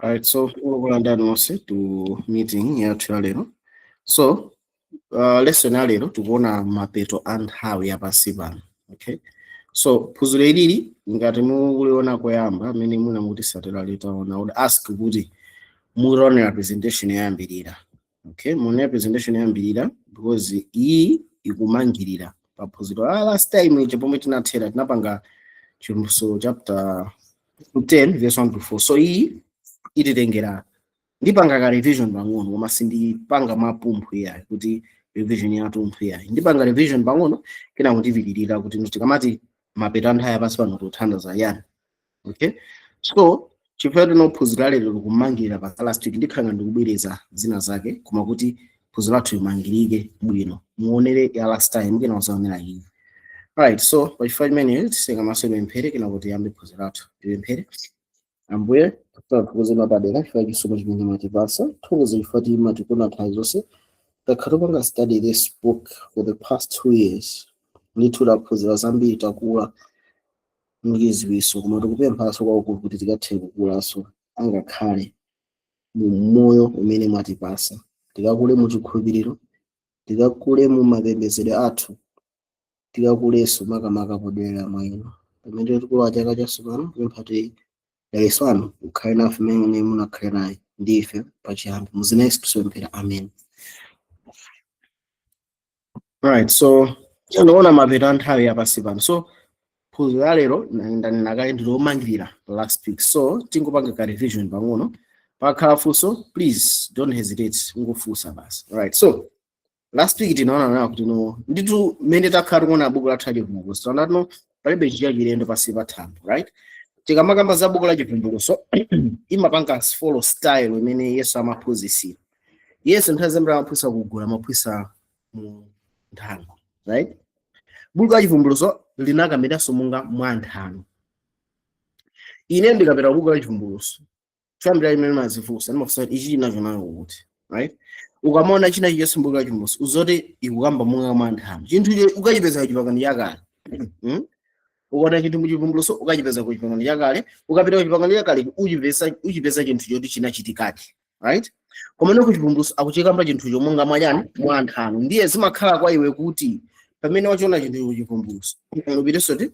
Alright, so tikulandirani nonse to meeting yathu ya lero. So, lesson ya lero tikuona mapeto a nthawi yapansi pano. Okay. So, phunziro ilili ngati mukuliona koyamba amene muna mukutisatira litaona, I would ask kuti mutaonera presentation yoyambirira. Okay, muonera presentation yoyambirira because iyi ikumangirira pa phunziro la last time ije pomwe tinathera, tinapanga Chivumbulutso chapter 10 verse 1 to 4. So iyi ititengera, ndipanga ka revision pang'ono, koma sindipanga mapumphu iyayi kuti revision yatumphu iyayi. Ndipanga revision pang'ono, kena kutipitirira kuti tikamati mapeto a nthawi yapansi pano tikuthandiza yani. Okay, so chifukwa tinophunzira lero likumangirira pa last week, ndikhala ndikubwereza zina zake, koma kuti phunziro lathu limangirike bwino, muonere ya last time, kena uzaonera iyi. Alright, so pachifukwa chimeneyo tiseka maso, tipemphere, kena kuti tiyambe phunziro lathu. Tipemphere. Ambuye, tikuthokozeni padera chifukwa chisomo chimene mwatipasa. Thokoze chifukwa timatikonda nthawi zonse. Takhala topanga study this book for the past 2 years. Ndithu taphunzira zambiri, takula mchiziwiso, koma tikupemphanso kwakukulu kuti tikathe kukulanso angakhale mu moyo umene mwatipasa, tikakule mu chikhulupiriro, tikakule mu mapembedzedwe athu, tikakulenso makamaka podera mwa inu. Pamene tikulowa chaka chatsopano, kupempha ti dalitso anu ukhale nafe mmene munakhale naye ndi ife pachiyambi. Muzina Yesu tipemphera, amen. Right, so tinoona mapeto a nthawi yapansi pano. So phunziro la lero ndanena kale ndilomangirira last week, so tingopanga ka revision pang'ono. Pakhala funso, please don't hesitate, ungofunsa basi. Right, so last week tinaona nawo kuti no, ndithu mmene takhala tikuona buku lathu la Chivumbulutso, taona tino palibe chachilendo pansi pa thambo, right? Tikamakamba za buku la Chivumbulutso, imapanga follow style imene Yesu amaphunzitsira. Yesu nthawi zambiri amaphunzitsa kugula, amaphunzitsa mu nthano, right? Buku la Chivumbulutso linakambidwanso monga mwa nthano. Ine ndikapita buku la Chivumbulutso, choyambira imene mazifunsa, ndimafunsa kuti ichi chinacho nayo kuti, right? Ukamaona china chilichonse m'buku la Chivumbulutso, uzoti ikukamba monga mwa nthano. Chinthu icho ukachipeza kuchipangano chakale, Ukaona chinthu muchivumbulutso, ukachipeza ku Chipangano Chakale. Ukapita ku Chipangano Chakale, uchipeza chinthu choti chinachitikadi, right? Komano ku Chivumbulutso akuchikamba chinthucho monga mwachani? Mwa nthano. Ndiye zimakhala kwa iwe kuti pamene wachiona chinthu ku Chivumbulutso, upitenso ti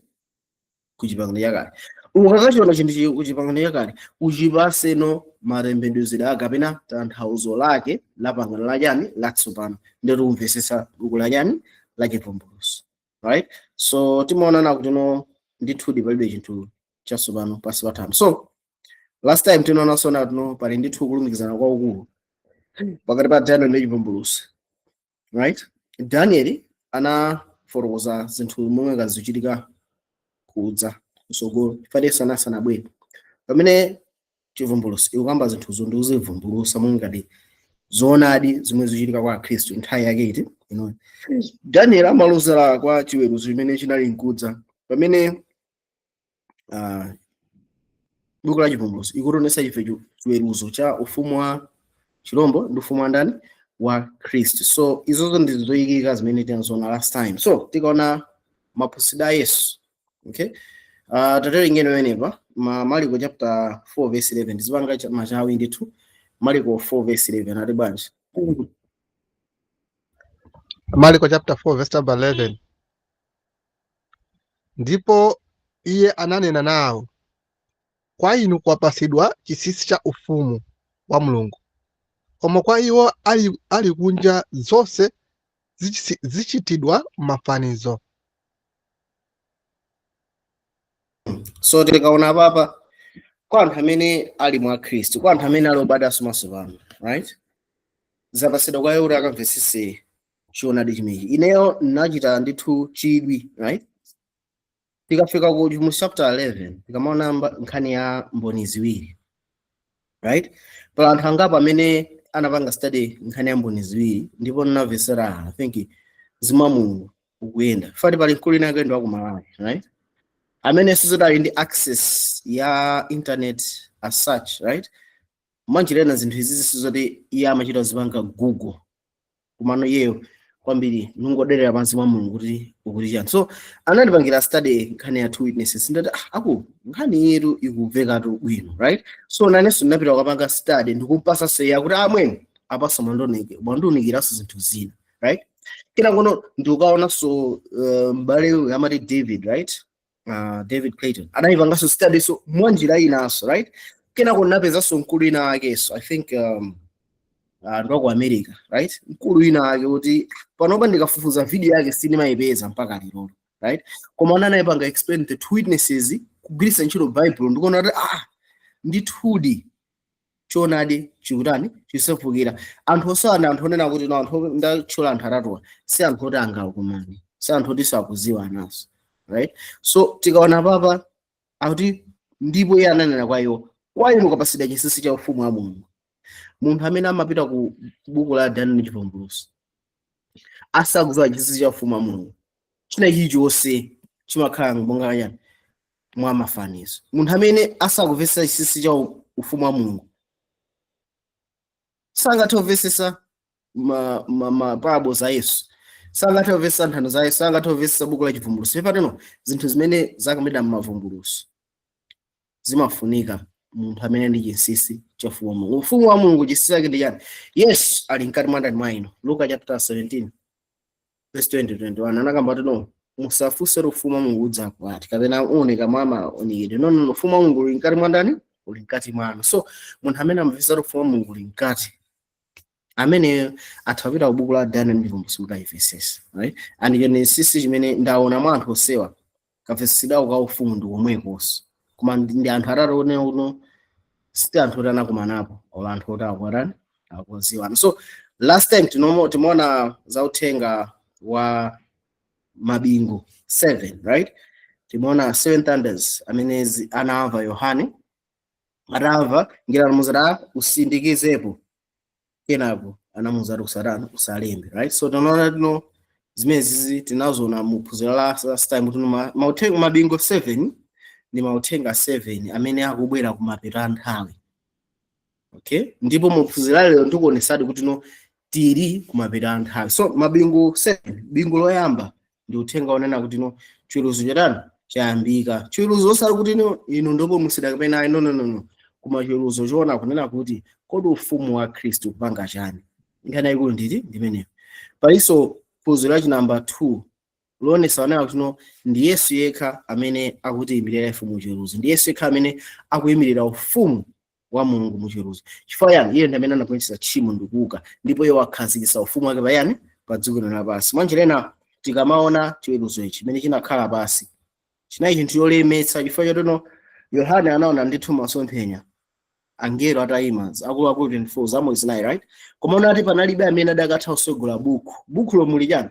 ku Chipangano Chakale. Ukakachiona chinthu ku Chipangano Chakale, uchipaseno marembedwezero ake kapena tanthauzo lake la pangano lachani? Latsopano. Ndiye tikumvesesa buku lachani? La Chivumbulutso, right? So timaonana kuti no, ndithudi palibe chinthu chatsopano pansi pa thambo. So last time tinaonanso no, pali ndithu kulumikizana kwakukulu pakati pa Daniel ndi Chivumbulutso, right? Daniel anafotokoza zinthu momwe kazichitika kudza kusogolo chifukwa Yesu anasanabwere, pamene Chivumbulutso ikukamba zinthuzo ndi kuzivumbulutsa momwe ngati zoonadi zomwe zikuchitika kwa Akhristu nthawi yake iti ino. Daniel amalozera kwa chiweruzo chimene chinali nkudza, pamene buku la Chivumbulutso ikutionetsa ife chiweruzo cha ufumu wa chirombo ndi ufumu wa ndani? Wa Khristu. So izozo ndi zoyikika zimene tinaziona last time. So tikaona maphunzitsidwe a Yesu, okay, taterengeni pamenepa ma Mariko chapter 4 verse 11. Ndizipanga machawi ndithu. Mariko 4 verse 11 ati bwanji? Marko chapter 4 verse number 11. Ndipo iye ananena nawo, "Kwa inu kwapasidwa chinsinsi cha ufumu wa Mulungu, koma kwa iwo ali kunja zonse zichitidwa mafanizo." So tikaona papa, kwa anthu amene ali mwa Khristu, kwa anthu amene ali obadwanso mwatsopano, right, zapasidwa kwa iwo kuti akamvetsetse choonadi chimenechi. Ineyo ndinachita ndithu chidwi, right? Tikafika ku mu chapter 11, tikamaona nkhani ya mboni ziwiri, right, pala anthu angapo amene anapanga study nkhani ya mboni ziwiri, ndipo ndinamvetsera, I think Mzimu wa Mulungu ukuyenda fati. Pali mkulu ina akuyenda wa ku Malawi, right, amene sizodali ndi access ya internet as such, right? Mwanjira ina zinthu izi sizoti iye amachita zipanga Google, kumano iyeyo Kwambiri nungoderera pansi mwa Mulungu kuti ukuti chani. So anandipangira study nkhani ya two witnesses. Ndati, "Ah, aku nkhani yetu ikumvekatu bwino," right? So nanenso ndinapita kukapanga study ndikumpasa seya kuti amweni apaso mwandiunikiranso zinthu zina, right? Kena kuno ndikukaonanso m'bale uyu amati David, right? David Clayton anayipanganso study so mwanjira inanso, right? Kenako ndinapezanso mkulu ina akenso, I think ndi ku America, right? Mkulu ina ake kuti panopa ndikafufuza video yake sindimayipeza mpaka lero, right? Koma anayipanga explain the two witnesses kugwiritsa ntchito Bible, ndikuona kuti ah, ndithudi choonadi chikutani? Chisefukira. Anthu osana, anthu onena kuti no, anthu ndatchula anthu atatuwa si anthu oti angakumani, si anthu oti sakuziwa anaso, right? So tikaona papa akuti, "Ndipo iye ananena kwa iwo, kwa inu kapasidwa chinsinsi cha ufumu wa Mulungu." Munthu amene amapita ku buku la Daniel, Chivumbulutso, asakudziwa chinsinsi cha ufumu wa Mulungu, china chilichonse chimakhala monga chani? Mwa mafanizo. Munthu amene asakumvetsa chinsinsi cha ufumu wa Mulungu sangathe kumvetsetsa ma parables za Yesu, sangathe kumvetsetsa nthano za Yesu, sangathe kumvetsetsa buku la Chivumbulutso. Pateno zinthu zimene zakambidwa m'mavumbulutso zimafunika munthu amene ndi chinsinsi cha ufumu wa Mulungu. Ufumu wa Mulungu chinsinsi chake ndi chani? Yesu ali mkati mwa ndani? Mwa inu. Luka chapter 17 verse 20 21 anakamba kuti, "No, musafunse ufumu wa Mulungu udzakwati kapena uoneka mwa maonekedwe. No, no, no, ufumu wa Mulungu uli mkati mwa ndani? Uli mkati mwanu." So munthu amene amvetsa ufumu wa Mulungu uli mkati, amene atha kupita ku buku la Daniel ndi Chivumbulutso kuti ayimvetsetse, right? And icho ndi chinsinsi chimene ndaona mwa anthu osewa, kamvetsetsedwako ka ufumu ndi komwekonso. Koma ndi anthu atatu one uno si anthu oti anakumanapo or anthu oti akuatani, akuziwana. So last time timaona za uthenga wa mabingu 7, right? Timaona seven thunders amene anamva Yohane. Atamva, ngelo anamuuza, "Usindikizepo." Kenako anamuuza kuti, "Usatani? Usalembe," right? So tinaona tino zimene zizi tinazona mu phunziro la last time kuti mauthenga mabingu 7 ndi mauthenga 7 amene akubwera kumapeto a nthawi, okay? Ndipo mu phunziro lero ndikuonesadi kuti no, tili kumapeto a nthawi. So mabingu 7, bingu loyamba ndi uthenga onena kuti no, chiweruzo chatani? Chayambika. Chiweruzo osati kuti no, inu ndipo musida kapena ayi, no, no, no, no, koma chiweruzo choona kunena kuti kodi ufumu wa Khristu kupanga chani? Nkhani yayikulu nditi ndimeneyo. Palinso phunziro lachi namba 2 loonesa onena kuti no, ndi Yesu yekha amene akutiyimirira ife mu chiweruzo, ndi Yesu yekha amene akuyimirira ufumu wa Mulungu mu chiweruzo. Chifukwa yani? Iye ndi amene anagonjetsa tchimo ndikuuka, ndipo iye wakhazikitsa ufumu wake payani? Pa dziko lino lapansi. Mwanjira ina, tikamaona chiweruzo ichi chimene chinakhala pasi, chinali chinthu cholemetsa, chifukwa chotino Yohane anaona ndithu masomphenya, angelo atayima, akuluakulu 24, zamoyo zinayi, right? Koma unati panalibe amene adakatha kusogola buku. Buku lomuli chani?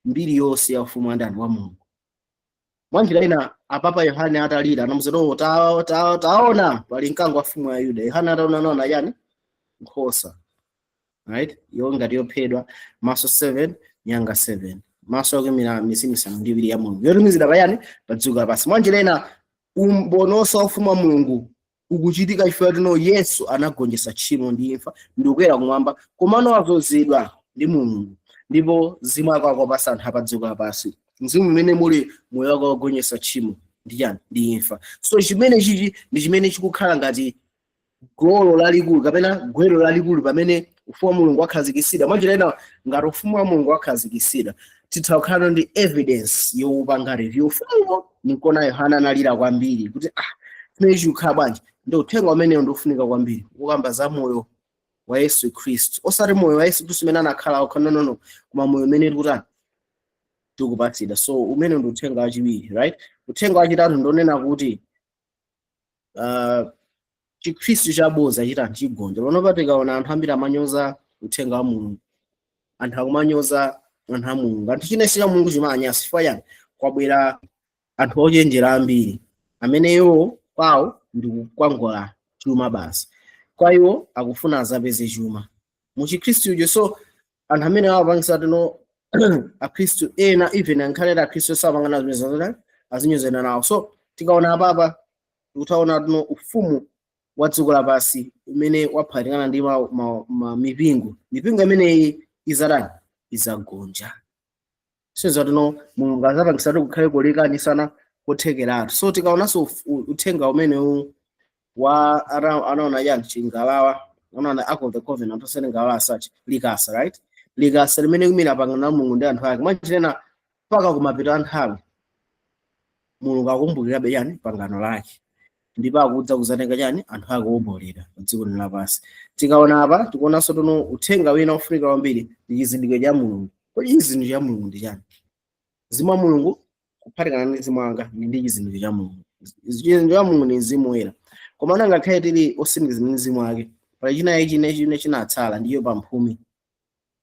Mbiri yonse ya ufumu wa ndani? Wa Mulungu. Mwanjira ina, apapa Yohane atalira anamuza, "Oh, taona pali mkango wa fumu ya Yuda." Yohane ataona, naona chani? Nkhosa, right? Yo ngati yophedwa, maso 7, nyanga 7, maso akuimira mizimu isanu ndi iwiri ya Mulungu yotumizidwa payani? Pa dziko lapansi. Mwanjira ina, umbononso wa ufumu wa Mulungu ukuchitika chifukwa tino Yesu anagonjetsa tchimo ndi imfa ndi kukwera kumwamba, komano adzozedwa ndi Mulungu, ndipo mzimu wake akupasa anthu apa dziko lapansi, mzimu umene muli moyo wake wagonjetsa tchimo ndi chani? Ndi imfa. So chimene chichi ndi chimene chikukhala ngati golo lalikulu kapena gwero lalikulu pamene ufumu wa Mulungu wakhazikitsidwa. Mwanjira ina, ngati ufumu wa Mulungu wakhazikitsidwa, titha kukhala ndi evidence yowupanga review ufumuwo. Nikona Yohana analira kwambiri kuti, "Ah, chimene chikukhala bwanji?" Ndi uthenga umenewo ndiofunika kwambiri, ukamba za moyo wa Yesu Khristu, osati moyo wa Yesu Khristu umene anakhala okha, no, no, no, koma moyo umene tikutani? Tikupatsidwa. So umene ndi uthenga wachiwiri, right? Uthenga wachitatu ndionena kuti Chikhristu chaboza chitani? Chigonja. Panopa tikaona anthu ambiri amanyoza uthenga wa Mulungu, anthu akumanyoza anthu a Mulungu, anthu chinensi cha Mulungu chimanyasa. Chifukwa chani? Kwabwera anthu ochenjera ambiri ameneyo kwawo ndi kukwangula chuma basi. Kwa iwo akufuna azapeze chuma mu Chikhristucho. So anthu amene awapangisa tino akhristu ena, even ankhalera akhristu, sapangana zimene zazona, azinyozana nawo. So tikaona apapa, tikutaona tino ufumu wa dziko lapansi umene waphatikana ndi ma mipingo imeneyi izatani? Izagonja. Sezatino Mulungu azapangisa kukhale kulekanitsana kothekeratu. So tikaonanso uthenga umenewu wa anaona yani chingalawa, anaona Ark of the Covenant, osati ngalawa such, likasa, right? Likasa limene kumene pangano la Mulungu ndi anthu ake. Mwachinena, mpaka kumapeto a nthawi Mulungu akumbukirabe yani pangano lake, ndipo akudza kuzatenga chani? Anthu ake owombolera pa dziko lino lapansi. Tikaona apa, tikuonanso tono uthenga wina ofunika kwambiri ndi chizindikiro cha Mulungu. Kodi chizindikiro cha Mulungu ndi chani? Mzimu wa Mulungu kuphatikana ndi mzimu wanga ndi chizindikiro cha Mulungu. Chizindikiro cha Mulungu ndi Mzimu Woyera. Koma ngakhale tili osindikizidwa ndi mzimu wake, pali china chine chine chinatsala, ndiyo pamphumi.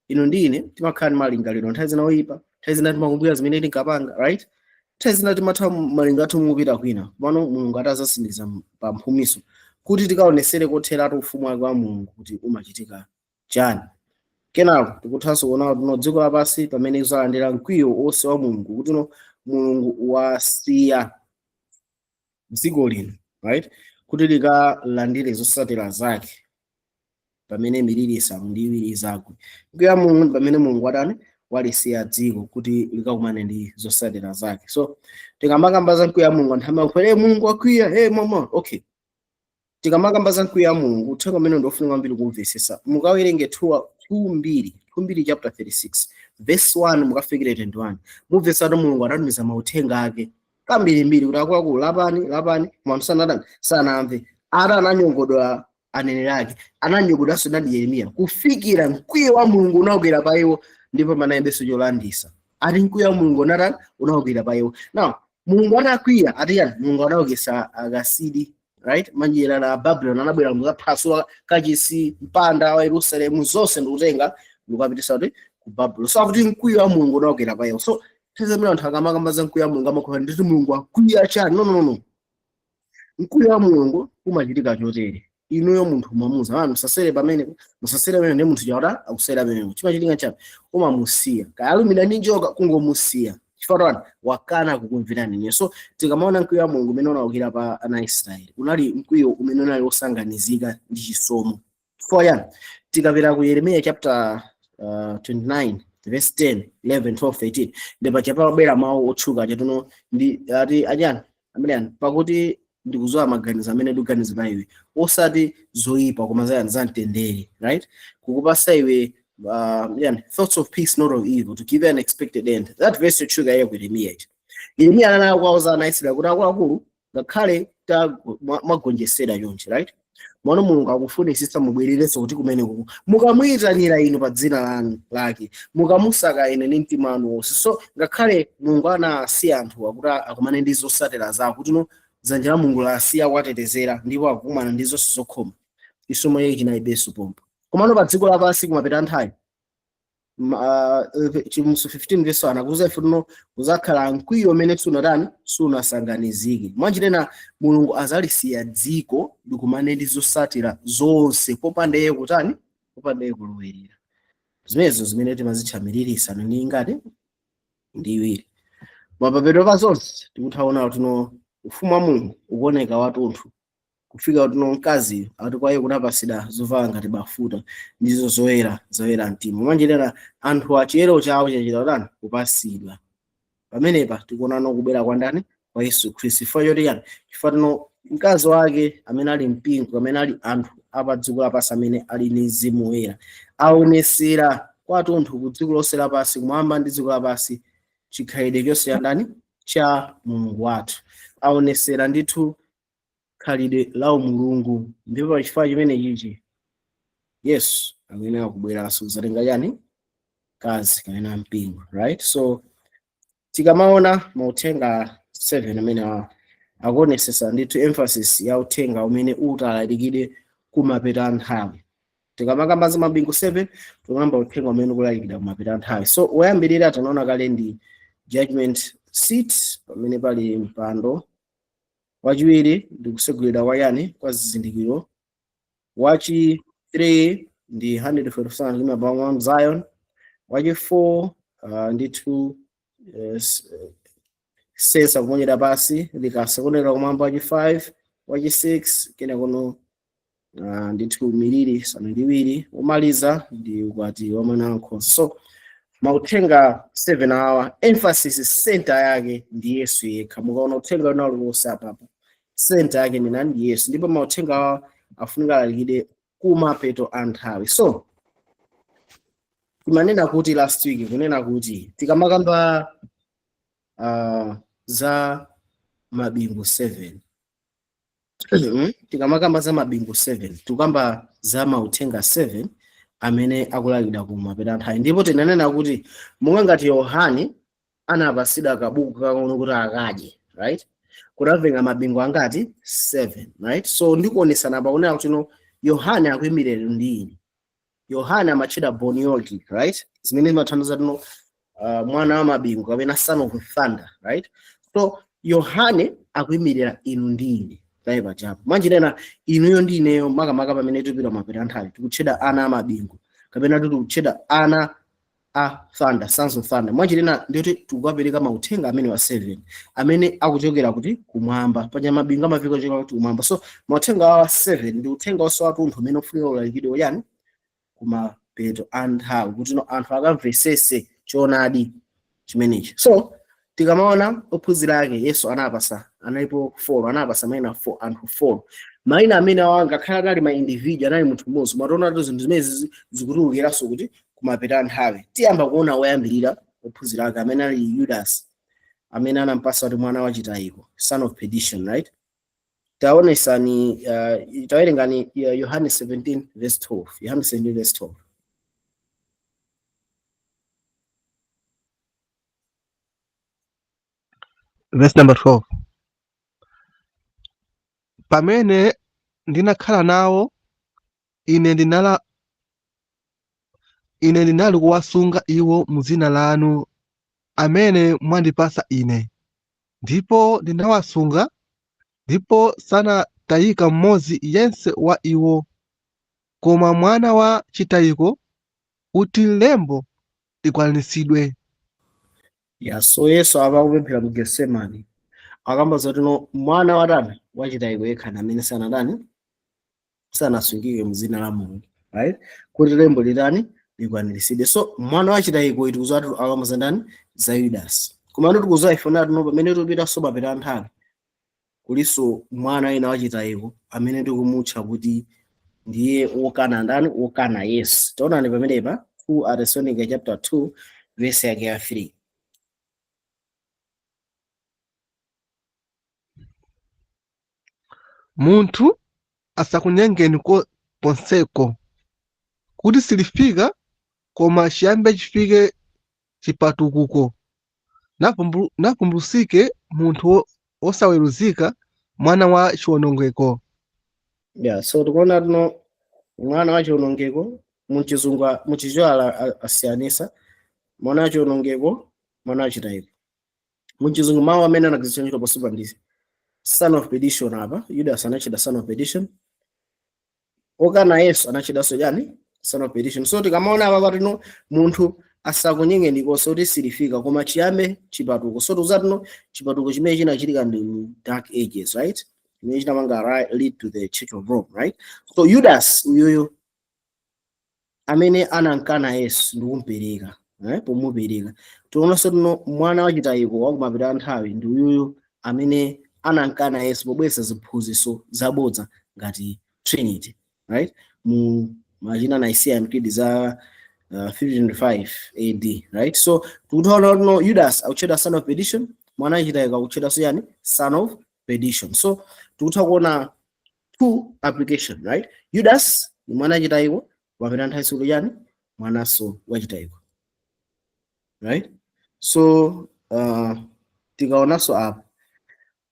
Inu ndi ine timakhala ndi malingaliro nthawi zina oyipa, nthawi zina timakumbukira zimene tinkapanga, right? Nthawi zina timatha malingaliro athu mupita kwina. Pano Mulungu atazasindikiza pamphumiso kuti tikaonesere kotheratu ufumu wake wa Mulungu kuti umachitika chani. Kenako tikuthanso kuona kuti no, dziko lapansi pamene kuzalandira mkwiyo wonse wa Mulungu, kuti no, Mulungu wasiya dziko lino, right, kuti likalandire zotsatira zake pamene miliri 7 izagwe. Mkwiyo wa Mulungu ndi pamene Mulungu watani? Walisiya dziko kuti likakumane ndi zotsatira zake. So tikamakamba za mkwiyo wa Mulungu, anthu amakuti, "Hey, Mulungu akwiya, hey, mama." Okay, tikamakamba za mkwiyo wa Mulungu, uthenga umene ndiofunika kwambiri kumvetsetsa, mukawerenge 2 Mbiri, 2 Mbiri chapter 36 verse 1 mukafikire 21, mumvetsatu Mulungu atatumiza mauthenga ake kambirimbiri kuti, "Akuluakulu, lapani, lapani." Koma anthu sanatani? Sanamve. Ata ananyogodola aneneri ake, ananyogodolanso nadi Yeremiya, kufikira mkwiyo wa Mulungu unawukira pa iwo, ndipo panayenbenso cholandisa. Ati mkwiyo wa Mulungu unatani? Unawukira pa iwo. Now Mulungu atakwiya, ati yani? Mulungu anawukisa Akasidi, right? Manjira la Babylon anabwera mukaphwasula kachisi, mpanda wa Yerusalemu, zonse, ndikutenga ndikukapitisa kuti? Ku Babylon. So akuti mkwiyo wa Mulungu unawukira pa iwo. So tizamira anthu akamakamba za mkwiyo wa Mulungu, amakhala nditi Mulungu akwiya chani? No, no, no. Mkwiyo wa Mulungu umachitika chotere: inuyo munthu mwamuza, "Anu musasere pamene, musasere pamene," ndi munthu chauta akusera pamene. Chimachitika chani? Umamusiya, kaya ndi njoka, kungomusiya. Chifukwa chani? Wakana kukumverani ine. So tikamaona mkwiyo wa Mulungu umene unawukira pa ana a Israeli, unali mkwiyo umene unali wosanganizika ndi chisomo. Chifukwa chani? Tikapita ku Yeremiya chapter 29 verse 10, 11, 12, 13, ndipo chapabwera mawu otchuka chatuno ndi ati achani amene ani, "Pakuti ndikuzowa maganizo amene ndikuganiza pa iwe, osati zoyipa koma zayani? Zamtendere," right? Kukupasa iwe yani, thoughts of peace, not of evil, to give you an expected end. That verse yotchuka iyo ku Yeremiya ichi. Yeremiya anana kuwauza ana Israeli kuti, "Akuluakulu, ngakhale mwagonjesera chonchi, right, mwana Mulungu akufunisisa mubwererenso kuti kumene kuku mukamuyitanira inu pa dzina lanu lake, mukamusaka ine ndi mtima wanu wonse." So ngakhale Mulungu anasiya anthu akuti akumane ndi zotsatira zawo, kuti no, dzanja la Mulungu lasiya kuwatetezera ndipo akukumana ndi zonse zokhoma, chisomo chake chinalibenso pompo. Komano pa dziko lapansi kumapita nthawi, Chivumbulutso 15 verse 1 akuza ife tuno kuzakhala mkwiyo umene sunatani? Sunasanganizike. Mwanjirena, Mulungu azalisiya dziko likumane ndi zotsatira zonse popanda iye kutani? Popanda iye kulowerera. Zimenezo zimene timazitcha miliri isanu ndi ingati? Ndi iwiri. Mapapeto pa zonse, tikuthaona tuno ufumu wa Mulungu ukuoneka watunthu, kufika tuno mkazi ati kwa iye kunapasidwa zovala ngati bafuta, ndizo zoyera, zoyera mtima. Mwanjirena, anthu achiyero chawo chachita kutani? Kupasidwa. Pamenepa tikuonano kubwera kwa ndani? Kwa Yesu Khristu. Chifukwa choti yani? Chifukwa tino mkazi wake amene ali mpingo, amene ali anthu apa dziko lapansi amene ali ndi Mzimu Woyera, aonesera kwathunthu ku dziko lonse lapansi, kumwamba ndi dziko lapansi, chikhalidwe chonse cha ndani? Cha Mulungu wathu. Aonesera ndithu khalidwe la umulungu. Ndipo pachifukwa chimene chichi, Yesu akuyenera kubweranso kuzatenga chani? Kazi kapena mpingo, right? So tikamaona mauthenga 7 amene akuonesesa ndithu emphasis ya uthenga umene utalalikidwe kumapeto a nthawi. Tikamakamba za mabingu 7, tikuyamba uthenga umene ukulalikidwa kumapeto a nthawi. So woyambirira tanaona kale ndi judgment seat, pamene pali mpando. Wachiwiri ndi kusegulira kwa yani? Kwa zizindikiro. Wachi 3 ndi 147 limapa Mount Zion. Wachi 4 ndithu censer kuponyera pasi, likasa kuoneka kumwamba, wachi 5. Wachi 6 kena kuno ndithu miliri 7, umaliza ndi ukwati wa mwana wankhosa. So Mauthenga 7 awa, emphasis center yake ndi Yesu yekha. Mukaona uthenga wina uliwonse apapa, center yake ndi nani? Ndi Yesu. Ndipo mauthenga awa afunika alalikidwe kumapeto a nthawi. So timanena kuti last week, kunena kuti tikamakamba za mabingu 7, tikamakamba za mabingu 7, tikukamba za mauthenga 7 amene akulalikidwa kumapeto a nthawi. Ndipo tinanena kuti monga ngati Yohane anapasidwa kabuku kakang'ono kuti akadye, right, kunavenga mabingu angati? 7, right? So ndikuonesana pakunena kuti no, Yohane akuyimirira ndi ine. Yohane amatchedwa Boanerges, right, zimene zimathandiza tino mwana wa mabingu kapena son of thunder, right? So Yohane akuyimirira inu ndi ine tayi pachapo. Mwanjirena inuyo ndi ineyo, makamaka pamene tipita mapeto a nthawi, tikutchedwa ana a mabingu kapena tikutchedwa ana a thunder, sons of thunder. Mwanjirena ndiyoti tikukapereka mauthenga amene wa 7 amene akuchokera kuti? Kumwamba. Paja mabingu amafika kuchokera kuti? Kumwamba. So mauthenga awa 7 ndi uthenga wonse wathunthu umene ufunika ulalikidwe yani? Kumapeto a nthawi, kuti no anthu akamvesese choonadi chimenechi. So tikamaona ophunzira ake, Yesu anapasa, analipo 4, anapasa mayina 4, anthu 4 mayina amene awa ngakhale anali ma individual, anali munthu mmodzi. Mataona kuti zinthu zimene zikutulukiranso kuti kumapeto a nthawi. Tiyamba kuona woyambirira ophunzira ake amene ali Judas, amene anampasa kuti mwana wachitayiko, son of perdition, right? Taonesani, tawerengani Yohane 17 verse 12, Yohane 17 verse 12. Verse number 12: Pamene ndinakhala nawo ine ndinali kuwasunga iwo mu dzina lanu amene mwandipasa ine, ndipo ndinawasunga, ndipo sanatayika mmodzi yense wa iwo, koma mwana wa chitayiko, kuti lembo likwaniritsidwe. Yeah, so Yesu akupemphera mu Getsemani, akamba zoti no, mwana watani? Wachitayiko yekha amene sanatani? Sanasungike mu dzina la Mulungu, right, kuti lembo litani? Likwaniritsidwe. So mwana wachitayiko iti kuzati akamba za ndani? Za Yudas. Komano tikuziwa ife nati no, pamene tupita mapeto a nthawi, kulinso mwana ina wachitayiko amene tikumutcha kuti ndiye wokana ndani? Wokana Yesu. Taonani pamenepa 2 Athesalonica chapter 2 verse yake ya 3. Munthu asakunyengeni konseko, kuti silifika, koma chiyambe chifike chipatukuko, navumbulutsike munthu wosaweruzika, mwana wa chiwonongeko. Yeah, so tikuona tuno mwana wa chiwonongeko. Muchizungu, muchichewa asiyanisa mwana wa chiwonongeko, mwana wa chitayiko. Muchizungu mawu amene anagwiritsa ntchito posipa ndi son of perdition. Apa Judas anachita son of perdition, okana Yesu anachitanso chani? Son of perdition. So tikamaona apa patino munthu asakunyengeni konse kuti silifika, koma chiyambe chipatuko. So tikuzatino chipatuko chimene chinachitika ndi mu Dark Ages, right, chimene chinamanga, right, lead to the Church of Rome, right? So Judas uyuyu amene anankana Yesu ndikumpereka, pomupereka, tionanso tino mwana wachitayiko wakumapita a nthawi ndi uyuyu amene anankana Yesu pobweretsa ziphunzitso zabodza ngati Trinity, right, mu machina Nicene Creed za 1525 AD, right? So tikutiona tino Judas akutchedwa son of perdition, mwana wachitayiko akutchedwanso yani? Son of perdition. So tikutha kuona two application, right? Judas ni mwana wachitayiko wapita nthawi sikuti yani mwananso wachitayiko, right? So tikaonanso apa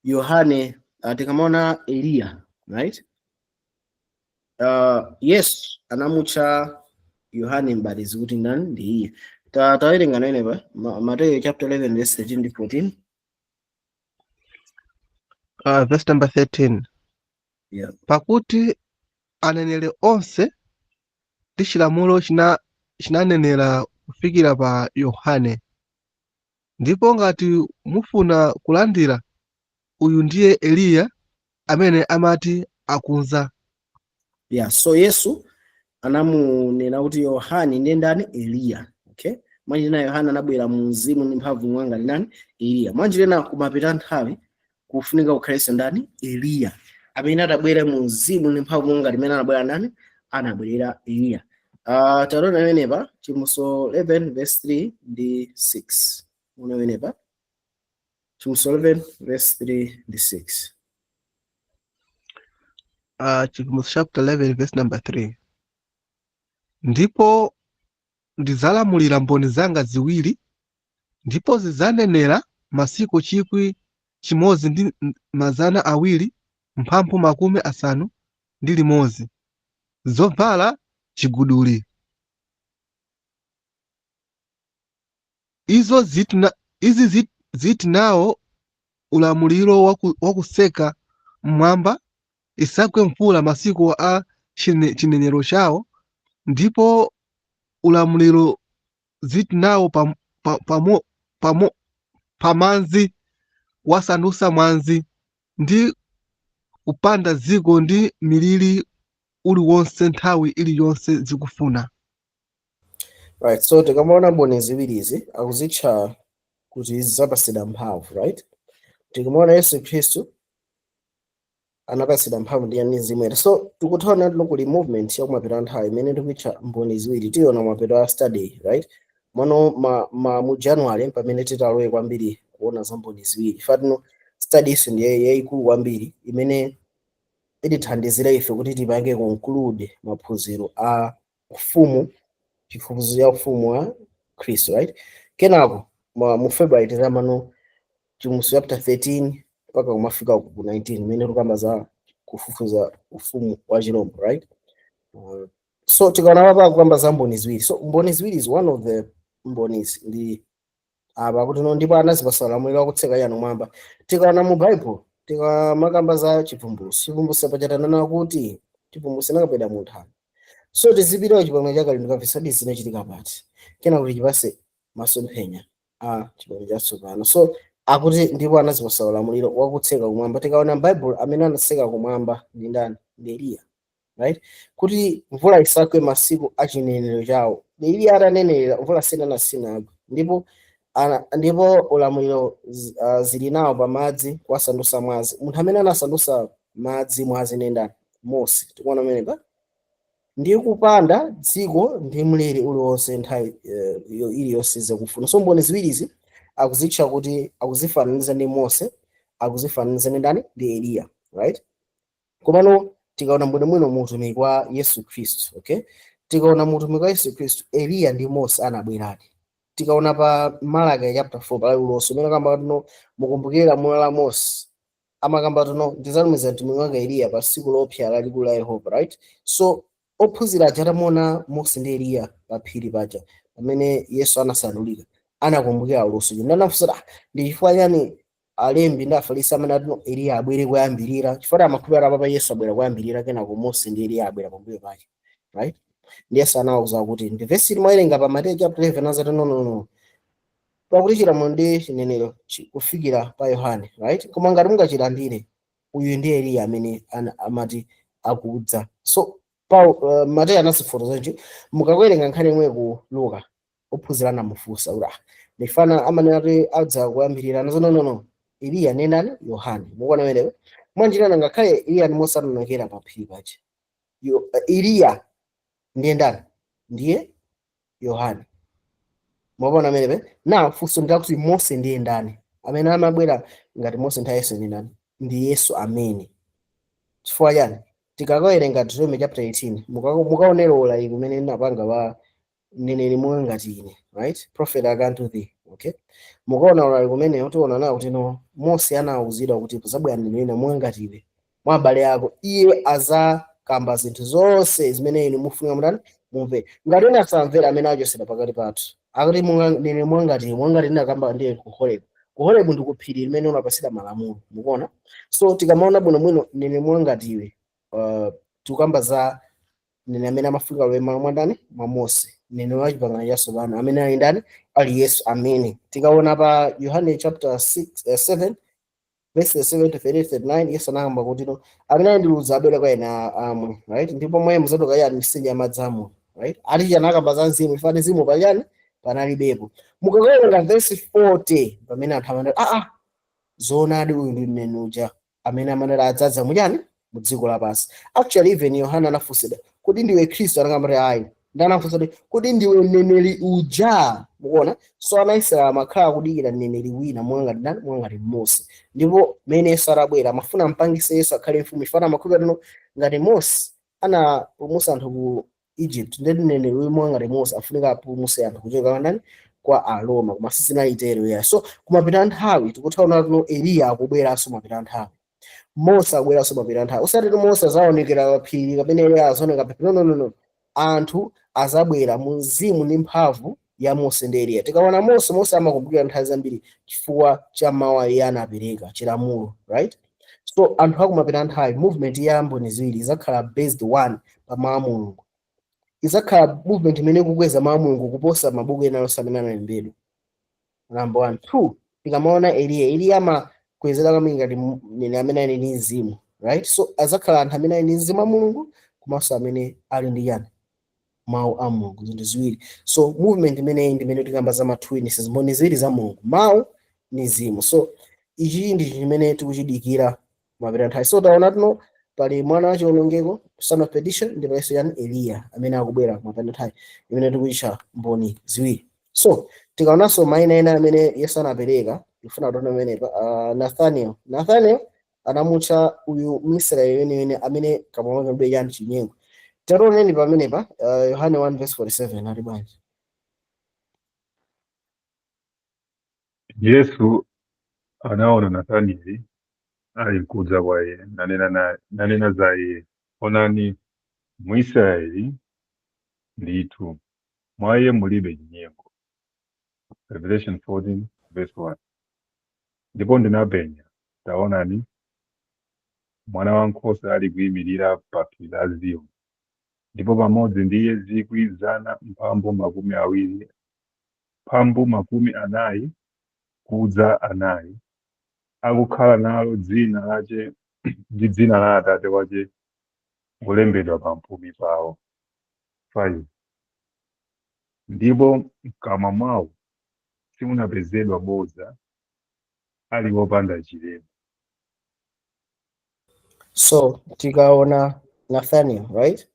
Yohane, tikamaona Eliya, right, Yesu anamutcha Yohane Mbatizi kuti ndani? Ndi iye. Tawerenga nanepa Mateyu chapter 11 verse 13 ndi 14. Verse number 13. Yeah. Pakuti aneneri onse ndi chilamulo chinanenera kufikira pa Yohane. Ndipo ngati mufuna kulandira, uyu ndiye Eliya amene amati akunza. Yeah, so Yesu anamunena kuti Yohane ndiye ndani? Eliya. Okay, Mwanjira Yohana anabwera mu mzimu ndi mphamvu mwanga ndi nani? Eliya. Mwanjira ina, kumapita nthawi kufunika kukhalenso ndani? Eliya, amene atabwera mu mzimu ndi mphamvu monga limene anabwera ndani? Anabwerera Eliya. Taona amenepa Chivumbulutso 11 verse 3 ndi 6. Muona amenepa Chivumbulutso 11 verse 3 ndi 6. Chivumbulutso chapter 11 verse number 3: Ndipo ndidzalamulira mboni zanga ziwiri, ndipo zidzanenera masiku 1251, zovala chiguduli. Izo izi ziti nawo ulamuliro wakuseka mmwamba, isagwe mvula masiku a chinenero chawo, ndipo ulamuliro ziti nawo pamanzi wasandutsa mwazi, ndi kupanda dziko ndi miliri uliwonse nthawi iliyonse zikufuna. Right, so tikamaona mboni ziwirizi, akuzitcha kuti zidzapasidwa mphamvu, right? Tikamaona Yesu Khristu anapasidwa mphamvu ndi Mzimu Woyera. So tikuthaona tino kuli movement yakumapita nthawi imene tikuitcha mboni ziwiri. Tiona mapeto a study, right? Mwano ma mu January pamene titalowe kwambiri kuona za mboni ziwiri. Fatino study isu ndiye yayikulu kwambiri imene itithandizira ife kuti tipange conclude maphunziro a ufumu, chifufuzo cha ufumu wa Khristu, right? Kenako mu February tizamano Chivumbulutso chapter 13 mpaka kumafika ku 19, imene tikamba za kufufuza ufumu wa chirombo, right? So tikaona papa kukamba za mboni ziwiri. So mboni ziwiri is one of the mbonizi ndi apa kuti no, ndipo anazipasa ulamuliro wakutseka yanu mwamba. Tikaona mu Bible, tikamakamba za chivumbulutso, chivumbulutso pachatanana kuti chivumbulutso nakapeda munthu. So tizipita chipangano chakale, ndikapesa zinachitika pati, kena kuti chipase masomphenya a chipangano chatsopano. So akuti ndipo anazipasa ulamuliro wakutseka kumwamba. Tikaona Bible, amene anatseka kumwamba ndi ndani? Ndi Eliya, right? Kuti mvula isagwe masiku a chinenero chawo. Eliya atanenera, mvula sinagwe. Ndipo ndipo ulamuliro zili nawo pamadzi kuwasandutsa mwazi. Munthu amene anasandutsa madzi mwazi ndi ndani? Mose. Tikuona amenepa ndi kupanda dziko ndi mliri uliwonse nthawi iliyonse zakufuna. So mboni ziwirizi akuzitcha kuti, akuzifananiza ndi Mose, akuzifananiza ndi ndani? Ndi Eliya, right? Komano tikaona bwinobwino mu utumiki wa Yesu Khristu, okay, tikaona mu utumiki wa Yesu Khristu, Eliya ndi Mose anabweradi. Tikaona pa Malaki chapter 4, pali ulosi umene akamba kuti no, mukumbukire lamulo la Mose, amakamba kuti no, ndidzalumiza mtumiki wanga Eliya pa tsiku lopsa lalikulu la Yehova, right? So ophunzira aja atamuona Mose ndi Eliya pa phiri paja pamene Yesu anasandulika, anakumbukira ulosi uja. Ndanafunsa, "Ah, ndi chifukwa chani alembi ndi Afarisi amene ati no, Eliya abwere koyambirira?" Chifukwa amakhulupirira papa Yesu abwera koyambirira, kenako Mose ndi Eliya abwera pambuyo pake, right? Ndi Yesu anawuza kuti, ndi vesi limwawerenga pa Mateyu chapter 11, azati, "No, no, no, pakuti chilamulo ndi chinenero kufikira pa Yohane," right? "Koma ngati mungachilandire, uyu ndi Eliya amene amati akudza." So Mateyu anasifotokoza nji. Mukakuwerenga nkhani imwe ku Luka, ophunzira anamufunsa kuti, "Ah, ndifana amanena kuti adza kuyambirira?" Anazo, "No, no, no, Eliya ndi ndani? Yohane." Mukuona amenepo mwanjirana, ngakhale Eliya ndi Mose anaonekera pa phiri paja, Eliya ndiye ndani? Ndiye Yohane. Mwaona amenepe? Now funso ndakuti Mose ndiye ndani? Amene amabwera ngati Mose nthawi Yesu ndi ndani? Ndi Yesu amene. Chifukwa chani? Tikakawerenga Deuteronomy chapter 18, mukaonera ulaliki kumene ndinapanga wa mneneri monga ngati ine, right? Prophet like unto thee, okay? Mukaona ulaliki kumeneyo, tiona nawo kuti no, Mose anawuzidwa kuti kuzabwera mneneri monga ngati iwe mwa abale ako, iye azakamba zinthu zonse zimene inu mufunika mutani? Mumve. Ngati ena asamvera, amene achosera pakati pathu. Akuti mneneri monga ngati ndinakamba ndiye ku Horebu. Ku Horebu ndi ku phiri limene unapasidwa malamulo. Mukuona? So tikamaona bwinobwino mneneri monga ngati iwe, tikukamba za mneneri amene amafika lwema mwa ndani? Mwa Mose. Mneneri wa chipangano chatsopano amene ali ndani? Ali Yesu amene. Tikaona pa Yohane chapter 6, 7 verse 7 to 38, 39, Yesu anayamba kuti no, amene ali ndi ludzu abwere kwa ine amwe, right? Ndipo mwe muzatoka yani mitsinje ya madzi amoyo, right? Ati chanakamba za mzimu, ifani mzimu pachani Panalibepo. Mukawerenga verse 40, pamene anthu amanena, "Aa, zoonadi, uyu ndi mneneri uja amene amanena adzadza muchani, mu dziko lapansi." Actually, even Yohana anafunsidwa kuti, "Ndiwe Khristu?" Anakambati, "Ayi." Ndi anafunsa kuti, "Ndiwe mneneri uja?" Mukuona? So ana Israeli amakhala kudikira mneneri wina monga ngati ndani? Monga ngati Mose. Ndipo mene Yesu atabwera, amafuna ampangise Yesu akhale mfumu. Ifana amakhulupirira ngati Mose anapulumutsa anthu ku Egypt, ndi mneneri uyu monga ngati Mose afunika apulumutse anthu kuchoka ndani? Kwa Aroma. Koma sizinalitero ya. So kumapita nthawi, tikuthaona kuno Eliya akubweranso mapita nthawi, Mose akubweranso mapita nthawi. Usati Mose azaonekera pa phiri kapena Eliya azaoneka pa phiri. No, no, no, no. Anthu azabwera mu mzimu ndi mphamvu ya Mose ndi Eliya. Tikaona Mose, Mose amakumbukira nthawi zambiri chifukwa cha mawu iye anapereka chilamulo, right? So anthu akumapita nthawi, movement ya mboni ziwiri izakhala based one pa mawu a Mulungu. Izakhala movement imene ikukweza mawu a Mulungu kuposa mabuku ena onse amene analembedwa, number one. Two, tikamaona Eliya, Eliya amakwezera kwambiri ngati mneneri amene ali ndi mzimu, right? So azakhala anthu amene ali ndi mzimu wa Mulungu komanso amene ali ndi yani? Mawu a Mulungu, zinthu ziwiri. So movement imeneyi ndi imene tikamba za ma two witnesses, mboni ziwiri za Mulungu, mawu ndi mzimu. So ichi ndi chimene tikuchidikira mapita nthawi. So taona tuno pali mwana wa chiwonongeko, son of perdition, ndi palinso yani? Eliya amene akubwera mapita nthawi, imene tikuitcha mboni ziwiri. So tikaonanso mayina ena amene Yesu anapereka, ndifuna kutiona pamenepa Nathaniel. Nathaniel anamutcha uyu Mwisraeli weniweni amene kamwa mwake yani? Chinyengo. Tationeni pamenepa Yohane 1 verse 47 ali bwanji? Yesu anaona Nathanieli ali nkudza kwa iye, nanena za iye, "Onani Mwisraeli ndithu, mwa iye mulibe chinyengo." Revelation 14 verse 1. Ndipo ndinapenya, taonani, Mwana wankhosa ali kuyimirira pa phiri la Ziyoni, ndipo pamodzi ndi iye 144,000, akukhala nalo dzina lace ndi dzina la Atate wace wolembedwa pamphumi pawo. 5 Ndipo mkamwa mwawo simunapezedwa bodza, ali wopanda chilema. So tikaona Nathaniel, right,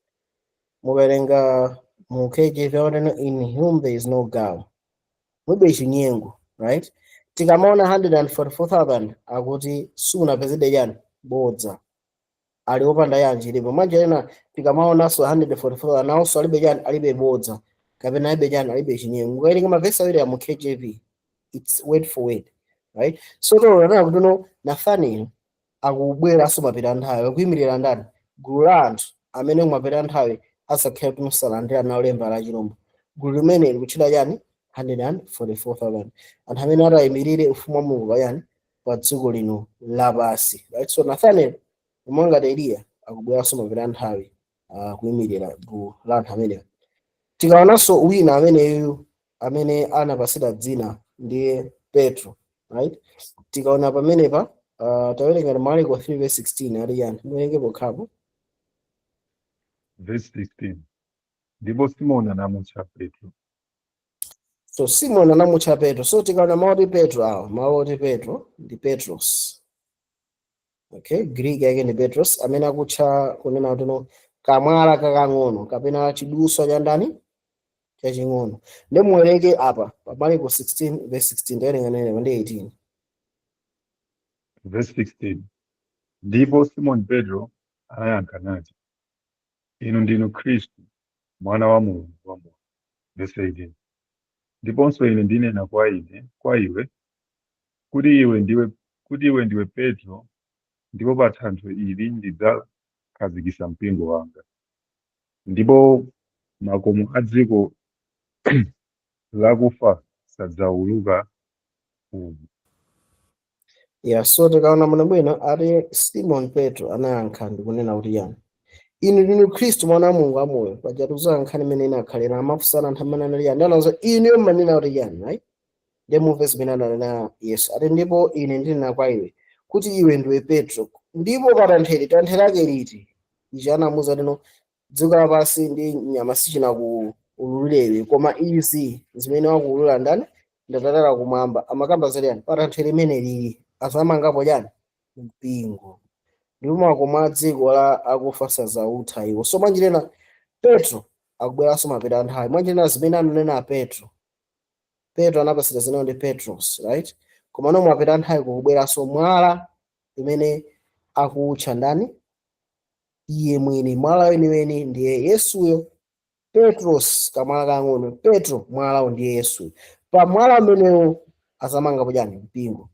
mukawerenga mu KJV aoneno, "In whom there is no guile," mulibe chinyengo, right? Tikamaona 144,000, akuti simunapezedwe chani? Bodza, ali wopanda yani? Chilema. Manja ena tikamaonanso 144,000, nawonso alibe chani? Alibe bodza kapena alibe chani? Alibe chinyengo. Mukawerenga mavesi awiri mu KJV, it's word for word, right? So toona kuti no, Nathaniel akubweranso mapita nthawi, akuyimirira ndani? Gulu la anthu amene kumapita nthawi asakhale kuti musalandira nawo lemba la chilombo. Gulu limene likutchedwa chani? 144,000, anthu amene atayimirire ufumu wa Mulungu payani? Pa dziko lino lapansi, right? So Nathaniel ngati Eliya akubweranso mapita nthawi, kuyimirira gulu la anthu amenewa. Tikaonanso wina ameneyu amene anapasidwa dzina ndiye Petro, right? Tikaona pamenepa, tawerenga Marko 3 verse 16, ali yani? Muwerenge pokhapo. Verse 16. Ndipo Simoni anamutcha Petro. So Simon anamutcha Petro. So tikaona mawu oti Petro awa, mawu oti Petro ndi Petros, okay? Greek yake ndi Petros, amene akutcha kunena kuti no, kamwala kakang'ono kapena chiduswa cha ndani? Chaching'ono. Ndi muwerenge apa pa Marko 16 verse 16, tawerenga nene ndi 18. Verse 16. Ndipo Simoni Petro anayankha nati, "Inu ndinu Khristu, Mwana wa Mulungu wamoyo." Verse 18. Ndiponso ine ndinena kwa iwe, kuti iwe ndiwe Petro, ndipo pa thanthwe ili ndidzakhazikitsa mpingo wanga, ndipo makomo a dziko lakufa sadzawuluka uwu. Yeah, so tikaona muno bwino, ati Simon Petro anayankha ndikunena kuti yani? "Inu ndinu Khristu, Mwana wa Mulungu wamoyo." Paja tikudziwa nkhani imene inakhalira, amafunsana anthu amene anali yani, anawuza, "Inu mmanena kuti yani?" Right? Ndiye mumve zimene ananena Yesu, ati, "Ndipo ine ndinena kwa iwe kuti iwe ndiwe Petro, ndipo pa thanthwe." Thanthwe lake liti? Ichi anamuwuza tino dziko lapansi ndi nyama sichinaku Ululidwe, koma izi zimene wakuulula ndani? Ndatatala kumwamba. Amakamba zachani? Pa thanthwe limene lili azamangapo chani? Mpingo. Ndipo makomo a dziko la akufa sazautha iwo. So mwanjirena Petro akubweranso mapeto a nthawi. Mwanjirena zimene ananena Petro, Petro anapasira zinawo ndi Petros, right? Koma no, mapeto a nthawi kukubweranso mwala imene akutcha ndani? Iye mwini. Mwala weniweni ndiye Yesuyo. Petros kamwala kang'ono, Petro mwalawo ndiye Yesuyo. Pa mwala umenewo azamangapo chani? Mpingo.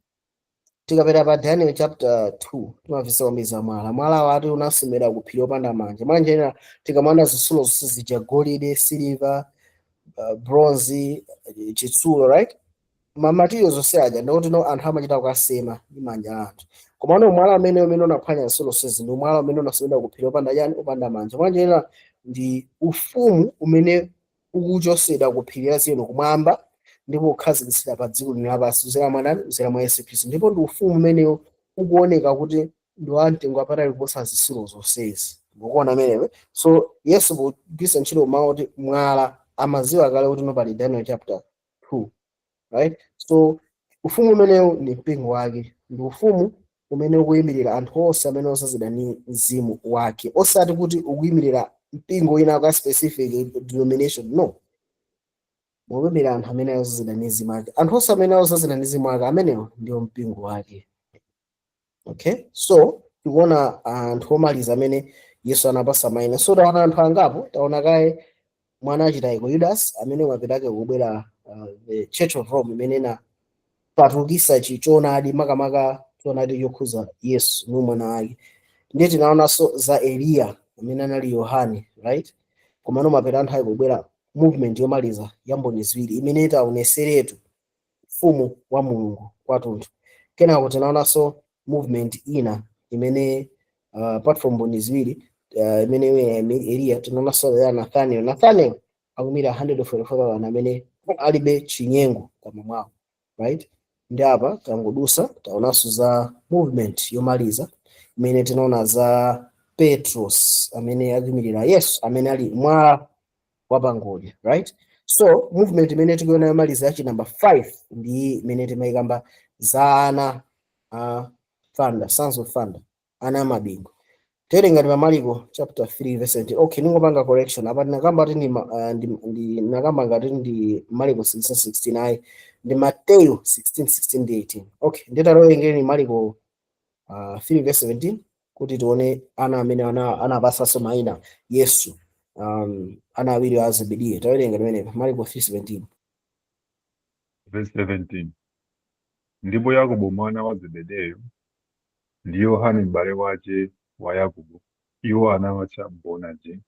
Tikapita pa Daniel chapter 2, timamvetsa kwambiri za mwala. Mwala wati unasemera ku phiri opanda manja. Mwanjena tikamaona zitsulo zonse zija, golide, silver, bronze, chitsulo, right, ma materials zonse aja, ndikuti no, anthu amachita kukasema ndi manja a anthu. Koma no, mwala umene unaphwanya zitsulo zonsezi ndi mwala umene unasemera ku phiri opanda chani? Opanda manja. Mwanjena ndi ufumu umene ukuchosedwa ku phiri la Ziyoni kumwamba ndipo kukhazikitsidwa pa dziko lino lapansi kudzera mwa ndani? Kudzera mwa Yesu Khristu. Ndipo ndi ufumu umenewo ukuoneka kuti ndi wamtengo wapatali kuposa zitsulo zonsezi. Mukuona amenewe? So Yesu pogwiritsa ntchito mawu kuti mwala, amadziwa kale kuti no, pali Daniel chapter 2, right? So ufumu umenewu ndi mpingo wake, ndi ufumu umene ukuyimirira anthu onse amene osazidwa ndi mzimu wake, osati kuti ukuyimirira mpingo wina ka specific denomination, no. Mukuyimirira anthu amene osazidwa ndi mzimu wake. Anthu onse amene osazidwa ndi mzimu wake, amenewo ndiwo mpingo wake, okay? So tikuona anthu omaliza amene Yesu anapasa mayina. So taona anthu angapo. Taona kaye mwana achitayiko Judas, amene mapetake kubwera the Church of Rome, imene inapatukisa choonadi, makamaka choonadi chokhuza Yesu ndi mwana wake. Ndiye tinaonanso za Eliya amene anali Yohane, right? Komano mapeto anthu kubwera movement yomaliza ya mboni ziwiri imene itaoneseretu ufumu wa Mulungu kwathunthu. Kenako tinaonanso movement ina imene apart from mboni ziwiri, imene Eliya, tinaonanso ya Nathaniel. Nathaniel akumira 144,000 amene alibe chinyengo kama mwawo, right? Ndi apa tangodusa, taonanso za movement yomaliza imene tinaona za Petros, amene akuyimirira Yesu amene ali mwala wapangodya, right? So movement imene tikuiona yomaliza yachi number 5 ndi imene timayikamba za ana a thunder, sons of thunder, ana amabingu. Tere ngati pa Mariko chapter 3 verse 20. Okay, ningopanga correction apa. Tinakamba kuti ndi nakamba ngati ndi Mariko 16 16. Ayi, ndi Matthew 16 16 ndi 18. Okay, nditalowerengeni Mariko 3 verse 17 kuti tione ana amene anapasanso mayina Yesu, ana awiri a Zebediya. Tawerenga limenepa, Mariko 3:17. Verse 17: Ndipo Yakobo mwana wa Zebedeyo ndi Yohane m'bale wace wa Yakobo, iwo anawatcha Boanerge,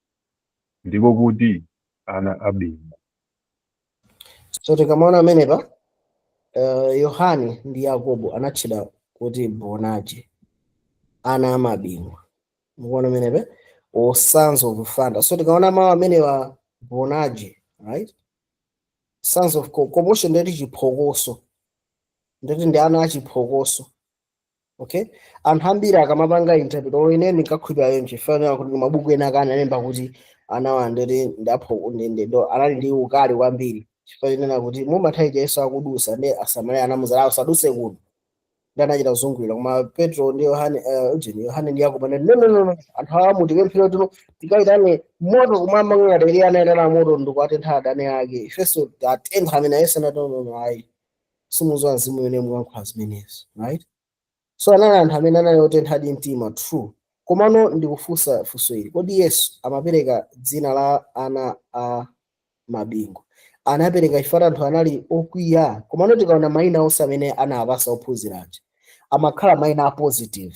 ndiko kuti ana a bingu. So tikamaona amenepa, Yohane ndi Yakobo anatchedwa kuti Boanerge, ana amabingu. Mukuona amenepa, or sons of thunder. So tikaona mawu amenewa Boanerge, right, sons of commotion, ndeti chiphokoso, ndeti ndi ana achiphokoso, okay? Anthu ambiri akamapanga interpret, olo ine ndinkakhulupirira yonje, chifanira kuti mabuku ena akana analemba kuti anawa ndeti ndapho anali ndi ukali kwambiri, chifukwa chinena kuti mumathawi Yesu akudusa ndi Asamariya anamuzala usaduse kuno, ndi anachita kuzungulira. Koma Petro ndi Yohane, ujeni Yohane ndi Yakobo anati, "No, no, no, no, anthu awa mutipemphere tuno tikayitane moto kumwamba ngati Eliya anayitana moto ndikuatentha adani ake, ifenso tatentha amene." Yesu anati, "No, no, no, ayi, simuzowa mzimu umene muyankhula zimenezo," right? So anali anthu amene anali otenthadi mtima, true. Komano ndikufunsa funso ili: kodi Yesu amapereka dzina la ana a mabingu, anapereka chifukwa anthu anali okwiya? Komano tikaona mayina onse amene anawapasa ophunzira aja, amakhala mayina a positive.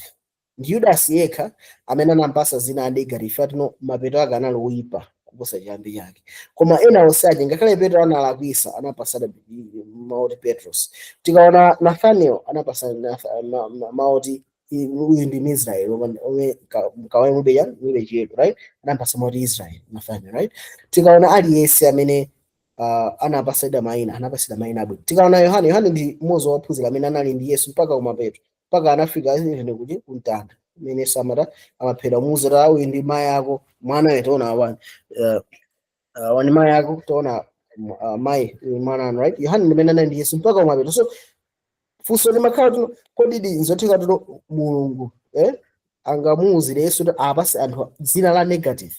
Ndi Yudasi yekha amene anampasa zina a negative, fatino mapeto ake anali oyipa kuposa chiyambi chake. Koma ena onse aja, ngakhale Petro analakwisa, anapasana maoti Petros. Tikaona Nathaniel, anapasa maoti uyu ndi Israel omwe mkawaye mube ya mube chiyero, right? Anapasa maoti Israel, Nathaniel, right? Tikaona aliyense amene anapasidwa mayina, anapasidwa mayina abwino. Tikaona Yohane, Yohane ndi mmodzi wa ophunzira amene anali ndi Yesu mpaka kumapeto, mpaka anafika even kuti kumtanda imene Yesu amata amaphedwa, muuzira uyu ndi mayi ako, mwana wetiona awani. Wani mayi ako taona, mayi mwana anu, right? Yohane ndimene anali ndi Yesu mpaka kumapeto. So funso limakhala tuno: kodi di nzotheka tuno Mulungu angamuwuzire Yesu kuti apase anthu dzina la negative?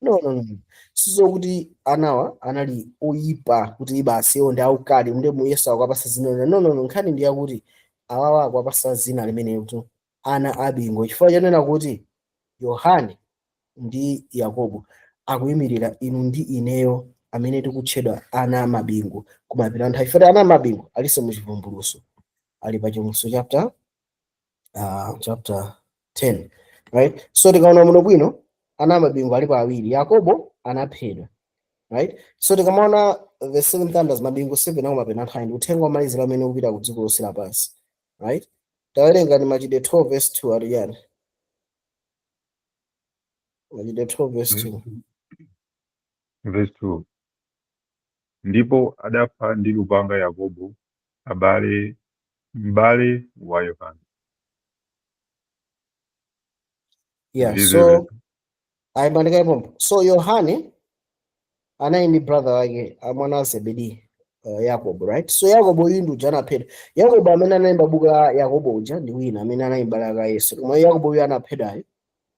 No, no, no, sizokuti anawa anali oyipa kuti basi iwo ndi aukali ndi mu Yesu akupasa zina. No, no, no. Nkhani ndi yakuti awawa akuwapasa zina limene kuti ana abingu, chifukwa chanena kuti Yohane ndi Yakobo akuyimirira inu ndi ineyo amene tikutchedwa ana amabingu kumapeto anthu. Ifete ana amabingu alinso mu Chivumbulutso, ali pa Chivumbulutso chapter 10, right? So tikaona muno bwino, ana amabingu alipo awiri. Yakobo anaphedwa, right? So tikamaona the seven thunders, mabingu 7 akumapeto anthu, ndi uthenga womalizira amene ukupita ku dziko lonse lapansi, right? Tawerenga ni Machitidwe 12 verse 2, ati yani? Machitidwe 12 verse 2. Verse 2: Ndipo adapha ndi lupanga Yakobo abale m'bale wa Yohane. Yeah. Ndize. So ayimandika ipompo. So Yohane anali ndi brother wake, mwana wa Zebedi, Yakobo, right? So Yakobo uyu ndi uja anaphedwa. Yakobo amene analemba buku la Yakobo uja ndi wina amene anali m'bale wa Yesu, koma Yakobo uyu anaphedwayo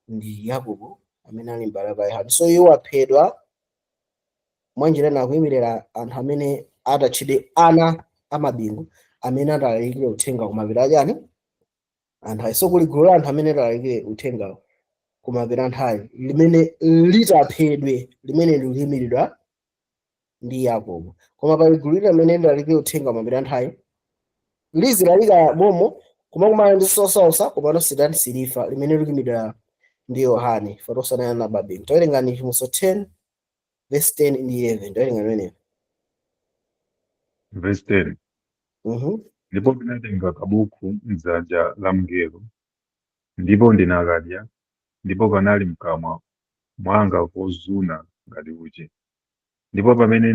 ndi Yakobo amene ali m'bale wa Yohane. So iwo aphedwa mwanjira ina akuyimirira anthu amene atatchedwe ana amabingu amene atalalikire uthenga kumapeto achani anthu ayi. So kuli gulu la anthu amene atalalikire uthenga kumapeto anthu limene litaphedwe, limene likuyimiridwa ndi Yakobo. Koma pali gulu lina limene lilalikire uthenga kumapeto anthu, lizilalika momo kumakumana ndi sosausa komano sitani silifa, limene likuyimiridwa ndi Yohane fotosanana na Babeli. Tawerengani Chivumbulutso 10 verse 10 ndi 11. Tawerenga limeneyo. Verse 10. Ndipo ndinatenga kabuku m'dzanja la mngelo, ndipo ndinakadya, ndipo kanali mkamwa mwanga kozuna ngati uchi, ndipo pamene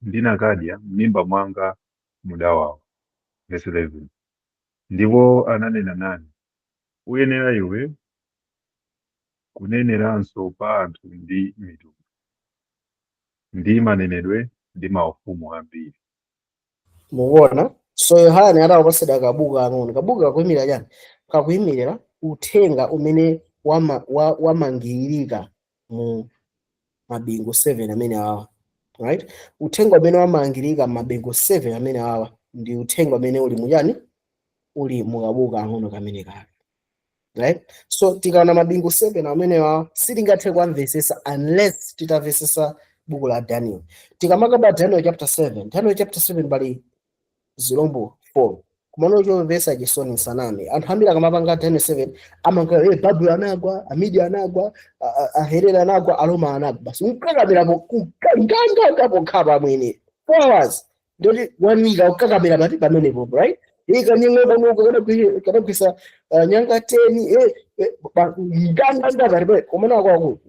ndinakadya, m'mimba mwanga mudawawa. Verse 11: Ndipo ananena nane, "Uyenera iwe kuneneranso pa anthu ndi mitundu ndi manenedwe ndi maufumu ambiri." Mukuona? So Yohane atawapatsidwa kabuku kang'ono, kabuku kakuyimirira chani? Kakuyimirira uthenga umene wamangirika mu mabingu 7 amene awa, right? Uthenga umene wamangirika mu mabingu 7 amene awa ndi uthenga umene uli muchani? Uli mukabuku kang'ono kamene kake, right? So tikaona mabingu 7 amene awa, sitingathe kuwamvesesa unless titamvesesa buku la Daniel. Tikamakamba Daniel chapter 7, Daniel chapter 7 pali zilombo 4. Kumano chomvetsa chisoni, nsaname, anthu ambiri akamapanga Daniel 7 amanga Babuloni anagwa, Amidi anagwa, Ahelene anagwa, Aroma anagwa, basi nkakamirapo nganganga pokhala pamwene 4 hours, ndoti one week akukakamira pati pamenepo, right? Ikanyengo pamoko kanagwisa nyanga 10, nganganga palibe. Komano akwaku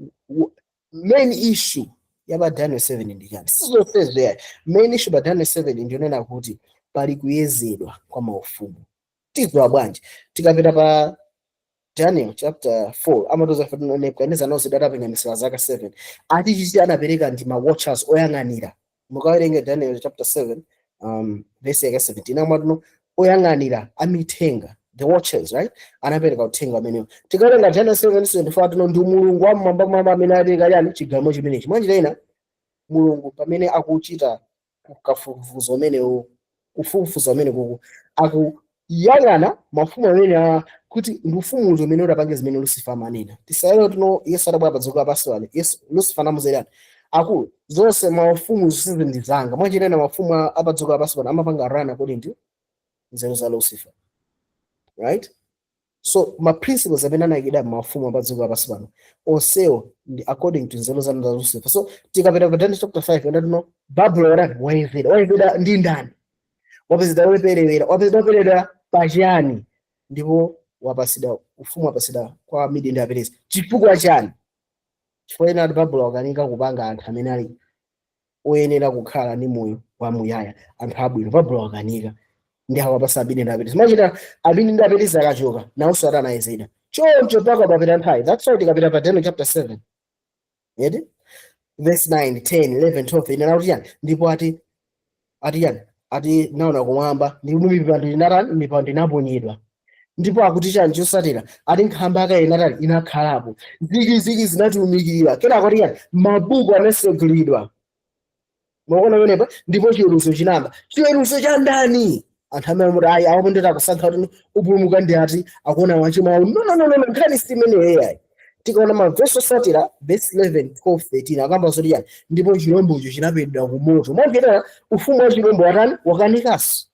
main issue yapa Daniel 7 ndi chani? Sizonsezo yayi. Main issue pa Daniel 7 ndionena kuti pali kuyezedwa kwa maufumu. Tidziwa bwanji? Tikapita pa Daniel chapter 4, amatoza Nebukadnezar nonse datapenya zaka 7, ati chichi anapereka ndi ma watchers, oyang'anira. Mukawerenge Daniel chapter 7 verse yake 17, amatuno oyang'anira amithenga, the watchers, right, anapereka uthenga amenewo. Tikawerenga Daniel 7 24, atuno ndi Mulungu wamwamba mwamba amene apereka chani? Chigamulo chimenechi. Mwanjira ina, Mulungu pamene akuchita kafukufuku umenewo, kufufuza umene kuku akuyang'ana mafumu amene awa kuti ndi ufumu uti umene utapange zimene Lucifer amanena. Tisayero tino Yesu adabwera pa dziko lapansi pano, Yesu Lucifer anamuzerani akulu zonse, maufumu zonse ndi zanga. Mwanjira ina, mafumu apa dziko lapansi pano amapanga run according to nzeru za Lucifer, right? So ma principles amene anayikidwa mafumu apa dziko lapansi pano onsewo ndi according to nzeru za Lucifer. So tikapita pa Daniel chapter 5, ndatuno Babuloni watani? Wayezedwa. Wayezedwa ndi ndani? Wapezedwa woperewera. Wapezedwa woperewera pachani? Ndipo wapasidwa ufumu, wapasidwa kwa Amidi ndi Aperezi. Chifukwa chani? Chifukwa ena ati Babuloni wakanika kupanga anthu amene ali oyenera kukhala ndi moyo wamuyaya, anthu abwino. Babuloni wakanika ndi awapasa Amidi ndi Aperezi. Machita Amidi ndi Aperezi akachoka, nawonso atanayezedwa choncho mpaka papita nthawi. That's why tikapita pa Daniel chapter 7 yeti Verse 9, 10, 11, 12 inena kuti yani? Ndipo ati yani? Ati naona kumwamba ndipo mipando inatani? Mipando inaponyedwa. Ndipo akuti chani chosatira? Ati nkhalamba yakale inatani? Inakhalapo. Zikiziki zinatiumikira. Kenako ati yani? Mabuku anasegulidwa. Mukuona pamenepa? Ndipo chiweruzo chinayamba. Chiweruzo cha ndani? Anthu amene amati ayi, awo ndeti akusankha kuti upulumuka ndi ati akuona wachimwa awo. No, no, no, no, no, nkhani si imeneyo yayi. Tikaona mavesi osatira, verse 11, 12, 13, akamba zoti yani? Ndipo chilombocho chinaponyedwa ku moto. Mwamvera, ufumu wa chilombo watani? Wakanikanso.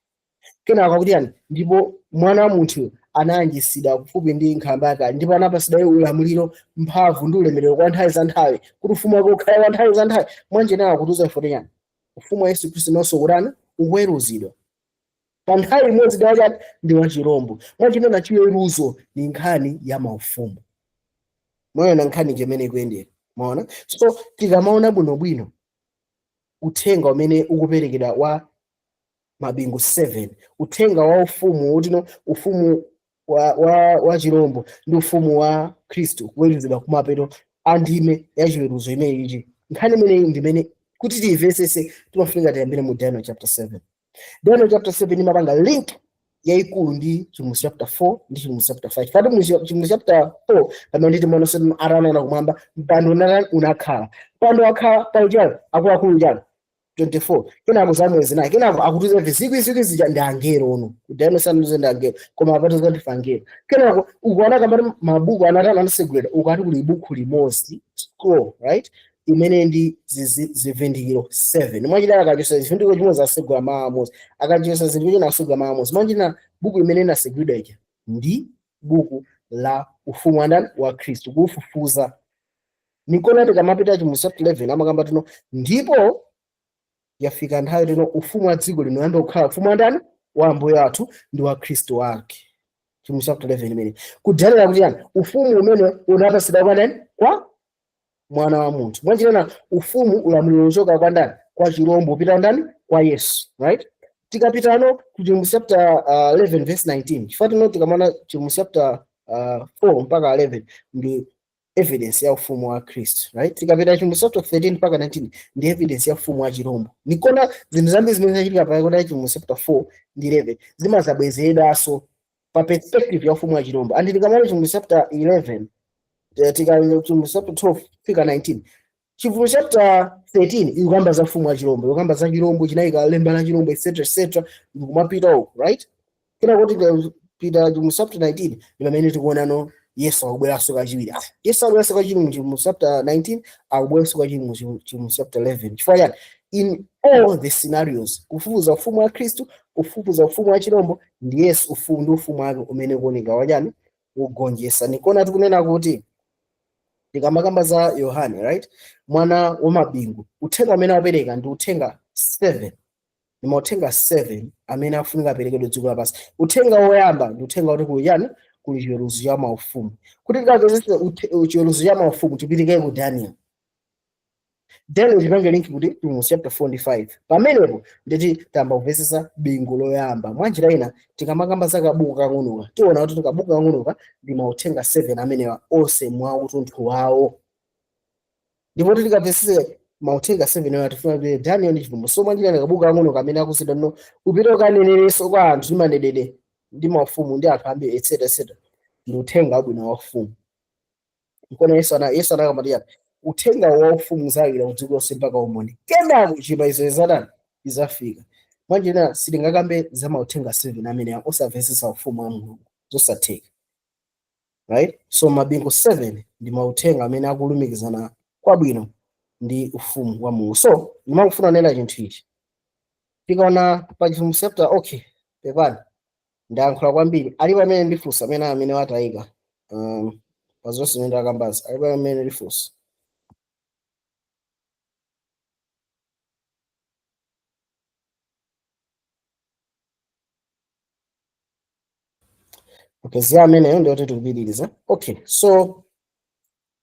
Kenako akuti yani? Ndipo mwana wa munthu anayanjisidwa kufupi ndi nkhalamba yakale, ndipo anapasidwa iye ulamuliro, mphamvu ndi ulemerero kwa nthawi za nthawi, kuti ufumu wake ukhale wa nthawi za nthawi. Mwanjira akutiuza ife yani? Ufumu wa Yesu Khristu nonso kutani? Ukuweruzidwa pa nthawi imodzi ndi wachani? Ndi wa chirombo. Mwanjira chiweruzo ni nkhani ya maufumu. Mwaona nkhani chimene ikuyendera? Mwaona? So tikamaona bwinobwino uthenga umene ukuperekedwa wa mabingu 7, uthenga wa ufumu wotino ufumu wa chirombo ndi ufumu wa Khristu kuweruzidwa kumapeto a ndime ya chiweruzo imene ichi, nkhani imeneyi ndimene kuti tiyimvetsetse timafunika tiyambire mu Daniel chapter 7. Daniel chapter 7 imapanga link yayikulu ndi Chivumbulutso chapter 4 ndi Chivumbulutso chapter 5. Pati mu Chivumbulutso chapter 4 pamene nditi mwana atanaona kumwamba mpando unakhala, mpando wakhala pauchalo akuluakulu chalo 24, kenako zamoyo zinayi, kenako akutiza ife zikwi zikwi zija ndi angelo ono. Daniel sanuze ndi angelo, koma apatiza ndife angelo. Kenako ukuona kambati mabuku anatana anasegulira, ukati kuli buku limodzi, scroll, right, imene ndi zivindikiro 7. Mwachita akachosa zivindikiro chimodzi asegula mawu amodzi, akachosa zivindikiro china asegula mawu amodzi. Mwachita buku imene inasegulidwa ija ndi buku la ufumu wa ndani? Wa Khristu, kufufuza. Nikona tikamapita Chivumbulutso chapter 11 amakamba tino ndipo yafika nthawi tino ufumu wa dziko lino yamba kukhala ufumu wa ndani? Wa Ambuye athu ndi wa Khristu wake. Chivumbulutso chapter 11 imene kudzalera kuti yani? Ufumu umene unapasidwa kwa ndani? Kwa mwana wa munthu. Mwanjira ufumu ulamuliro uchoka kwa ndani? Kwa chirombo upita ndani? Kwa Yesu, right? Tikapitano ku Chivumbulutso chapter 11 verse 19, chifukwa tino tikamana Chivumbulutso chapter 4 mpaka 11 ndi evidence ya ufumu wa Khristu, right? Tikapita Chivumbulutso chapter 13 mpaka 19 ndi evidence ya ufumu wa chirombo. Nikona zinthu zambiri zimene zachitika pakati Chivumbulutso chapter 4 ndi 11 zimazabwezeredwanso pa perspective ya ufumu wa chirombo. And tikamana Chivumbulutso chapter 11, tikapita Chivumbulutso chapter 12 fika 19, Chivumbulutso chapter 13 ikukamba za ufumu wa chirombo, ikukamba za chirombo chinayika lemba la chirombo, etc etc, ndikumapita uko, right? Kenako tikapita Chivumbulutso chapter 19 ndi pamene tikuonano Yesu akubweranso kachiwiri. Yesu akubweranso kachiwiri mu Chivumbulutso chapter 19, akubweranso kachiwiri mu Chivumbulutso chapter 11. Chifukwa chani? In all the scenarios, kufufuza ufumu wa Khristu, kufufuza ufumu wa chirombo, ndi Yesu ufumu ndi ufumu wake umene ukuoneka wachani? Wogonjetsa. Nikona tikunena kuti tikamakamba za Yohane, right, mwana wa mabingu, uthenga umene apereka ndi uthenga 7, ndi mauthenga 7 amene afunika aperekedwe dziko lapansi. Uthenga woyamba ndi uthenga kuti kuli chani? Kuli chiweruzo cha maufumu. Kuti tikapezese chiweruzo cha maufumu tipitike ku Daniel. Daniel tipange link kuti Chivumbulutso chapter 4 ndi 5. Pamenepo nditi tamba kupezesa bingu loyamba. Mwanjira ina tikamakamba za kabuku kang'onoka, tiona kuti kabuku kang'onoka ndi mauthenga 7 amenewa onse mwa utunthu wawo. Ndipo tikapezese mauthenga 7 awa tifuna kuti Daniel ndi Chivumbulutso. So mwanjira ina kabuku kang'onoka amene akuzidwa no upite ukanenerenso kwa anthu ndi manenedwe ndi maufumu ndi anthu ambiri, etc etc, ndi uthenga wabwino wa ufumu. Nkona Yesu anakamati yani? Uthenga wa ufumu uzalira ku dziko lonse mpaka umboni, kenako chipaizo izatani? Izafika. Mwanjira sitingakambe za mauthenga 7 amene osamvetsetsa ufumu wa Mulungu, zosatheka, right? So mabingu 7 ndi mauthenga amene akulumikizana kwabwino ndi ufumu wa Mulungu. So ndimangofuna kunena chinthu ichi, tikaona pa Chivumbulutso chapter, okay, pepani ndayankhula kwambiri. Alipo amene ndifunsa amene watayika pa zonse zimene ndakambazi? Alipo amene ndifunsa? Okay, ziya ameneyo ndiyoti tikupitiriza. Okay, so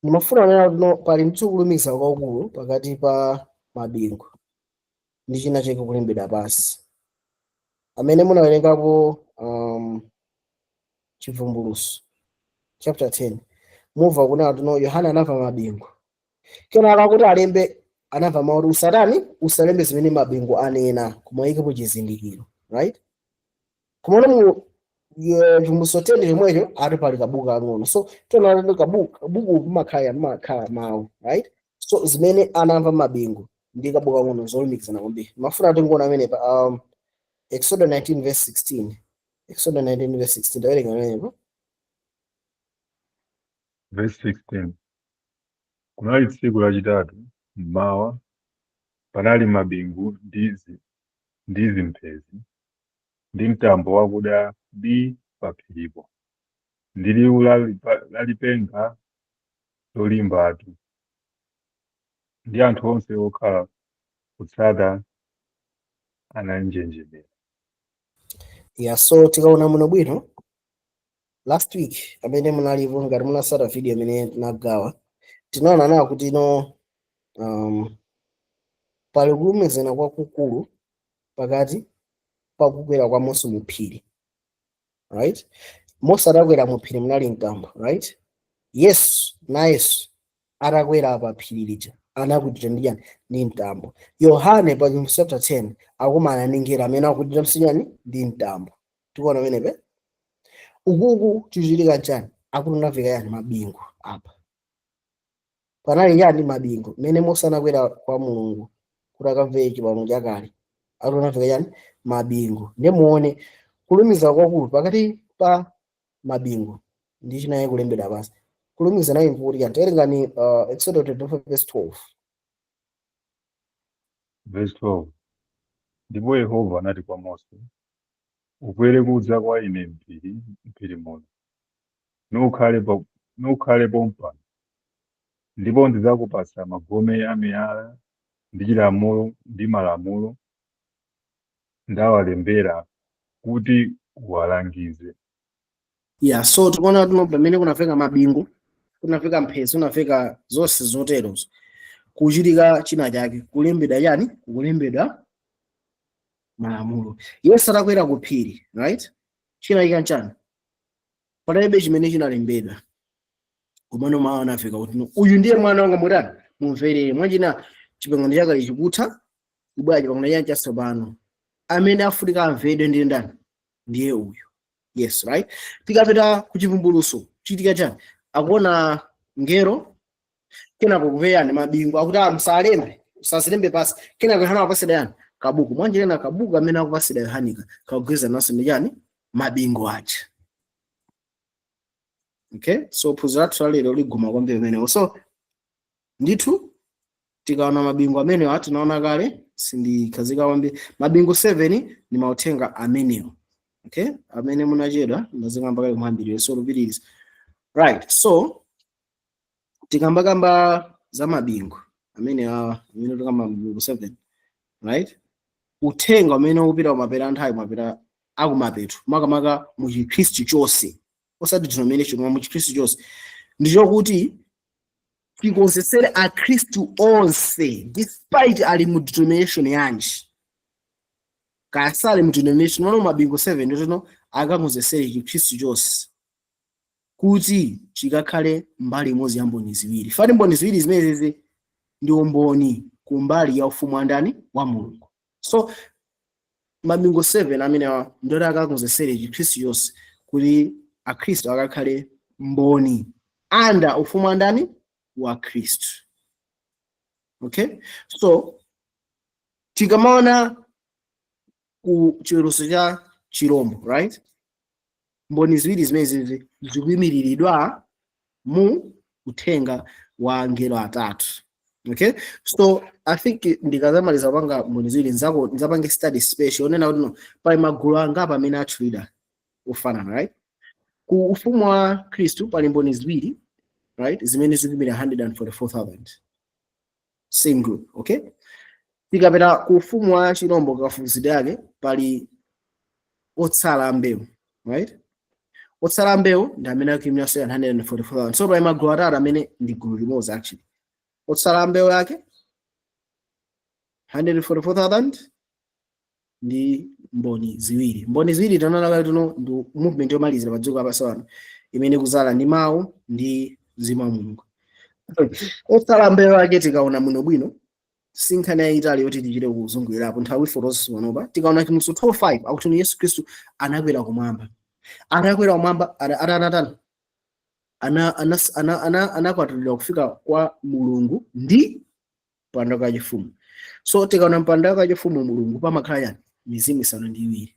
ndimafuna kunena kuti no, pali ndithu kulumikiza kwakukulu pakati pa mabingu ndi china chake kulembedwa pansi. Amene munawerengapo Chivumbulutso chapter 10, mumva kunena kuti no, Yohana anamva mabingu, kenaka kuti alembe Anamva mawu kuti, "Usatani? Usalembe zimene mabingu anena, koma uyikepo chizindikiro," right? Kumaona mu Chivumbulutso 10 chomwecho ati pali kabuku kang'ono. So tiona kuti kabuku, kabuku kumakhala mawu, right? So zimene anamva mabingu ndi kabuku kang'ono zolumikizana kwambiri. Mafuna tingoona amenepa Exodus 19 verse 16. Exodus 19 verse 16, tawerenga amenepo. Verse 16. Kunali tsiku lachitatu mmawa, panali mabingu ndi zimphezi ndi mtambo wakuda bii pa phiripo, ndi liwu la lipenga lolimbatu, ndi anthu onse okhala kutsata ananjenjemera. Yeah, so tikaona muno bwino, last week amene munalipo, ngati munasata video imene tinagawa, tinaona nawo kuti ino pali kulumikizana kwakukulu pakati pa kukwera kwa Mose mu phiri, right? Mose atakwera mu phiri munali mtambo, right? Yesu nayenso atakwera pa phiri lija anakwitira ndi chani? Ndi mtambo. Yohane pa Chivumbulutso chapter 10 akumana ndi ngelo amene akukwitira msinyani? Ndi mtambo. Tikuona pamenepe ukuku chichitika nchani? Akuti unafika yani? Mabingu. Apa panali yani? Mabingu. Mmene Mose anakwera kwa Mulungu kuti akamve chipangano chakale, akuti unafika yani? Mabingu. Ndiye muone kulumiza kwakulu pakati pa mabingu ndi chinayi kulembedwa pansi. Kulumiza nayi nkuti yani? Tawerengani Exodus 24 verse 12. Verse 12. Ndipo Yehova anati kwa Mose, "Ukwere kudza kwa ine m'phiri muno, nukhale pompano, ndipo ndidzakupatsa magome a miyala ndi chilamulo ndi malamulo ndawalembera kuti uwalangize." Yeah, so tikuona tuno pamene kunafika mabingu, kunafika mphezi, kunafika zonse zoterozo, kuchitika china chake, kulembedwa chani? Kulembedwa malamulo. Yesu atakwera ku phiri, right, chinayika nchani? Palibe chimene chinalembedwa, komano mawu anafika kuti, "No, uyu ndiye mwana wanga, mutani? Mumverere." Mwachina chipangano chakale chikutha, kubwera chipangano chani? Chatsopano. Amene afunika amvedwe ndiye ndani? Ndiye uyu Yesu, right? Tikapita ku Chivumbulutso, chitika chani? Akuona ngelo, kenako kupeyani mabingu, akuti, "Ah, musalembe, usazilembe pasi." Kenako Yohana akupasida yani? Kabuku. Mwanjirena kabuku amene akupasida Yohanika kakugwirizana naso ndi chani? Mabingu aja. Okay, so phunziro lathu lalero liguma kwambiri pamenepo. So ndithu tikaona mabingu amenewa tinaona kale, sindikhazika kwambiri. Mabingu 7 ndi mauthenga amenewo, okay? Amene munachedwa, ndazikamba kale kumhambiriro, so lupitiriza, right? So tikambakamba za mabingu amene awa, amene tikamba mabingu 7, right, uthenga umene ukupita kumapeta nthawi, kumapeta akumapeto, makamaka mu Chikhristu chonse, osati denomination, koma mu Chikhristu chonse, ndichokuti tikonzetsere Akhristu onse, despite ali mu denomination yanji, kaya sali mu denomination. Mano mabingu 7 nditino akakonzetsere Chikhristu chonse kuti chikakhale mbali imodzi ya mboni ziwiri. Fati mboni ziwiri zimenezi ndi umboni kumbali ya ufumu wa ndani? Wa Mulungu. So mabingu 7 amenewa ndoti akakonzetsere Chikhristu chonse kuti Akhristu akakhale mboni under ufumu wa ndani? Wa Khristu. Okay, so tikamaona ku chiweruzo cha chirombo, right, mboni ziwiri zimenezi zikuyimiriridwa mu uthenga wa angelo atatu. Okay, so I think ndikazamaliza kupanga mboni ziwiri, nzako nzapange study special onena kuti no, pali magulu angapo amene atchulidwa ofanana, right? Ku ufumu wa Khristu pali mboni ziwiri, right, zimene zikuyimira 144,000, same group. Okay, tikapita ku ufumu wa chirombo, kafufuzidwe yake, pali otsala mbewu, right? Otsala mbewu ndi amene akuyimiranso 144,000. So pali magulu atatu amene ndi gulu limodzi actually: otsala mbewu yake, 144,000, ndi mboni ziwiri. Mboni ziwiri tanaona kale tuno ndi movement yomalizira pa dziko lapansi pano imene kuzala ndi mawu ndi mzimu wa Mulungu. Otsala mbewu yake, tikaona bwinobwino, Si nkhani yayitali yoti tichite kuzungulirapo, nthawi ifotokoza panopa. Tikaona Chivumbulutso 12:5, akuti Yesu Khristu anakwera kumwamba. Atakwera kumwamba, atatani? Anakwatulidwa kufika kwa Mulungu ndi mpando wachifumu. So tikaona mpando wachifumu Mulungu, pamakhala yani? Mizimu isanu ndi iwiri,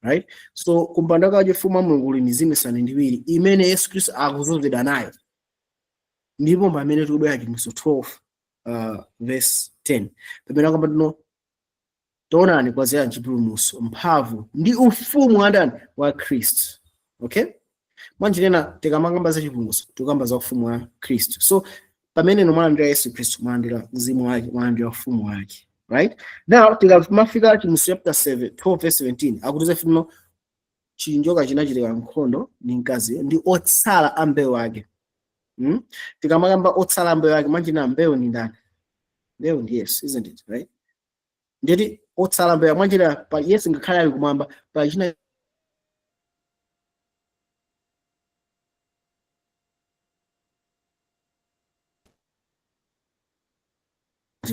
right? So kumpando wachifumu wa Mulungu kuli mizimu isanu ndi iwiri imene Yesu Khristu akuzunzidwa nayo, ndipo pamene tikubwera Chivumbulutso 12 verse 10, pamene akamba tino, taonani, kwadzera chipulumutso, mphamvu ndi ufumu wa ndani? Wa Khristu. Okay, mwanjirena tikamakamba za chipulumutso, tikamba za ufumu wa Khristu. So pamene mwalandira Yesu Khristu, mwalandira mzimu wake, mwalandira ufumu wake. Right now, tikamafika Chivumbulutso chapter 7 12 verse 17, akutiza fino chinjoka chinachitika nkhondo ndi mkazi ndi otsala a mbewu ake. Tikamakamba otsala a mbewu ake, mwanjina mbewu ndi ndani? Mbewu ndi Yesu, isn't it? Right? Nditi otsala mbewu, mwanjina pa Yesu ngakhale ali kumwamba, pa china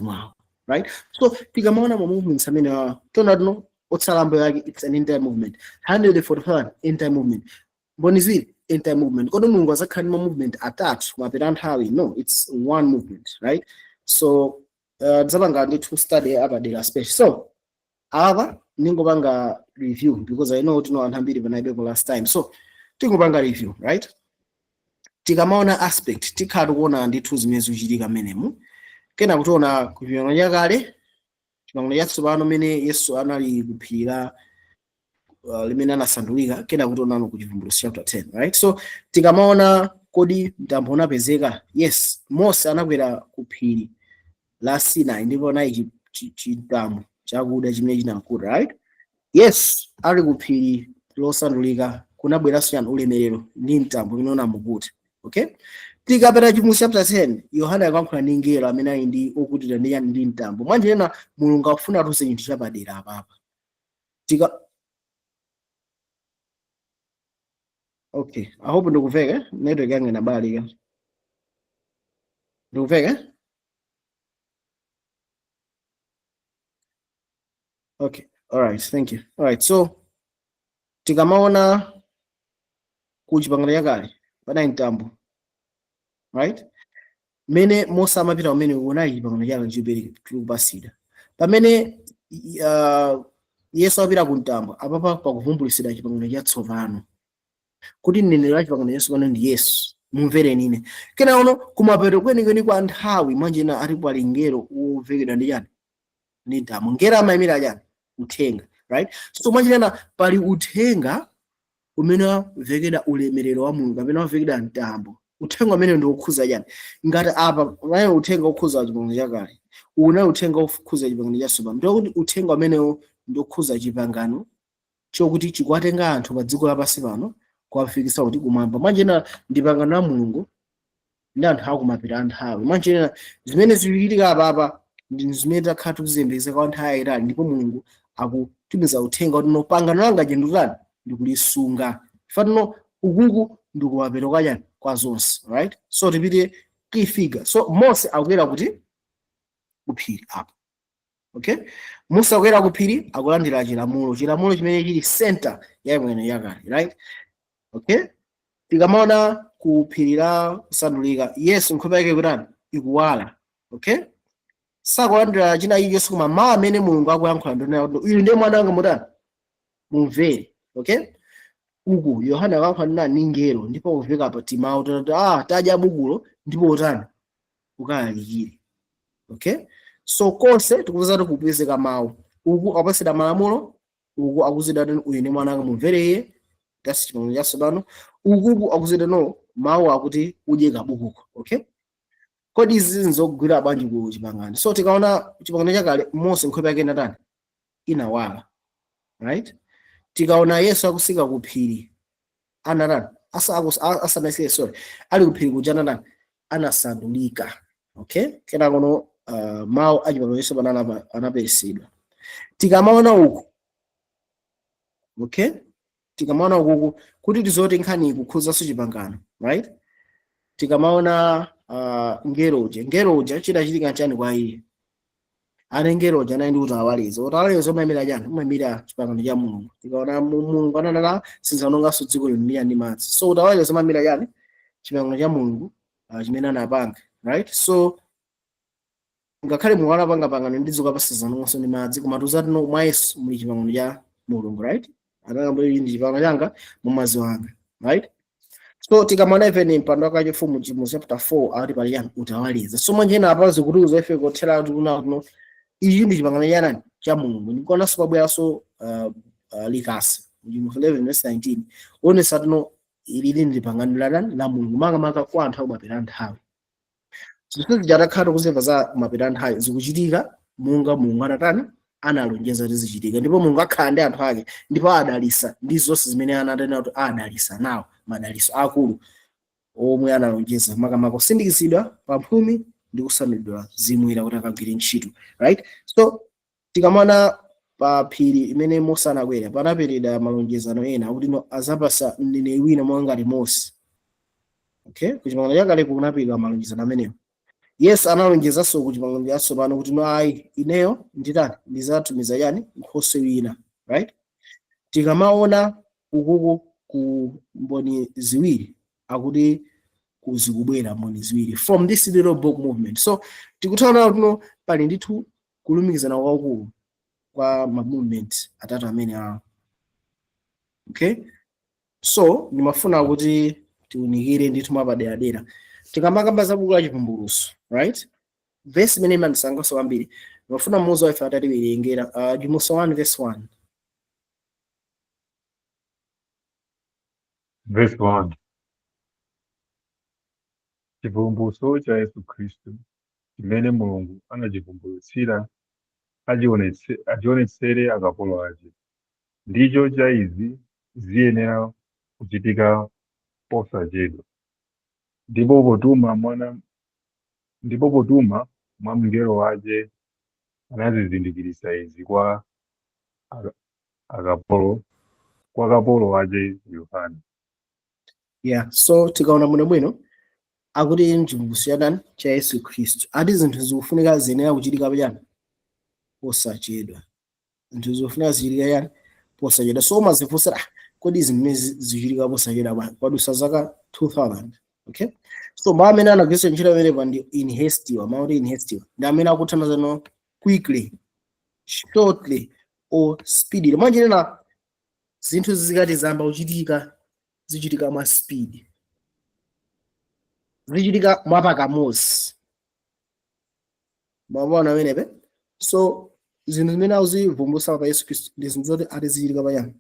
mwawo, right? So tikamaona ma movements amene awa, tiona tuno otsala mbewu yake, it's an entire movement. 145, entire movement. Mboni ziwiri, entire movement. Kodi Mulungu azakhala ndi ma movement atatu kumapita nthawi? No, it's one movement, right? So tidzapanga ndithu study apadera special. So apa ningopanga review because I know kuti no anthu ambiri panalibepo last time, so tingopanga review, right? Tikamaona aspect, tikhala tikuona ndithu zimene zikuchitika mmenemu. Kena kutiona ku Chipangano Chakale, Chipangano Chatsopano, mene Yesu anali kuphiri la limene anasandulika. Kena kutionano ku Chivumbulutso chapter 10, right? So tikamaona, kodi mtambo unapezeka? Yes, Mose anakwera ku phiri la Sinai ndipo anali chimtambo chakuda chimene chinakuta, right? Yes, ali ku phiri losandulika, kunabweranso chani? Ulemerero ndi mtambo umene unamukuta. Okay, tikapita Chivumbulutso chapter 10, Yohana akuyankhula ndi mngelo amene ali ndi okutira ndi chani? Ndi mtambo. Mwanjirena Mulungu akufuna atiuze chinthu chapadera apapa. Tika okay, I hope ndikuveka. Network yanga inabalika. Ndikuveka? Okay, all right, thank you. All right, so tikamaona ku Chipangano Chakale panali mtambo, right? Mene Mose amapita kumene unali chipangano chake chipereke chikupasida. Pamene Yesu apita ku mtambo, apapa pakuvumbulutsidwa chipangano chatsopano, kuti mneneri wa chipangano chatsopano ndi Yesu, mumvereni ine. Kena uno kumapeto kwenikweni kwa nthawi, mwanjena ali pali ngelo wovekedwa ndi chani? Ndi mtambo. Ngelo amayimira chani? Uthenga, right? So mwanjena pali uthenga umene wavekedwa ulemerero wa Mulungu kapena wavekedwa mtambo. Uthenga umene ndi wokhuza chani? Ngati apa panali uthenga wokhuza chipangano chakale, unali uthenga wokhuza chipangano chatsopano, ndiye kuti uthenga umenewo ndi wokhuza chipangano chokuti chikuwatenga anthu pa dziko lapansi pano kuwafikisa kuti kumwamba. Mwanjena ndi pangano la Mulungu ndi anthu akumapeto a nthawi. Mwanjena zimene zikuchitika apapa ndi zimene takhala tikuziyembekeza kwa nthawi yayitali, ndipo Mulungu akutumiza uthenga kuti no, pangano langa ndikutani? Ndikulisunga. Fatino ukuku ndikumapeto kwa chani? Kwa zonse, right? So tipite key figure. So Mose akukwera kuti? Kuphiri apo. Okay, Mose akukwera kuphiri, akulandira chilamulo, chilamulo chimene chili center ya imwene yakale, right? Okay, tikamaona ku phiri la kusandulika, Yesu nkhope yake ikutani? Ikuwala. Okay, sakulandira china chilichonse koma mawu amene Mulungu akuyankhula, ndonena kuti uyu ndiye mwana wanga, mutani? Mumvere. Okay, uku Yohana akuyankhula ndi ngelo, ndipo kuveka pa timawu tati tadya bukulo ndipo utani? Ukalalikire. Okay, so konse tikupeza kuti kupezeka mawu. Uku akupatsidwa malamulo, uku akuzidwa kuti uyu ndi mwana wanga, mumvere iye, that's chipangano chatsopano. Ukuku akuzidwa no mawu akuti udye kabukuko. Okay, kodi izi nzogwira bwanji ku chipangano? So tikaona chipangano chakale, Mose nkhope yake inatani? Inawala, right? Tikaona Yesu akusika ku phiri, anatani? Asanasike, sorry, ali ku phiri kuja anatani? Anasandulika. Okay, kenakono mawu a chipangano chatsopano anaperesedwa. Tikamaona uku, okay, tikamaona ukuku kuti tizoti nkhani ikukhuzanso chipangano, right? Tikamaona ngelo uja, ngelo uja chidachitika chani kwa iye? Anengero uja anali ndi utawaleza. Utawaleza umayimira chani? Umayimira chipangano cha Mulungu. Tikaona Mulungu ananena sinzaononganso dziko lino ndi madzi. So utawaleza umayimira chani? Chipangano cha Mulungu chimene anapanga, right? So ngakhale Mulungu anapanga pangano ndi dziko lapansi sinzaononganso ndi madzi, koma tuzati no, mwa Yesu muli chipangano cha Mulungu, right? Anakamba ndi chipangano changa mu mwazi wanga, right? So tikamona even mpando wake wachifumu mu chapter 4 akuti pali chani? Utawaleza. So mwanjena apa zikutiuza ife kothera kuti kuna kuno ichi ndi chipangano cha nani? Cha Mulungu. Ndikuonanso pabweranso likasa mu 11 verse 19, onesa tino ilili ndi pangano la nani? La Mulungu, makamaka kwa anthu akumapita nthawi. Zinthu zijatakhala kuzimva za kumapita nthawi zikuchitika monga Mulungu anatani? Analonjeza kuti zichitika. Ndipo Mulungu akhala ndi anthu ake ndipo adalisa ndi zonse zimene anatena kuti adalisa nawo, madaliso akulu omwe analonjeza, makamaka kusindikizidwa pamphumi ndi kusanulidwa zimwira kuti akagwire ntchito, right? So tikamana pa phiri imene Mose anakwera, panaperedwa malonjezano ena akuti no, azapasa mneneri wina monga ngati Mose, okay? Kuchipangano chakale kunaperedwa malonjezano amenewo. Yesu analonjezanso ku chipangano chatsopano kuti no, ayi, ineyo nditani? Ndizatumiza chani? Nkhoswe wina, right? Tikamaona ukuku ku mboni ziwiri, akuti kuzikubwera mboni ziwiri from this little book movement. So tikuthaona kuti pali ndithu kulumikizana kwakukulu kwa ma movement atatu amene awo, okay? So ndimafuna kuti tiunikire ndithu mwapaderadera tikamakamba za buku la Chivumbulutso, right? Verse imene imandisangalatsa kwambiri, ndimafuna mmodzi wa ife atatiwerengera Chivumbulutso 1 verse 1. Verse 1. Chivumbulutso cha Yesu Khristu, chimene Mulungu anachivumbulutsira achionetsere akapolo ake. Ndicho cha izi ziyenera kuchitika posachedwa. Ndipo potuma mwa mngelo wake anazizindikiritsa izi kwa akapolo, kwa kapolo wake Yohane. Yeah, so tikaona bwinobwino akuti mchivumbulutso cha ndani? Cha Yesu Khristu. Ati zinthu zikufunika ziyenera kuchitika pachani? Posachedwa. Zinthu zikufunika zichitika chani? Posachedwa. So umazifunsa, ah, kodi zimene zichitika posachedwa bwanji? Kwadusa zaka 2000, okay? So mawu amene anagwiritsa ntchito amenepa ndi in haste. Mawu in haste ndi amene akuthandiza no quickly, shortly or speedily. Mwanjinena zinthu zikati zamba kuchitika, zichitika mwa speed, zichitika mwapakamozi. Mwaona amenepe? So zinthu zimene akuzivumbulutsa pa Yesu Khristu ndi zinthu zoti ati zichitika pachani?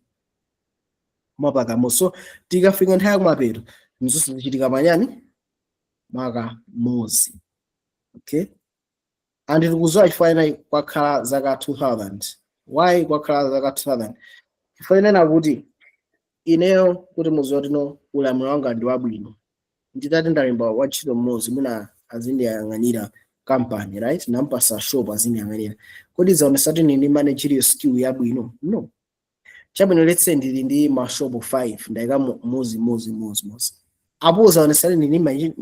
Mwapakamozi. So tikafika nthawi yakumapeto, zinthu zonse zichitika panyani? Mwakamozi, okay? And tikudziwa chifukwa ena kwakhala zaka 2000. Why kwakhala zaka 2000? Chifukwa inena kuti ineyo kuti muziwa tino ulamuliro wanga ndi wabwino, nditati ndalemba wantchito mmodzi mwina azindiyang'anira kampani, right? Nampasa shop azindiyang'anira, kodi zaonesa kuti ndili ndi managerial skill yabwino? No. Chabwino, let's say ndili ndi mashopo 5, ndayika muzi muzi muzi muzi apo, zaonesa kuti ndili ndi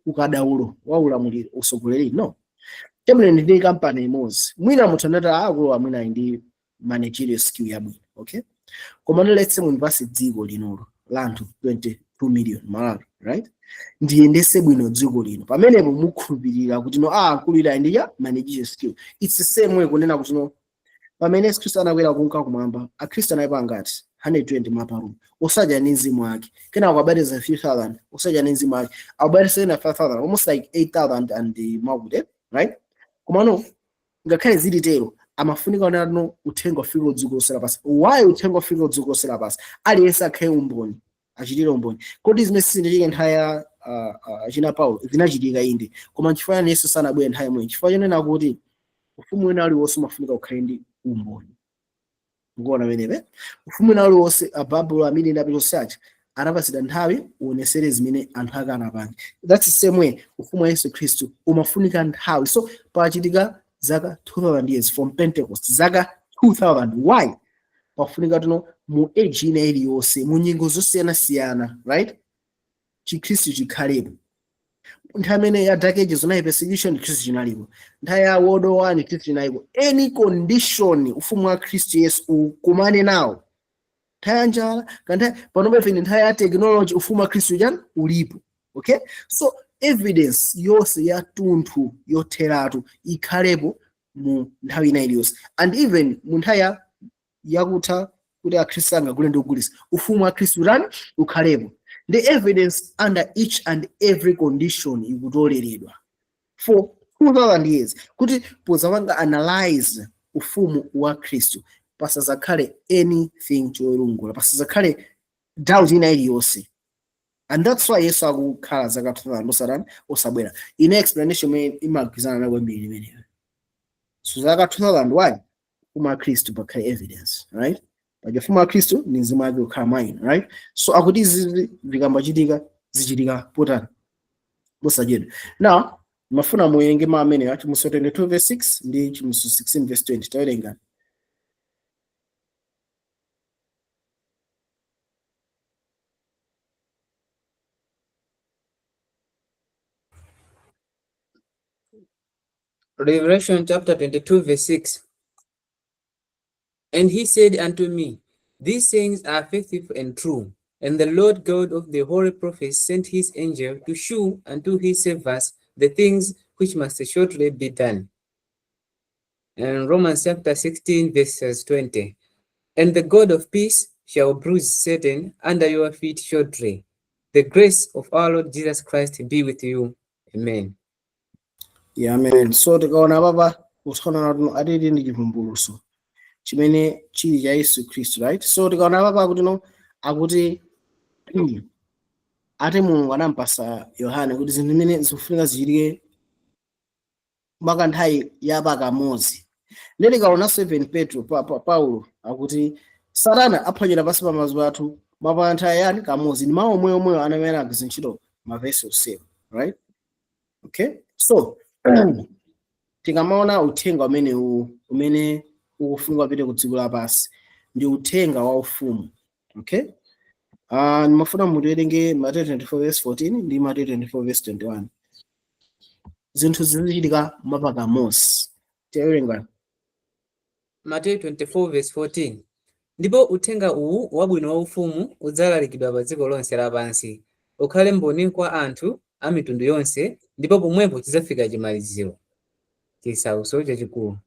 ukadaulo wa ulamuliro, usogoleri? No. Chabwino, ndili ndi kampani imodzi, mwina munthu anati akuluwa mwina ali ndi managerial skill yabwino, okay? Koma let's say mundipase dziko linolo la anthu 22 million, Malawi, right? Ndiyendese bwino dziko lino, pamenepo mukhulupirira kuti no, ah, akulu ila ndi ya managerial skill. It's the same way kunena kuti no, pamene Yesu Khristu anakwera kunka kumwamba, akhristu analipo angati? 120 mwaparumu, osadya ndi mzimu wake. Kenako abatiza 3000, osadya ndi mzimu wake. Abatiza ena 5000, almost like 8000 and mwakuti, right? Komano ngakhale zili tero, amafunika onena no uthenga ufike kudziko lonse lapansi. Why uthenga ufike kudziko lonse lapansi? Aliyense akhale umboni, achitire umboni. Kodi zimene sizinachitike nthawi ya achina Paulo? Zinachitika inde, koma nchifukwa chani Yesu sanabwere nthawi imweyo? Chifukwa chonena kuti ufumu wina uliwonse umafunika ukhale ndi umboni. Mukuona pamenepe? Ufumu wina uliwonse, Ababulo amene ndapita aja, anapatsidwa nthawi uonesere zimene anthu ake anapanga. That's the same way ufumu wa Yesu Khristu umafunika nthawi. So pachitika zaka 2000 years from Pentecost, zaka 2000. Why? Pafunika tino mu age ina iliyonse, mu nyengo zosiyanasiyana, right, chikhristu chikhalepo. Nthawi imene ya Dark Ages unali persecution, Khristu chinalipo. Nthawi ya World War One, Khristu chinalipo. Any condition, ufumu wa Khristu Yesu ukumane nawo. Nthawi ya njala, kanthawi panopa, even nthawi ya technology, ufumu wa Khristu chani ulipo. Okay, so evidence yonse ya tunthu yotheratu ikhalepo mu nthawi ina iliyonse, and even mu nthawi ya yakutha kuti akhristu angagule ndi kugulitsa, ufumu wa Khristu tani ukhalepo. The evidence under each and every condition ikutoleredwa for 2000 years, kuti pozapanga analyze ufumu wa Khristu pasazakhale anything choyolungula, pasazakhale doubt ina iliyonse. And that's why Yesu akukhala zaka 2000 osatani, osabwera. Ine explanation imene imagwirizana nayo kwambiri imeneyo. So zaka 2001, ufumu wa Khristu pakhale evidence, right? Paja ufumu wa Khristu ndi mzimu wake kukhala mwa inu, right? So akuti izi zikambachitika, zichitika potani, posachedwa. Now mafuna muyenge ma amenewa, Chivumbulutso 22 verse 6 ndi Chivumbulutso 16 verse 20. Tawerenga. Revelation chapter 22, verse 6. And he said unto me, These things are faithful and true. And the Lord God of the holy prophets sent his angel to shew unto his servants the things which must shortly be done. And Romans chapter 16, verses 20. And the God of peace shall bruise Satan under your feet shortly. The grace of our Lord Jesus Christ be with you. Amen. Yeah, amen. So tikaona papa kuthaona kuti atiti ndi chivumbulutso chimene chili cha Yesu Khristu, right? So tikaona papa kuti no, akuti ati Mulungu anampasa Yohane kuti zinthu zimene zikufunika zichitike makanthawi yapakamodzi. Ndi tikaona 7 Petro Paulo akuti Satana aphwanyira pansi pa mapazi athu mapanthawi yani kamodzi. Ndi mawu omwe omweyo anamene agwiritsa ntchito mavesi onsewo, right? Okay, so tikamaona uthenga umenewu umene ukufunika upite ku dziko lapansi ndi uthenga wa ufumu, okay? Ndimafuna mutiwerenge Mateyu 24 verse 14 ndi Mateyu 24 verse 21. Zinthu zizichitika mwapakamodzi. Tiwerenga. Mateyu 24 verse 14. Ndipo uthenga uwu wabwino wa ufumu udzalalikidwa pa dziko lonse lapansi, ukhale mboni kwa anthu a mitundu yonse, ndipo pomwepo chidzafika chimaliziro, chisautso chachikulu.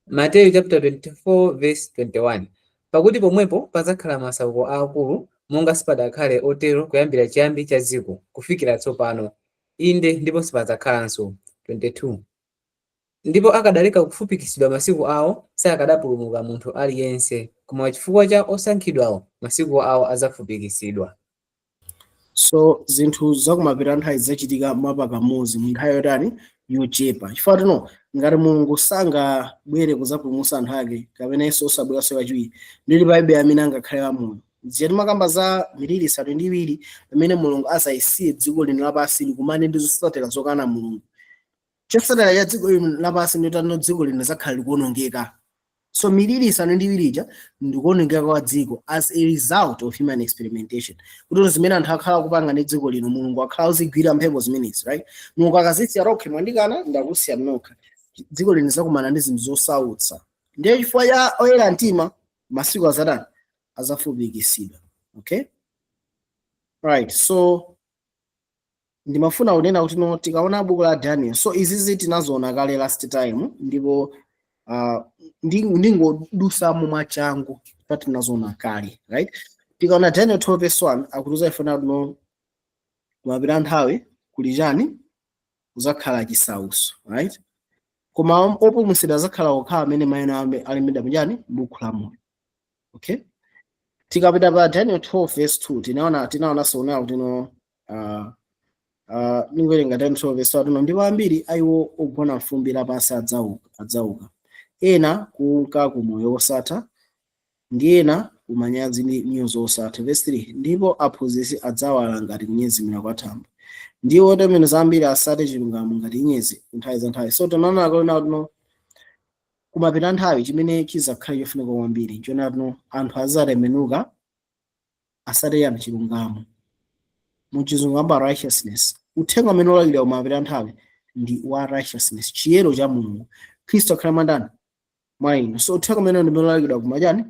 Mateyu chapter 24 verse 21. Pakuti pomwepo padzakhala masauko aakulu, monga sipadakhale otero kuyambira chiyambi cha dziko kufikira tsopano, inde ndipo sipadzakhalanso. 22 ndipo akadaleka kufupikitsidwa masiku awo, sakadapulumuka munthu aliyense, koma chifukwa cha osankhidwawo masiku awo adzafupikitsidwa. So zinthu zakumapeto nthawi zizachitika mwapakamodzi mu nthawi yotani, yochepa. Chifukwa tino ngati Mulungu sangabwere kudzapulumutsa anthu ake, kapena Yesu osabweranso kachiwiri, ndili palibe amene angakhale amoyo. Zija timakamba za miliri isanu ndi iwiri pamene Mulungu azayisiye dziko lino lapansi likumane ndi zotsatira zokana Mulungu. Chotsatira cha dziko lino lapansi nditano, dziko lino zakhala likuonongeka. So miliri isanu ndi iwiri ija ndikuonongeka kwa dziko as a result of human experimentation, kuti zimene anthu akhala kupanga ndi dziko lino, Mulungu akhala uzigwira mphepo zimenezi, right? Mulungu akazisiya rokhe, mwandikana, ndakusiya nokha, dziko lino zakumana ndi zinthu zosautsa. Ndiye chifukwa cha oyera mtima masiku azatani, azafupikisidwa. Okay, right. So ndimafuna kunena kuti no, tikaona buku la Daniel, so izizi tinazoona kale last time, ndipo ndingodusamo mwachangu pa tinazoona kale, right? Tikaona Daniel 12 verse 1, akutiuza ifuna kuti no, kumapita nthawi kuli chani, kuzakhala chisautso, right? Koma opulumutsidwa azakhala okha amene mayina alembedwa muchani, buku la moyo. Okay, tikapita pa Daniel 12 verse 2, tinaonanso kunena kuti no, ningowerenga Daniel 12 verse 2 tino: ndipo ambiri aiwo ogona mfumbi lapansi adzauka, ena kunka ku moyo wosatha, ndi ena kumanyazi ndi mnyozo wosatha. Verse 3: ndipo aphunzitsi adzawala ngati kunyezimira kwa thambo, ndiwo otembenuza ambiri asate chilungamo ngati nyenyezi nthawi za nthawi. So tinaona kuona kuti no, kumapita nthawi chimene chizakhale chofunika kwambiri nchona no, anthu azatembenuka asate yani, chilungamo, muchizungu amba righteousness. Uthenga umene ulalikidwa kumapeto a nthawi ndi wa righteousness, chiyero cha Mulungu, Khristu akhala mwandani mwa inu. So uthenga umene ndi umene ulalikidwa kumachani,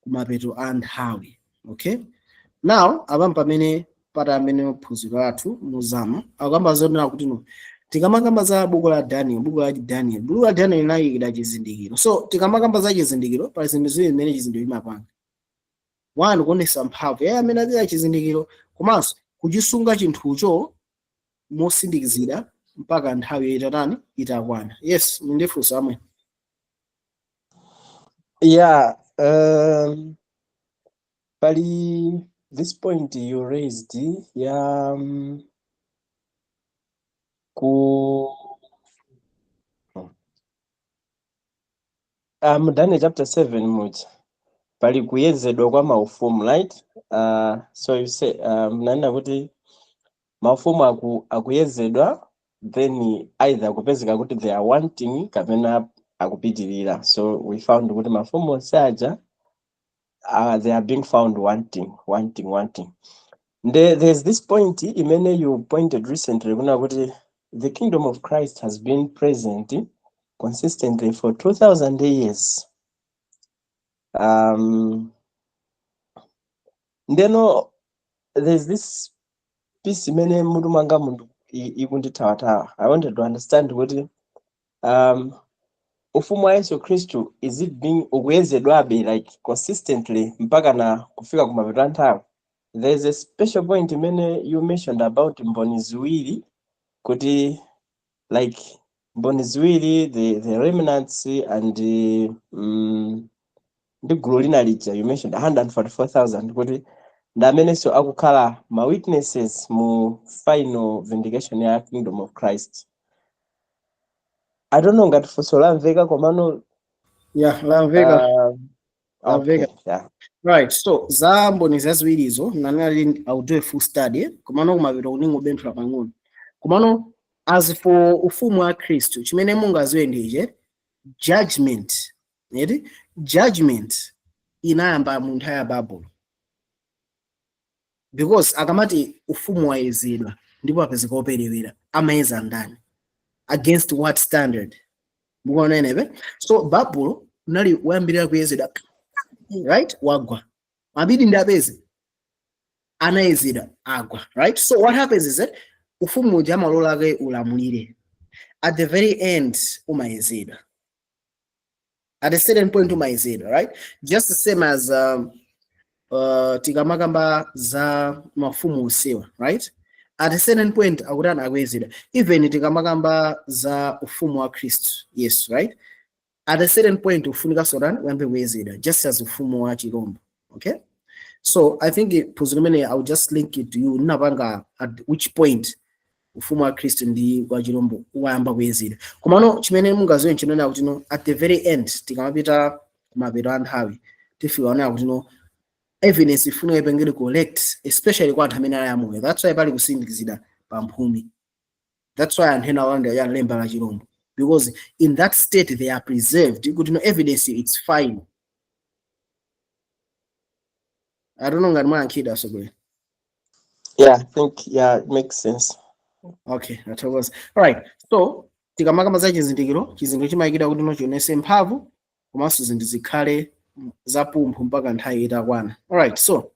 kumapeto a nthawi. Okay, now apa pamene pata amene phunziro athu muzama akamba zonena kuti no, tikamakamba za buku la Daniel, buku la Daniel linayikidwa chizindikiro. So tikamakamba za chizindikiro, pali zinthu ziwiri zimene chizindikiro chimapanga. One, kuonesa mphamvu ya amene adza chizindikiro, komanso kuchisunga chinthucho mosindikizira mpaka nthawi itatani, itakwana. Yes, mundifunsa amwe. Yeah, pali this point you raised ya ku Daniel chapter 7 muja pali kuyezedwa kwa maufumu, right? So you say nanena kuti maufumu akuyezedwa, then either kupezeka kuti they are wanting kapena akupitirira. So we found kuti mafumu onse aja they are being found wanting, wanting, wanting. There's this point imene you pointed recently kuna kuti the kingdom of Christ has been present consistently for 2000 years. Ndeno there's this piece imene mutu mwanga munthu ikundithawathawa. I wanted to understand kuti ufumu wa Yesu Khristu, is it being ukuyezedwabe like consistently mpaka na kufika kumapeto a nthawi? There's a special point imene you mentioned about mboni ziwiri, kuti like mboni ziwiri, the remnants and ndi gulu lina lija you mentioned 144,000, kuti ndi amenenso akukhala ma witnesses mu final vindication ya kingdom of Christ. I don't know ngati funso lamveka, komano. Yeah, lamveka. Lamveka. Okay, yeah. Right, so za mboni zaziwirizo nanali I will do a full study, komano kumapeto kuningobenthula pang'ono. Komano as for ufumu wa Khristu, chimene mungaziwe ndiche judgment, eti judgment inayamba mu nthawi ya Babulo, because akamati ufumu wayezedwa ndipo apezeka operewera, amayeza ndani, against what standard? Mukuona enepe? So Babulo unali woyambirira kuyezedwa, right? Wagwa mabidi ndi apeze anayezedwa, agwa, right? So what happens is that ufumu uja amalola ake ulamulire, at the very end umayezedwa, at a certain point umayezedwa, right? Just the same as tikamakamba za mafumu onsewa, right? At a certain point akutani, akuyezedwa. Even tikamakamba za ufumu wa Khristu Yesu, right, at a certain point ufunika sotani, uyambe kuyezedwa, just as ufumu wa chirombo. Okay, so I think phunziro limene I will just link it to you, ndinapanga at which point ufumu wa Khristu ndi wa chirombo wayamba kuyezedwa. Komano chimene mungaziwe chinena kuti no, at the very end, tikamapita kumapeto a nthawi, tifika onera kuti no, evidence ifunika ipangidwe collect, especially kwa anthu amene ali amoyo. That's why pali kusindikizidwa pa mphumi. That's why anthu ena alandira ya lemba la chirombo, because in that state they are preserved kuti no, evidence, it's fine. I don't know ngati mwayankhidwa, asogolera. Yeah, I think, yeah, it makes sense. Okay, nathokoza. Alright, so tikamakamba za chizindikiro, chizindikiro chimayikidwa kuti no, chionese mphamvu komanso zinthu zikhale zapumphu mpaka nthawi itakwana. Alright, so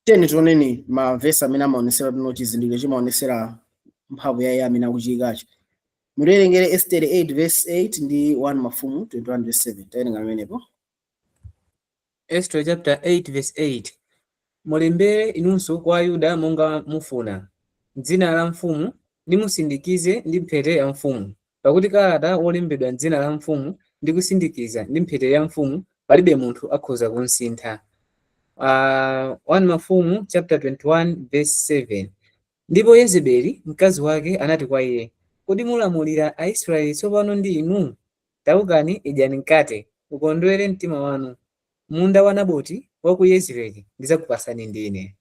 tiyeni tioneni mavesi amene amaonesera kuti no, chizindikiro chimaonesera mphamvu ya iye amene akuchiyikacho. Mutiwerengere Esther 8 verse 8 ndi 1 Mafumu 21 verse 7. Tawerenga pamenepo. Esther chapter 8 verse 8. Mulembere inunso kwa Yuda monga mufuna, dzina la mfumu, nimusindikize ndi mphete ya mfumu. Pakuti kalata wolembedwa m'dzina la mfumu ndi kusindikiza ndi mphete ya mfumu palibe munthu akhoza kumsintha. 1 Mafumu chapter 21 verse 7. Ndipo Yezebeli mkazi wake anati kwa iye, Kodi mulamulira Aisraeli tsopano ndi inu? Taukani, idyani mkate, ukondwere mtima wanu. Munda wa Naboti wa ku Yezreeli ndidzakupatsani ndine.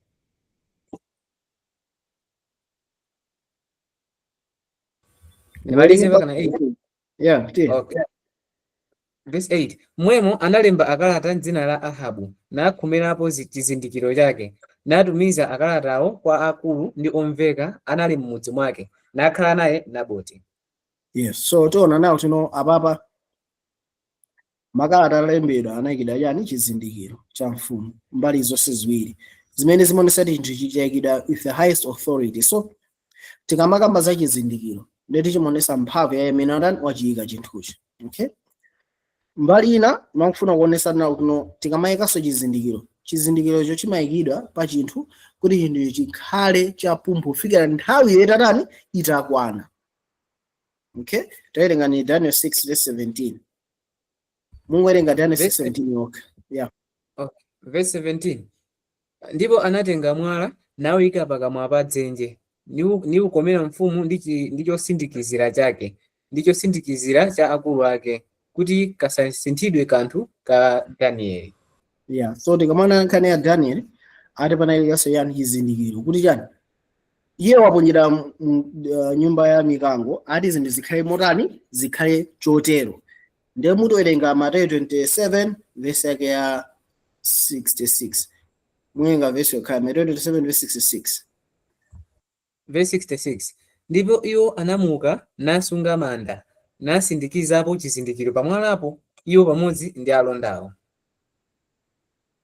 Ndimalize mpaka na 8. Yeah, tiye. Okay. Verse 8. Mmwemo analemba akalata m'dzina la Ahabu, nakhomerapo chizindikiro chake, Natumiza akalatawo kwa akulu ndi omveka anali m'mudzi mwake, nakhala naye Naboti. Yes, so tiona nawo tino apapa makalata alembedwa anayikidwa chani? Chizindikiro cha mfumu mbali zonse ziwiri, zimene zimaonesa kuti chinthu chayikidwa with the highest authority. So tikamakamba za chizindikiro, ndeti chimaonesa mphamvu ya imene adani wachiyika chinthuchi, okay? Mbali ina makufuna kuonesa nawo kuno, tikamayikanso chizindikiro, chizindikirocho chimayikidwa pa chinthu kuti chinthucho chikhale chapumphu kufikira nthawi yoitatani itakwana, okay? Tawerenga ni Daniel 6 verse 17. Mungowerenga Daniel Verse 6:17 yokha, yeah. Verse 17: Ndipo anatenga mwala nawuyika pakamwa pa dzenje, niukomera mfumu ndi chosindikizira chake ndi chosindikizira cha akulu ake, kuti kasasinthidwe kanthu ka Danieli. Yeah, so tikamana nkhani ya Daniel, ati panalikanso yani? Chizindikiro kuti chani? Iye waponyera nyumba ya mikango, ati zinthu zikhale motani? Zikhale chotero. Ndiye mutowerenga Mateyu 27 verse yake ya 66. Muwerenga verse yokhayo, Mateyu 27 verse 66. Verse 66: Ndipo iwo anamuka nasunga manda, nasindikizapo chizindikiro pamwalapo, iwo pamodzi ndi alondawo.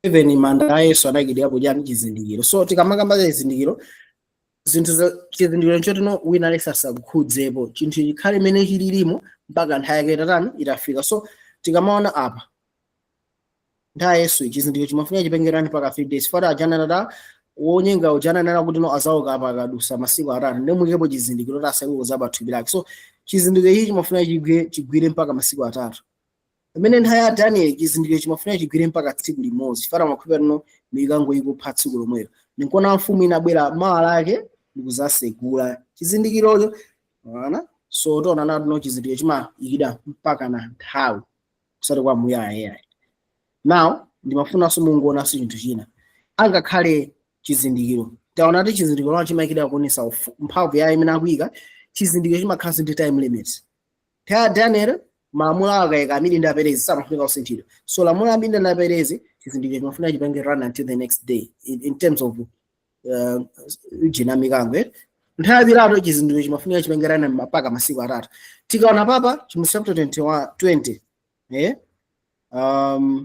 Even manda a Yesu anayikidwapo chani? Chizindikiro. So tikamakamba za chizindikiro, zinthu za chizindikiro nchotino wina aliyense asakukhudzepo chinthu, chikhale imene chililimo mpaka nthawi yake itatani? Itafika. So tikamaona apa nthawi ya Yesu, chizindikiro chimafunika chipengerani mpaka 3 days. Fata ajananata wonyenga ujananena kuti no, azauka apa akadusa masiku 3, ndi muyikepo chizindikiro kuti asayike thupi lake. So chizindikiro ichi chimafunika chigwire mpaka masiku 3, pamene nthawi ya Daniel chizindikiro chimafunika chigwire mpaka tsiku limodzi. Fata makhupira no mikango ikupha tsiku lomwelo, ndikuona mfumu inabwera mawa lake ndikuzasegula chizindikirocho ana. So tiona nato chizindikiro chimayikidwa mpaka na nthawi, kusati kwa muyaya yayi. Now ndimafunanso munguonanso chinthu china. Angakhale chizindikiro, taona kuti chizindikiro chimayikidwa kuonesa mphamvu ya imene akuyika chizindikiro, chimakhalanso ndi time limit. Nthawi ya Daniel malamulo akayika Amidi ndi Aperezi samafunika kusinthidwa. So lamulo Amidi ndi Aperezi, chizindikiro chimafuna chipange run until the next day in terms of jina mikango, eh? Nthawi ya Pilato chizindikiro chimafunika chipange run mpaka masiku 3. Tikaona papa Chivumbulutso chapter 21 20, eh?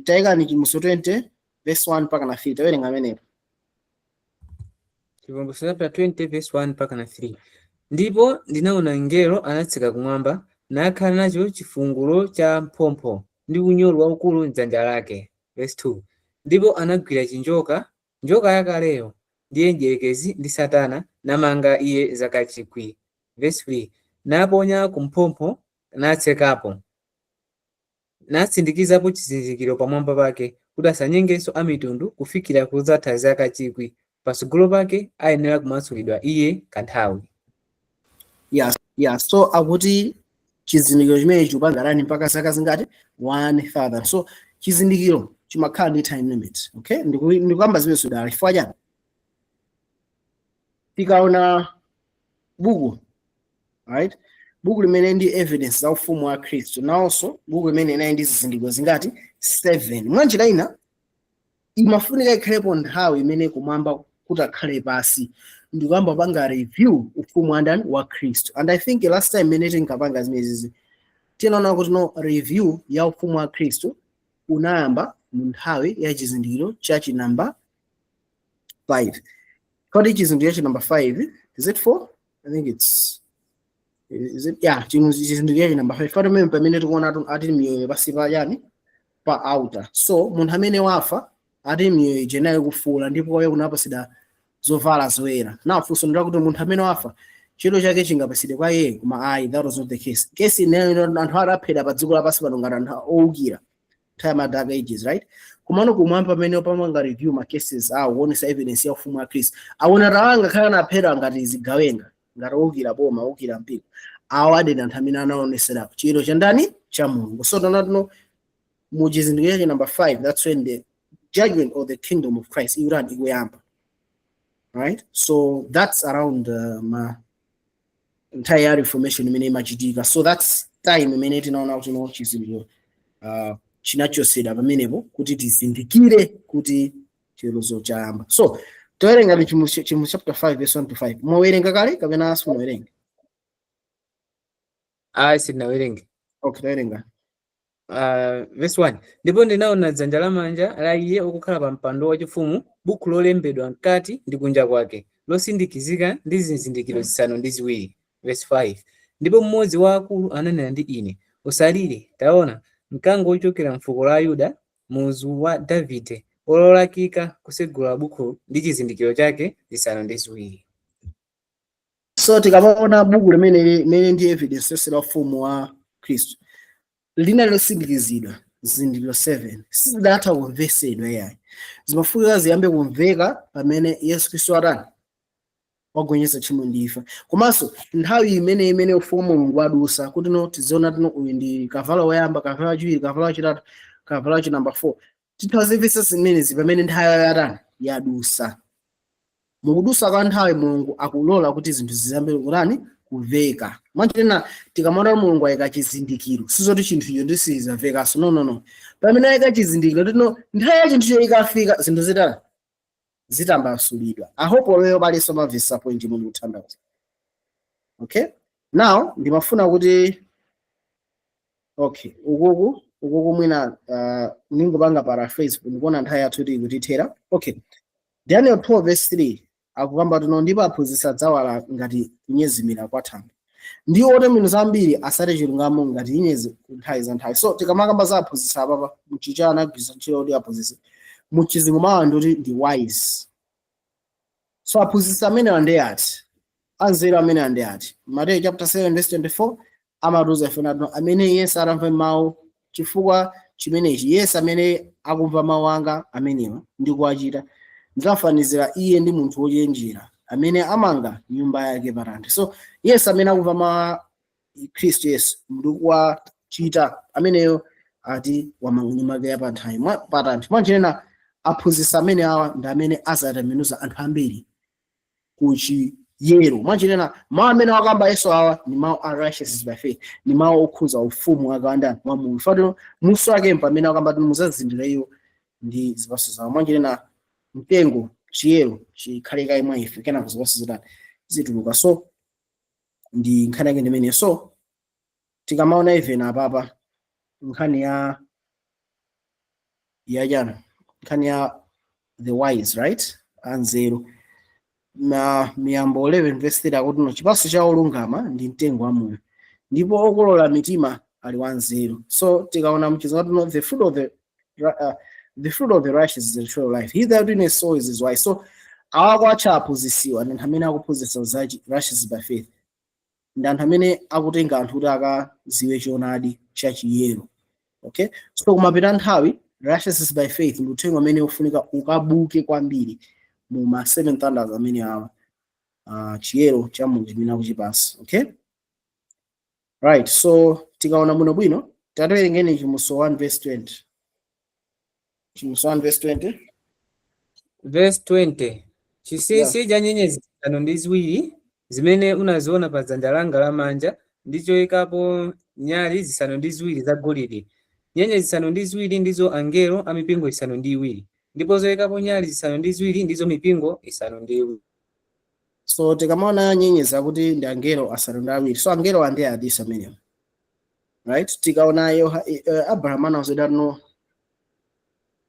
Tayikani Chivumbulutso 20 verse 1 mpaka na 3, tawerenga amenepo. Chivumbulutso chapter 20 verse 1 mpaka na 3: Ndipo ndinaona mngelo anatsika kumwamba, nakhala nacho chifungulo cha mphompho ndi unyolo waukulu m'dzanja lake. Verse 2: Ndipo anagwira chinjoka, njoka yakaleyo, ndiye mdierekezi ndi Satana, namanga iye zaka 1000. Verse 3: Naponya kumphompho, natsekapo, natsindikizapo chizindikiro pamwamba pake, kuti asanyengenso amitundu kufikira kudzatha zaka 1000. Patsogolo pake ayenera kumasulidwa iye kanthawi. Yeah, so akuti chizindikiro chimene chikupanga run mpaka zaka zingati? 1000. So chizindikiro chimakhala ndi time limit, okay? Ndikuyamba zimene sudala chifukwa chani? Tikaona buku, right, buku limene ndi evidence za ufumu wa Khristu, nawonso buku limene inali ndi zizindikiro zingati? 7. Mwanjira ina imafunika ikhalepo nthawi imene kumwamba kutakhale pasi ndikuyamba panga review ufumu wa ndani? Wa Khristu. And I think last time imene tinkapanga zimenezi tinaona kuti no, review ya ufumu wa Khristu unayamba mu nthawi ya chizindikiro cha chinamba 5. Kodi chizindikiro cha namba 5, is it 4? I think it's, is it, yeah, chizindikiro cha namba 5. Fati pamene tikuona ati miyoyo pasi pa yani? Pa altar. So munthu amene wafa, ati miyoyo ija inayi kufuula ndipo iye kunapasidwa zovala zoyera. Now funso ndila kuti munthu amene wafa chilo chake chingapasidwe kwa iye? Koma ayi, that was not the case. Case ineyo anthu adaphedwa pa dziko lapansi pano ngati anthu owukira nthawi ya Dark Ages, right? Kumano kumwamba pamene pamanga review ma cases awo kuonesa evidence ya ufumu wa Khristu, awona tawanga khala anaphedwa ngati zigawenga, ngati owukira boma, owukira mpingo, awo adeni anthu amene anaonesera chiyero cha ndani? Cha Mulungu. So tonatino mu chizindikiro cha number 5, that's when the judgment of the kingdom of Christ ikurani? Ikuyamba, right? So that's around ma nthawi ya Reformation imene imachitika. So that's time imene tinaona kuti no, chizindikiro chinachosedwa pamenepo kuti tizindikire kuti chiweruzo chayamba. So Towerenga ni Chivumbulutso chapter 5 verse 1 to 5. Mwawerenga kale kapena simunawerenge? Ayi, sindinawerenge. Okay, towerenga. Verse 1: Ndipo ndinaona dzanja lamanja la iye wokukhala pa mpando wachifumu buku lolembedwa mkati ndi kunja kwake, losindikizika ndi zizindikiro zisanu ndi ziwiri. Verse 5: Ndipo mmodzi wa akulu ananena ndi ine, "Usalire, taona, mkango wochokera mfuko la Yuda, muzu wa Davide, wololakika kusegula buku ndi chizindikiro chake zisanu ndi ziwiri." So tikamaona buku limene ndi evidence yonse la ufumu wa Khristu, linali losindikizidwa zizindikiro 7, sizidatha kumvesedwa yayi. Zimafunika ziyambe kumveka pamene Yesu Khristu atani? Wagonjetsa tchimo ndi imfa, komanso nthawi imene ufumu wa Mulungu wadusa, kuti no tiziona tino uyu ndi kavalo woyamba, kavalo wachiwiri, kavalo wachitatu, kavalo wachi number 4. Titha zimenezi pamene nthawi yatani? Yadusa. Mukudusa kwa nthawi, Mulungu akulola kuti zinthu ziyambe kutani? Kumveka. Mwanjira, tikamaona Mulungu ayika chizindikiro, sizoti chinthu icho ndisizamvekanso. No, no, no. Pamene ayika chizindikiro, tino nthawi ya chinthucho ikafika, zinthu zitani? Zitambasulidwa. I hope oleyo palinso mavesa point imene kuthandaza. Okay, now ndimafuna kuti, okay, ukuku mwina ningopanga paraphrase, ndikuona nthawi yathu kuti ikutithera. Okay, Daniel 12 verse 3 akukamba tino, "Ndipo aphunzitsi adzawala ngati kunyezimira kwa thambo, ndi otembenuza ambiri asate chilungamo ngati nyenyezi ku nthawi za nthawi." So tikamakamba za aphunzitsi apapa, mchichana anagwiritsa ntchito kuti aphunzitsi, muchizungu mawa ndikuti ndi wise. So aphunzitsi amenewa ndi ati? Anzeru amenewa ndi ati? Mateyu chapter 7 verse 24 amatiuza ife nati, "Amene yense atamva mawu, chifukwa chimenechi yense amene akumva mawu anga amenewa ndi kuwachita, ndidzafanizira iye ndi munthu wochenjera amene amanga nyumba yake pathanthwe." So yense amene akumva mawu a Khristu Yesu ndi kuwachita, ameneyo ati wamanga nyumba yake pathanthwe. Mwanjira, aphunzitsi amene awa ndi amene azatembenuza anthu ambiri ku chiyero. Mwanjira, mawu amene wakamba Yesu awa ni mawu a righteousness by faith, ni mawu okhuza ufumu wake wandani? Wa Mulungu. Fatino muso wake pamene wakamba kuti muzazindikira iyo ndi zipatso zawo. Mwanjira, mtengo chiyero chikhale mwa ife, kenako zipatso zitani? Zituluka. So ndi nkhani yake ndimene. So tikamaona even apapa nkhani ya yachana, nkhani ya the wise, right, anzeru, na Miyambo 11 verse 3 akuti no, "Chipatso cha olungama ndi mtengo wa moyo, ndipo okolola mitima ali wanzeru." So tikaona mchizungu no, "The fruit of the righteous is the tree of life. He that winneth soul is his wise." So awakwatcha aphunzitsiwa ndi anthu amene akuphunzitsa za righteous by faith, ndi anthu amene akutenga anthu kuti akaziwe choonadi cha chiyero. Okay, so kumapita nthawi, righteousness by faith ndi uthenga umene ufunika ukabuke kwambiri mu ma seven thunders amene awa, chiyero cha Mulungu chimene akuchipasa. Okay, right, so tikaona muno bwino, tatiwerengeni Chivumbulutso 1 verse 20. Chivumbulutso 1 verse 20. Verse 20: Chinsinsi cha nyenyezi zisanu ndi ziwiri zimene unaziona pa dzanja langa lamanja ndi choyikapo nyali zisanu ndi ziwiri zagolide: nyenyezi zisanu ndi ziwiri ndizo angelo a mipingo isanu ndi iwiri, ndipo zoyikapo nyali zisanu ndi ziwiri ndizo mipingo isanu ndi iwiri. So tikamaona nyenyezi akuti ndi angelo asanu ndi awiri. So angelo andi adisa amenewa, right? Tikaona Abraham anawuzidwa no,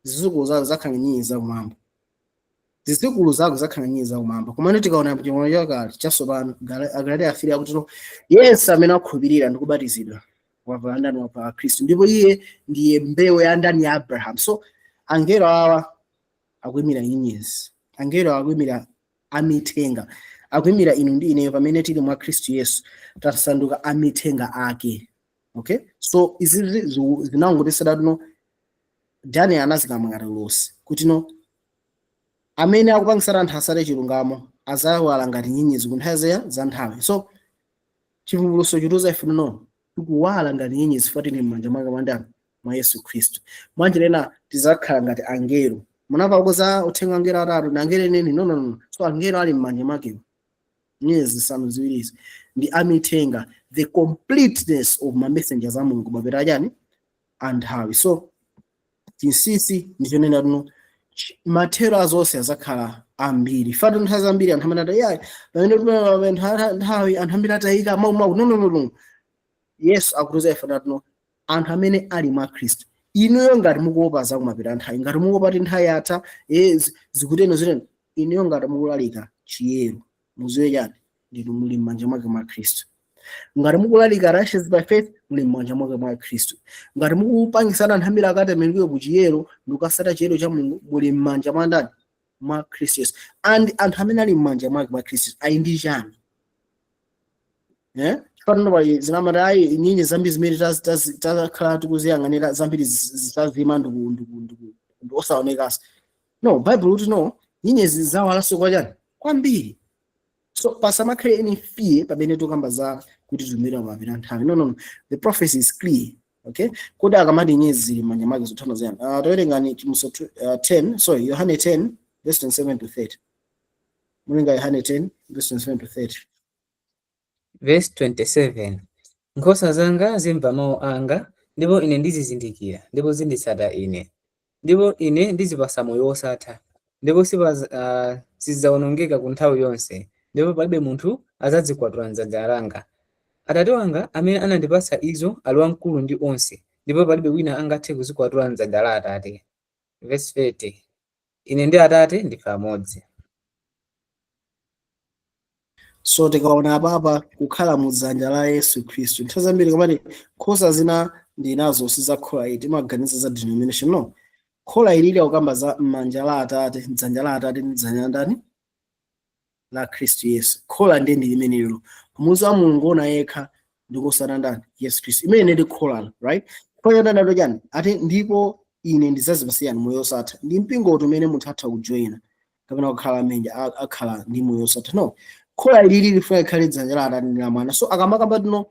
"Zidzukulu zako zakhala nyenyezi zakumwamba, zidzukulu zako zakhala nyenyezi zakumwamba." Komano tikaona chimono chakale, chatsopano, Agalatiya 3 akuti no, yense amene akhulupirira ndi kubatizidwa wavala ndani? Wavala Khristu, ndipo iye ndiye mbewu ya ndani? Ya Abraham. So angelo awa akuyimira nyenyezi, angelo akuyimira amithenga, akuyimira inu ndi ineyo. Pamene tili mwa Khristu Yesu, tasanduka amithenga ake. Okay, so izi zinangotisada no, Daniel anazikamba ngati ulosi kuti no, amene akupangisana anthu asale chilungamo azawala ngati nyenyezi ku nthawi za nthawi. So chivumbulutso chitiuza ife no, tikuwala ngati nyenyezi fatili m'manja mwake mwa ndani? Mwa Yesu Khristu. Mwanjira ina tizakhala ngati angelo. Munamva za uthenga angelo atatu ndi angelo eneni? No, no, no. So angelo ali m'manja mwakewo, nyenyezi zisanu ziwirizi ndi amithenga, the completeness of ma messengers a Mulungu mapeta achani? Anthawi. So chinsinsi ndichonena tuno, mathero azonse azakhala Ambiri fatu nthawi zambiri anthu amene ati yayi, pamene pamene nthawi anthu ambiri atayika mawu mawu. No, no, no, no. Yesu akutiuza ife natino anthu amene ali mwa Khristu. Inuyo ngati mukuopa zakumapita nthawi, ngati mukuopa ti nthawi yatha, zikuteno ziteno, inuyo ngati mukulalika chiyero, muziwe chani? Ndinu muli m'manja mwake mwa Khristu. Ngati mukulalika righteous by faith, muli m'manja mwake mwa Khristu. Ngati mukupangisana anthu ambiri akatembenuke ku chiyero ndikukasata chiyero cha Mulungu, muli m'manja mwa ndani? Mwa Khristu Yesu. And anthu amene ali m'manja mwake mwa Khristu ali ndi chani? Eh, pano pali zinamati ayi, nyenyezi zambiri zimene tazakhala tikuziyang'anira zambiri zitazima ndi osaonekanso. No, Bible kuti no, nyenyezi zawalanso kwa chani? Kwambiri. So pasamakhale any fear pamene tikamba za kuti tumira mapita nthawi. No, no, no, the prophecy is clear, okay? Kodi akamati nyenyezi zili m'manja mwake zothana ziyani? Tawerengani Chivumbulutso 10, sorry, Yohane 10 verse 27 to 30. Mulinga Yohane 10 verse 27 to 30. Verse 27: Nkhosa zanga zimva mawu anga, ndipo ine ndizizindikira, ndipo zinditsata ine. Ndipo ine ndizipasa moyo wosatha, ndipo sizidzawonongeka ku nthawi yonse, ndipo palibe munthu adzazikwatula m'dzanja langa. Atate wanga amene anandipatsa izo ali wamkulu ndi onse, ndipo palibe wina angathe kuzikwatula m'dzanja la Atate. Verse 30: Ine ndi Atate ndife amodzi. So tikaona apapa kukhala mu dzanja la Yesu Khristu, nthawi zambiri kamati nkhosa zina ndinazo sizakhola iyi, timaganiza za denomination. No, khola ilili akukamba za m'manja la Atate, dzanja la Atate ndi dzanja la ndani? La Khristu Yesu. Khola ndiye ndi limene lilo muzi wa Mulungu ona yekha ndikosana ndani? Yesu Khristu. Imene ndi kholalo, right? Khola ndani ato chani? Ati ndipo ine ndidzazipasiyani moyo osatha. Ndi mpingo umene munthu atha kujoyina kapena kukhala amenja akhala ndi moyo osatha? No, khola ilili lifuna likhale dzanja la Atate ndi la Mwana. So akamakamba tino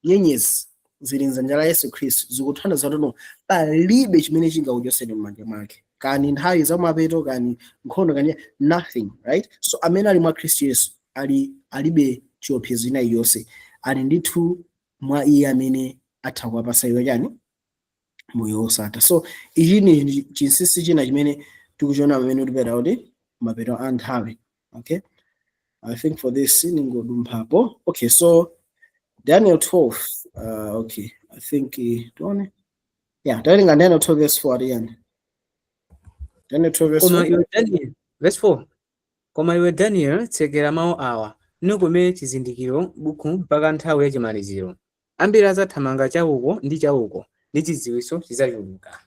nyenyezi zili mdzanja la Yesu Khristu, zikuthandiza tino palibe chimene chingakuchoseni m'manja mwake, kani nthawi zamapeto, kani nkhondo, kani nothing, right? So amene ali mwa Khristu Yesu ali alibe chiopsezo ina iliyonse, ali ndithu mwa iye amene atha kuwapasa iwe chani? Moyo wosatha. So ichi ni chinsinsi china chimene tikuchiona pamene tipeta kuti mapeto a nthawi. Okay, I think for this ningodumphapo. Okay, so Daniel 12, okay, I think tuone, yeah, tawerenga Daniel 12 verse 4 aliyani? Daniel 12 verse Koma 4. iwe Daniel, verse 4: Koma iwe Daniel, tsekera mawu awa, nukhome chizindikiro buku mpaka nthawi yachimaliziro. Ambiri adzathamanga chauko ndi chauko, ndi chidziwitso chidzachuluka.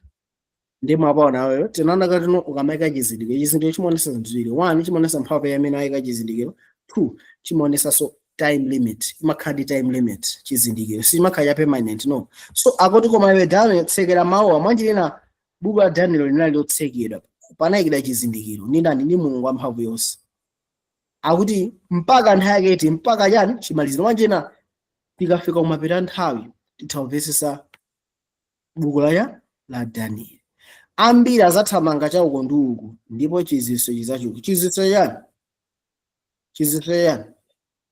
Ndi mwapaona wewe tinaona katino ukamayika chizindikiro, chizindikiro chimaonesa zinthu ziwiri. One, chimaonesa mphamvu ya amene ayika chizindikiro. Two, chimaonesanso time limit. Imakhala ndi time limit chizindikiro, sichimakhala cha permanent, no. So akoti koma iwe Daniel, tsekera mawu. Mwanjirina buku la Daniel linali lotsekedwa, panayikidwa chizindikiro ndi ndani? Ndi Mulungu wamphamvu yonse. Akuti mpaka nthawi yake iti? Mpaka chani? Chimaliziro. Mwanjina tikafika kumapeto a nthawi titha kumvetsetsa buku la Daniel. Ambiri azathamanga chauko ndi uku, ndipo chidziwitso chidzachuluka. Chidziwitso chani? Chidziwitso chani?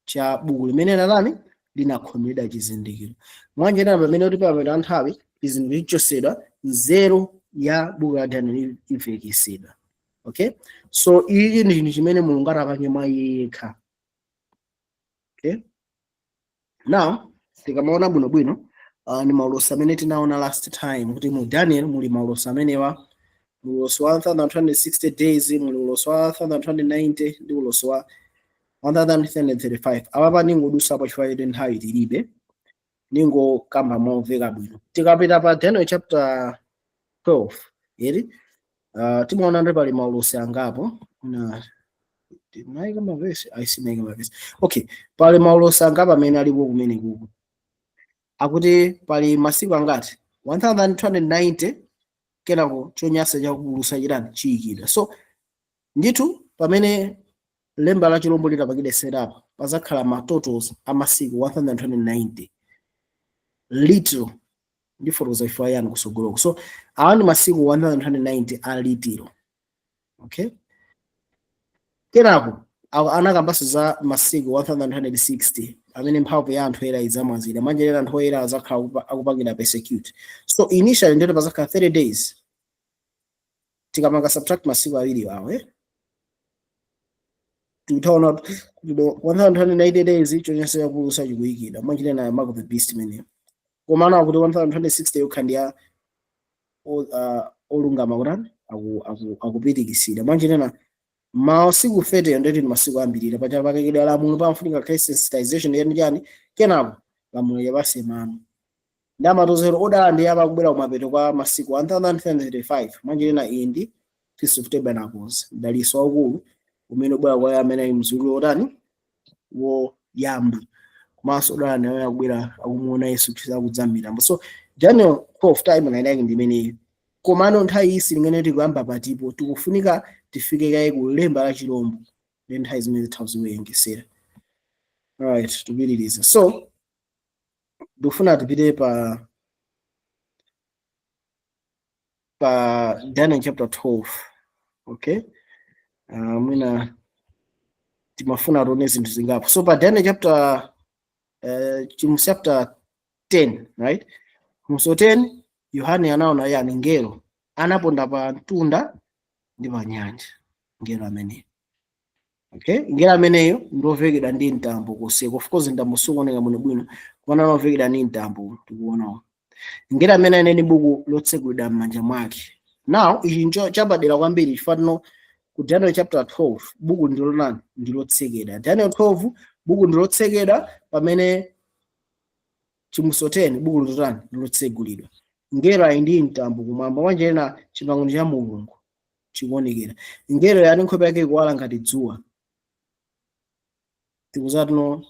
Cha buku limene lalani linakhomedwa chizindikiro. Mwanjira pamene kuti pamapeto a nthawi chizindikiro chichosedwa, nzeru ya buku la Daniel imvekesedwa. Okay, so ichi ndi chinthu chimene Mulungu atapange mwa iye yekha. Okay, now tikamaona bwinobwino, ni maulosi amene tinaona last time kuti mu Daniel muli maulosi amenewa: ulosi wa 1260 days, muli ulosi wa 1290 ndi ulosi wa 1335. Apapa ningodusapo chifukwa choti nthawi tilibe, ningokamba momveka bwino. Tikapita pa Daniel chapter 12 eri, timaona ndi pali maulosi angapo na tinayika mavesi, ayisinayika mavesi. Okay, pali maulosi angapo amene alipo kumene kuku akuti pali masiku angati? 1290. Kenako chonyansa chakupululutsa chitani? Chiyikidwa. So ndithu pamene lemba la chilombo litapangidwe setup, pazakhala ma totals a masiku 1290 literal. Ndifotokoza chifukwa yani kusogoloko. So awa ndi masiku 1290 a literal. Okay, kenako anakambanso za masiku 1260 amene mphamvu ya anthu oyera idzamwazira. Mwanjira anthu oyera azakhala akupangira persecute. So initially ndito pazakhala 30 days. Tikamanga subtract masiku awiri awo, eh? Tikuthaona kuti 1290 days chonyansa chakulusa chikuyikidwa, mwanjira nayo mark of the beast imeneyo. Komano akuti 1260 yokha ndi ya olungama kutani akupitikisira. Mwanjira masiku 30 ndeti ndi masiku ambirira pacha pakakidwa lamulo, pamafunika kale sensitization yani chani, kenako lamulo yapasemano ndi amatozero odala ndi apa kubwera kumapeto kwa masiku 1335. Mwanjira iyi ndi Feast of Tabernacles, mdaliso waukulu umene ubwera kwa amene ali mzukulu wotani woyamba, komanso odala ndi amene akubwera akumuona Yesu Khristu akudza m'mitambo. So Daniel 12 time line ndi imeneyi. Komano nthawi iyi silingene tikuyamba patipo, tikufunika tifike kaye ku lemba la chilombo ndi nthawi zimene zitha ziwerengesera. Alright, tipitiriza. So ndikufuna tipite pa Daniel chapter 12. Okay, mwina timafuna tione zinthu zingapo. So pa Daniel chapter chapter 10, right? So 10, Yohane anaona yani ngelo anaponda pa mtunda ndi pa nyanja. Ngelo ameneyo, okay, ngelo ameneyo ndovekedwa ndi mtambo kuseko. Of course mtambo sukuoneka bwino bwino, koma anovekedwa ndi mtambo. Tikuonawo ngelo amene anene buku lotsekulidwa m'manja mwake. Now ichi ncho chapadera kwambiri chifukwa ku Daniel chapter 12 buku ndilo nani? Ndilotsekedwa. Daniel 12 buku ndilotsekedwa, pamene Chivumbulutso 10 buku ndilotani? Ndilotsegulidwa. Ngelo ali ndi mtambo kumwamba, mwanjena chipangano cha Mulungu chikuonekera. Ngelo yani nkhope yake ikuwala ngati dzuwa. Tikuzatino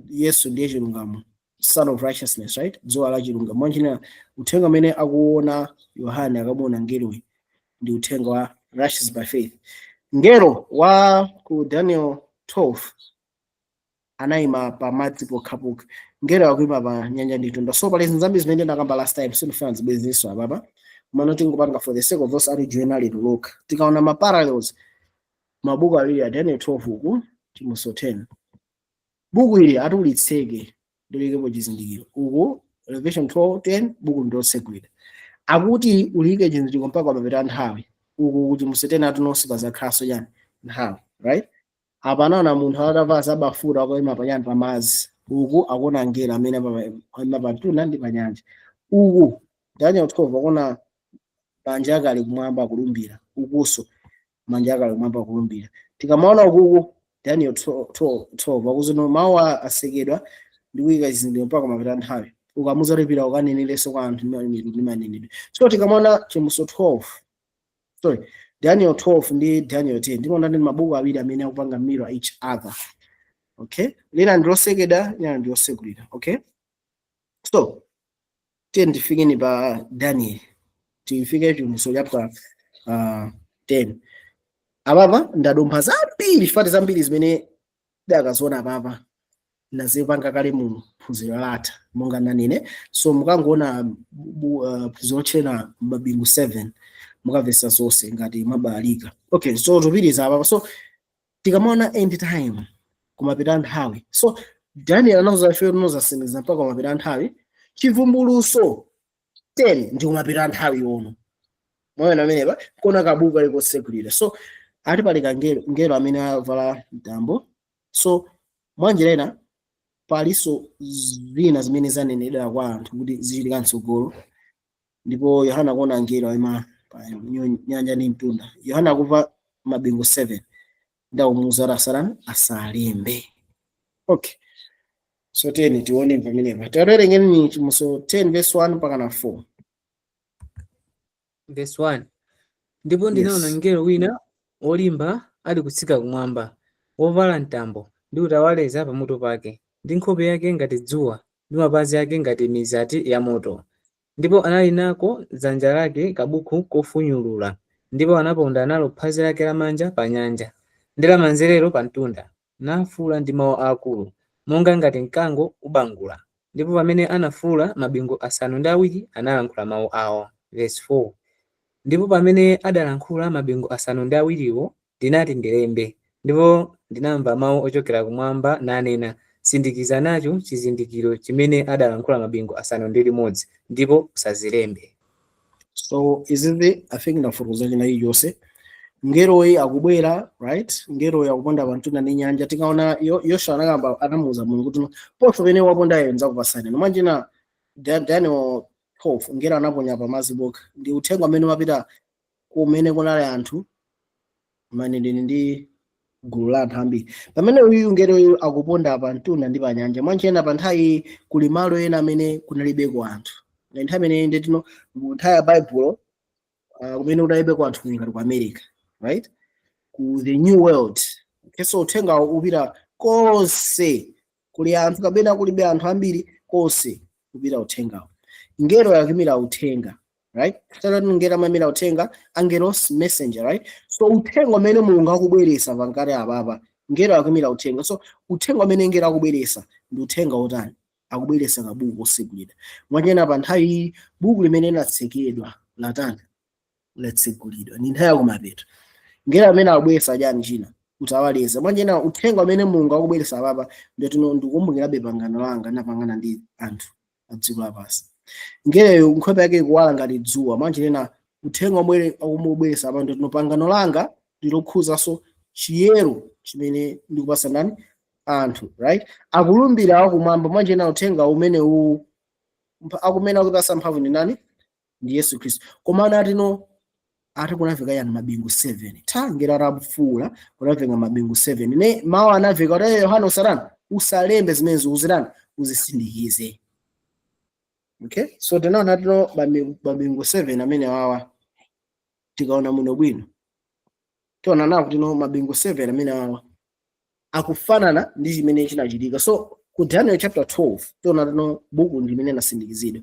Yesu ndiye chilungamo, Son of Righteousness, right? Dzuwa la chilungamo. Mwanjena uthenga umene akuona Yohane akamuona ngeloyi ndi uthenga wa righteous by faith. Ngelo wa ku Daniel 12 anayima pa madzi pokhapokha, ngelo akuyima pa nyanja ndi mtunda. So pali zinthu zambiri zimene ndinakamba last time, sindifuna zibwezerenso apapa, komano tingopanga for the sake of those atijoina lero lokha. Tikaona ma parallels mabuku awiri a Daniel 12 uku Chivumbulutso 10, buku ili atulitseke ndilikepo chizindikiro, uku Revelation 12 10 buku ndilosegulira, akuti ulike chizindikiro mpaka pamapita nthawi. Uku kuti Chivumbulutso 10 atinonse pazakhalanso chani? Nthawi, right? Apa anaona munthu atavala zabafuta akuyima panyanja pamadzi. Uku akuona ngelo amene ayima pa mtunda ndi pa nyanja. Uku Daniel 12 akuona manja ake ali kumwamba akulumbira, ukuso manja ake ali kumwamba akulumbira. Tikamaona ukuku Daniel 12 12 akuzino mawu asekedwa ndi kuyika chizindikiro mpaka mapita nthawi, ukamuzalipira ukanenerenso kwa anthu ndi manenedwe. So tikamaona Chivumbulutso 12, sorry, Daniel 12 ndi Daniel 10, ndimaona ndi mabuku awiri amene akupanga mirror each other. Okay, lina ndilosekedwa, lina ndilosegulira. Okay, so tiye ndifikeni pa Daniel, tifike Chivumbulutso chapter 10. Apapa ndadumpha zambiri chifukwa zambiri zimene dakaziona apapa nazipanga kale mu phunziro latha monga nanene. So mukangoona phunziro lotchera mabingu 7 mukamvesa zonse ngati mwabalika. Okay, so tupitiriza apapa. So tikamaona end time, kumapita nthawi, so Daniel anauza ife tinozasimikiza mpaka kumapita nthawi. Chivumbulutso 10 ndi kumapita nthawi yono moyo amenepa kona kabuku kali kosegulira. So ati pali kangelo, ngelo amene avala mtambo. So mwanjira ina palinso zina zimene zanenedwa kwa anthu kuti zichitika mtsogolo, ndipo Yohana akuona angelo ayima pa nyanja ndi mtunda. Yohana akumva mabingu 7 ndakumuwuza kuti asalani asalembe. Okay, so tiyeni tione pamenepa. Tawerengeni Chivumbulutso 10 verse 1 mpaka na 4. Verse 1: Ndipo ndinaona mngelo wina wolimba ali kutsika kumwamba, wovala mtambo ndi utawaleza pamutu pake, ndi nkhope yake ngati dzuwa, ndi mapazi ake ngati mizati yamoto. Ndipo anali nako dzanja lake kabuku kofunyulula, ndipo anaponda nalo phazi lake lamanja pa nyanja, ndi lamanzerero pa mtunda, nafuwula ndi mawu akulu, monga ngati mkango ubangula. Ndipo pamene anafuwula, mabingu asanu ndi awiri analankhula mawu awo. Verse 4: Ndipo pamene adalankhula mabingu asanu ndi awiriwo, ndinati ndilembe, ndipo ndinamva mawu ochokera kumwamba nanena, "Sindikiza nacho chizindikiro chimene adalankhula mabingu asanu ndi limodzi, ndipo usazilembe." So izizi I think ndafotokoza china chilichonse. Ngeroyi akubwera, right? Ngeroyi akuponda pamtunda ndi nyanja. Tikaona Yoshua anakamba, anamuuza Mulungu kuti poti pene wapondayo nzakupasani. Nomwanjina Daniel 12, ngelo anaponya pamazi pokha, ndi uthenga umene umapita kumene kunali anthu, maneneri ndi gulu la anthu ambiri. Pamene uyu ngeroyu akuponda pa mtunda ndi pa nyanja, mwanjena pa nthawi kuli malo ena amene kunalibeko anthu. Na nthawi imene nditino mu nthawi ya Baibulo, kumene kunalibeko anthu ngati ku America, right, ku the new world. Okay, so uthenga upita konse kuli anthu kapena kulibe anthu ambiri, konse kupita uthengawo. Ngelo yakumira uthenga, right? Tata ngelo amamira uthenga, angelos, messenger, right? So uthenga umene Mulungu akubweresa pankati apapa, ngelo akumira uthenga. So uthenga umene ngelo akubweresa ndi uthenga wotani? Akubweresa kabuku kosegulidwa. Mwanjena pa nthawi iyi buku limene linatsekedwa latani? Latsegulidwa. Ndi nthawi yakumapeto. Ngelo amene akubweresa chani china? Utawaleza. Mwanjena uthenga umene Mulungu akubweresa apapa nditino ndikukumbukirabe pangano langa napangana ndi anthu a dziko lapansi. Ngeleyo nkhope yake ikuwala ngati dzuwa. Mwanjena uthenga omwe akumubweresa apa nditino pangano langa ndilokhuzanso chiyero chimene ndikupasa ndani? Anthu, right? Akulumbira akumwamba. Mwanjena uthenga umene uwu akumene akupasa mphamvu ndi nani? Ndi Yesu Khristu. Koma anatino ati kunamveka yani? Mabingu 7. Tangera atafuula, kunamveka mabingu 7 ne mawu anamveka kuti, "Eh, Yohana, usatani? Usalembe zimenezo, uzitani? Uzisindikize." Okay, so tinaona tino mabingu 7 amene wawa, tikaona muno bwino tiona nawo kuti no mabingu 7 amene wawa akufanana ndi chimene chinachitika. So ku Daniel chapter 12 tiona tino buku limene linasindikizidwa.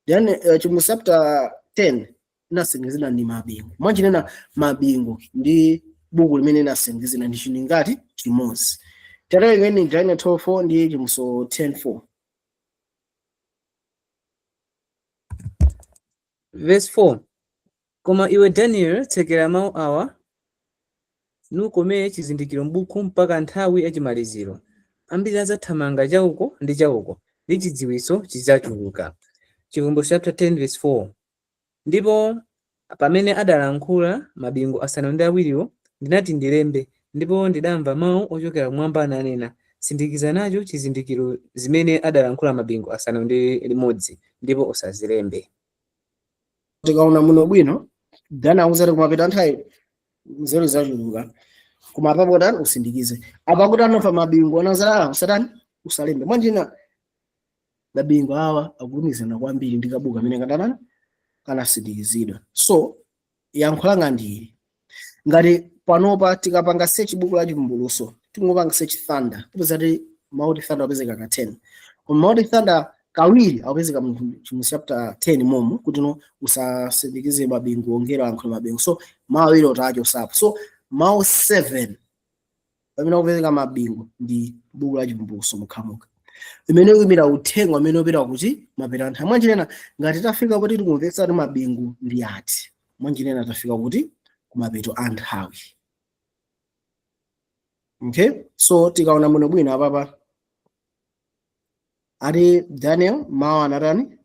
Daniel chimu chapter 10 inasindikizidwa ndi mabingu. Mwanchinena mabingu ndi buku limene linasindikizidwa ndi chinthu ngati chimodzi. Tawerengeni Daniel 12 ndi chimuso 10:4. Verse 4. Koma iwe Daniel, tsekera mawu awa, nukomere chizindikiro m'buku mpaka nthawi yachimaliziro. Ambiri adzathamanga chauko ndi chauko, ndi chidziwitso chidzachuluka. Chivumbulutso chapter 10 verse 4. Ndipo pamene adalankhula mabingu asanu ndi awiriwo, ndinati ndilembe, ndipo ndidamva mawu ochokera kumwamba nanena, Sindikiza nacho chizindikiro zimene adalankhula mabingu asanu ndi limodzi, ndipo usazilembe. Tikaona muno bwino, Daniel akuti kumapeto nthawi nzeru zachuluka, koma apapo tani? Usindikize. Apa kuti anofa mabingu anazala, usatani? Usalembe. Mwanjina mabingu awa akulumikizana kwambiri ndi kabuku amene katanani? Kanasindikizidwa. So yankho langa ndi ili: ngati panopa tikapanga search buku la Chivumbulutso, tingopanga search thunder, tipeza ti mauti thunder apezeka ka 10, koma mauti thunder kawiri akupezeka mu chapter 10 momo, kuti no usasindikize mabingu, ongera ayankhula mabingu. So mawu awiri otacho sapo, so mawu 7 pamene akupezeka mabingu ndi buku la Chivumbulutso mukhamuka, imene ikuyimira uthenga umene upita kuti mapeto anthu. Mwanjinena ngati tafika kuti tikumvetsa kuti mabingu ndi ati, mwanjinena tafika kuti kumapeto a nthawi. Okay, so tikaona muno bwino apapa ati Daniel mawu anatani?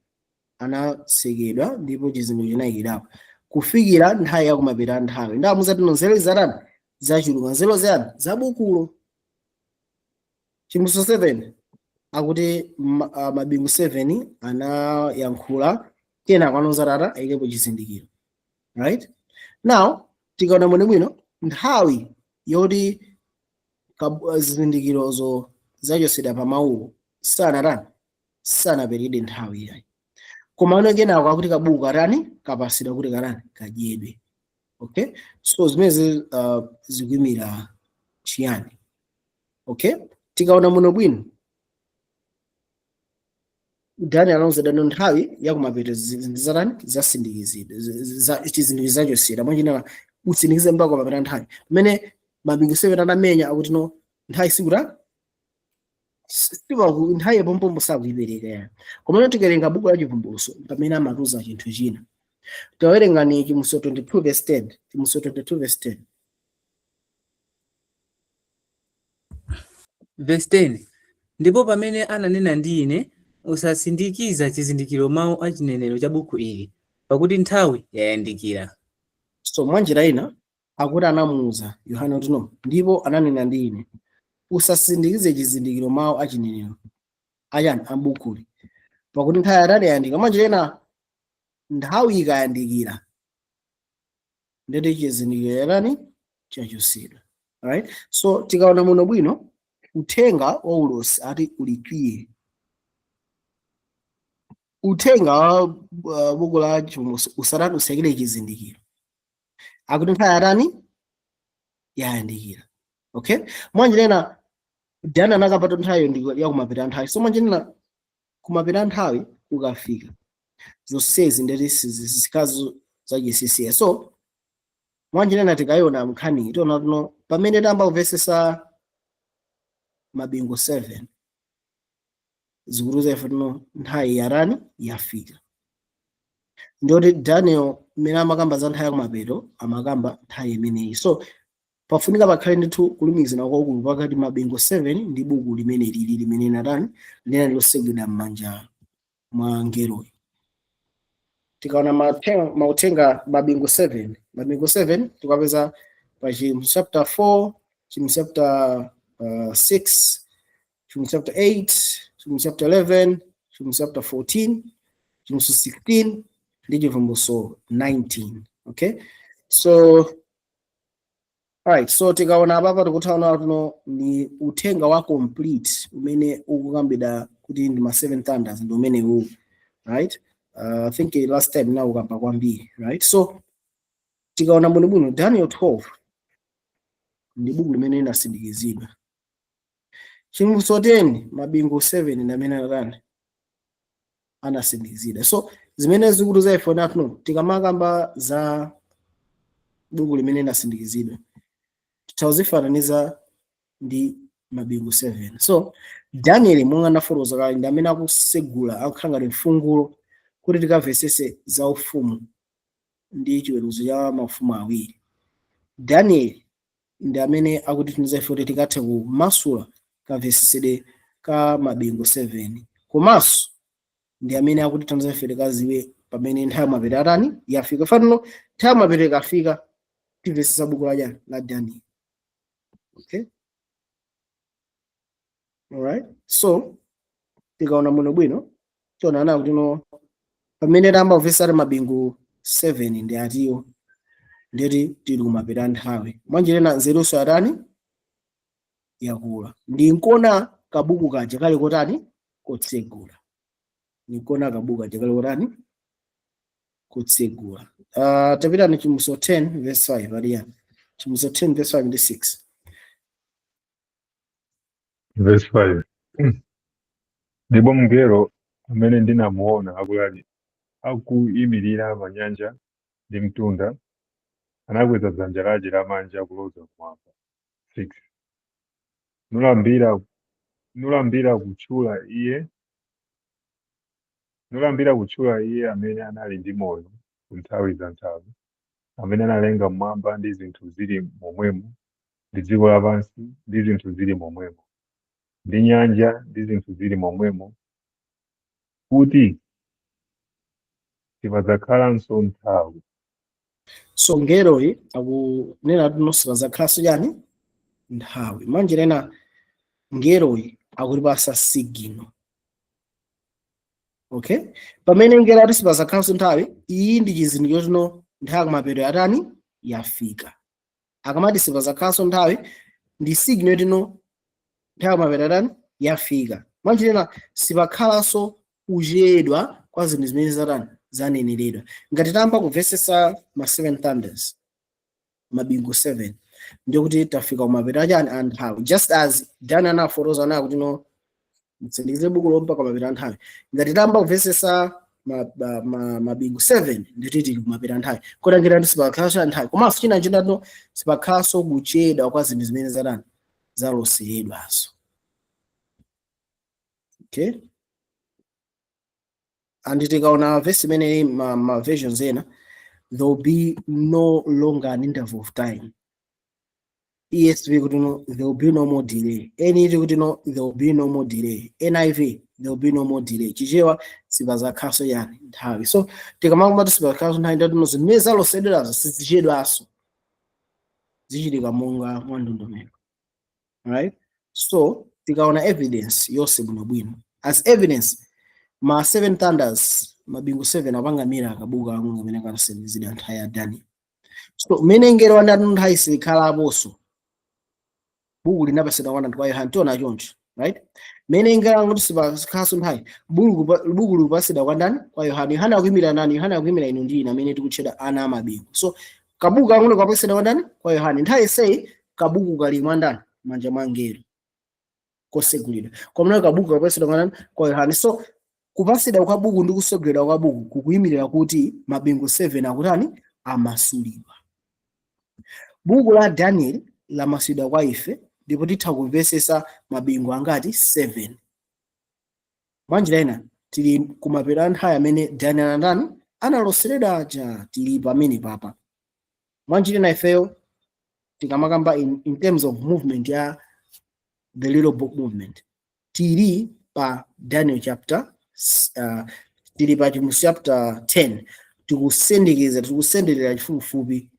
Anatsekedwa ndipo chizindikiro chinayikidwapo kufikira nthawi yakumapeto a nthawi. Ndamuza tino nzeru zatani? Zachuluka. Nzeru zayani? Zabukulo. Chivumbulutso 7 akuti mabingu 7 anayankhula, kenako anozatata ayikepo chizindikiro. Right now tikaona muno bwino, nthawi yoti zizindikirozo zachosedwa pa mawuwo sanatani? Sanaperekedwe nthawi iyayi. Koma ano kenako akuti kabuku katani? Kapasidwa kuti katani? Kadyedwe. Okay, so zimene zikuyimira chiyani? Okay, tikaona muno bwino, Daniel anauza no nthawi yakumapeto zatani? Zasindikizidwa, chizindikiro zachosera. Mwanjina usindikize mpaka kumapeto nthawi pamene mabingu 7 anamenya, akuti no nthawi sikuta siwaku nthawi yapompompo sakuipereka yani. Komano tikawerenga buku la Chivumbulutso pamene amatuza chinthu china. Tawerengani Chivumbulutso 22 verse 10, Chivumbulutso 22 verse 10. Verse 10. Ndipo pamene ananena ndi ine, usasindikiza chizindikiro mawu a chinenero cha buku ili, pakuti nthawi yayandikira. So mwanjira ina Akuti anamuwuza Yohane kuti, "No, ndipo ananena ndi ine, usasindikize chizindikiro mawu achinenero achani ambukuli, pakuti nthawi yatani? Yayandika." Mwanjira nthawi ikayandikira, ndeti chizindikiro yatani? Chachosedwa. Alright, so tikaona muno bwino, uthenga wa ulosi ati uli clear. Uthenga wa buku la Chivumbulutso usatani? Usayikire chizindikiro. Akuti nthawi yatani? Yayandikira. Okay, mwanjira ina Daniel anakapata nthawiyo ndi yakumapita nthawi. So mwanjira ina kumapita nthawi kukafika, zonsezi ndeti zikazo zachisisiya. So mwanjira ina tikayiona nkhani, tiona tuno pamene tamba kumvesesa mabingu 7, zikutiuza ife tuno nthawi yarani? Yafika. Ndiyoti Daniel mmene amakamba za nthawi yakumapeto, amakamba nthawi imeneyi. So pafunika pakhale ndithu kulumikizana kwakulu pakati mabingu 7 ndi buku limene lili limene natani? Linali losegedwa m'manja mwa ngeloyi. Tikaona mauthenga mabingu 7, mabingu 7 tikapeza pa Chivumbulutso chapter 4, Chivumbulutso chapter 6, Chivumbulutso chapter 8, Chivumbulutso chapter 11, Chivumbulutso chapter 14, Chivumbulutso 16 ndi Chivumbulutso 19. Okay, so alright, so tikaona apapa tikuthaona tuno ni uthenga wa complete umene ukukambidwa kuti ndi ma seven thunders, ndi umene uwu, right? I think last time nawo ukamba kwambiri, right? So tikaona bwinobwino, Daniel 12 ndi buku limene linasindikizidwa. Chivumbulutso 10, mabingu 7 ndi amene anatani? Anasindikizidwa. So zimene zikuti ife natuno, tikamakamba za buku limene linasindikizidwa, tithazifananiza ndi mabingu 7. So Daniel, monga anafotokoza kale, ndi amene akusegula, akukhala ngati mfungulo kuti tikamvesese za ufumu ndi chiweruzo cha mafumu awiri. Daniel ndi amene akutithandiza ife kuti tikathe kumasula kamvesesedwe ka mabingu 7, komanso ndi amene akutithandiza ife tikaziwe pamene nthawi mapeto atani? Yafika. Fanano nthawi mapeto ikafika, timvesesa buku la la Daniel. Okay, alright, so tikaona muno bwino, tionana kuti no, pamene tamba kumvesera mabingu 7 ndi atiwo, ndeti tili kumapeto nthawi. Mwanjira ina nzeruso atani? Yakula. Ndi nkona kabuku kaja kali kotani? Kotsegula. Nkona kabuku kaja kali kotani? Kotsegula. Tapita ni Chivumbulutso 10 verse 5 aliya. Chivumbulutso 10 verse 5 ndi 6. Verse 5: Ndipo mngelo amene ndinamuona akulali akuyimirira pa nyanja ndi mtunda anakweza dzanja lake lamanja kuloza kumwamba. 6 Nulambira kutchula iye amene anali ndi moyo ku nthawi za nthawi, amene analenga mmwamba ndi zinthu zili momwemo, ndi dziko lapansi ndi zinthu zili momwemo, ndi nyanja ndi zinthu zili momwemo, kuti sipadzakhalanso nthawi. So ngeloyi akunena kuti sipadzakhalanso chani? Nthawi. Mwanjira ina ngeloyi akutipasa signal. Okay, pamene ngelo ati sipadzakhalanso nthawi, iyi ndi chizindikiro chino nthawi kumapeto yatani? Yafika. Akamati sipadzakhalanso nthawi, ndi signal tino nthawi kumapeto yatani? Yafika. Mwanjira ina sipakhalanso kuchedwa kwa zinthu zimene zatani? Zaneneredwa. Ngati tamba kumvesesa ma seven thunders, mabingu 7, ndikuti tafika kumapeto achani? A nthawi. Just as Daniel anafotokoza nayo kuti, "No, mtsindikize buku lompa kumapeto a nthawi." Ngati tamba kumvesesa mabingu 7, nditi tili kumapeto a nthawi. Kotangira ndi sipakhalanso nthawi, komanso china chinatu sipakhalanso kuchedwa kwa zinthu zimene zatani? Zaloseredwazo. Okay, and tikaona verse imene ma versions ena, "There will be no longer an interval of time." ESV kuti, "No, there will be no more delay." NET kuti, "No, there will be no more delay." NIV, "There will be no more delay." Chichewa, sipazakhalanso yani? Nthawi. So tikamakamba kuti sipazakhalanso nthawi, ndati no, zimene zalosedwerazo sizichedwanso. Zichitika monga mwa ndondomeko, right? So tikaona evidence yonse bwinobwino, as evidence ma seven thunders, mabingu 7 apanga mira akabuku ang'ono amene akanasindikizidwa nthawi ya Daniel. So mmene ngelo wanati nthawi sikhalaponso, buku linapasidwa kwa anthu kwa Yohane. Tiona choncho, right? Mmene ngelo angoti sipakhalanso nthawi, buku likupasidwa kwa ndani? Kwa Yohane. Yohane akuyimira nani? Yohane akuyimira inu ndi ine amene tikutchedwa ana amabingu. So kabuku kang'ono kapasidwa kwa ndani? Kwa Yohane. Nthawi iseyi kabuku kali mwa ndani? Manja mwa ngelo kosegulidwa. Komano kabuku kapasidwa kwa ndani? Kwa Yohane. So kupasidwa kwa buku ndi kusegulidwa kwa buku kukuyimirira kuti mabingu 7 akutani? Amasulidwa. Buku la Daniel lamasulidwa kwa ife ndipo titha kumvesesa mabingu angati? 7. Mwanjira ina tili kumapeto a nthawi amene Daniel andani analoseredwa aja. Tili pamene papa. Mwanjira ina ifeyo tikamakamba in terms of movement ya the little book movement, tili pa Daniel chapter, tili pa Chivumbulutso chapter 10. Tikusendereza, tikusenderera chifupifupi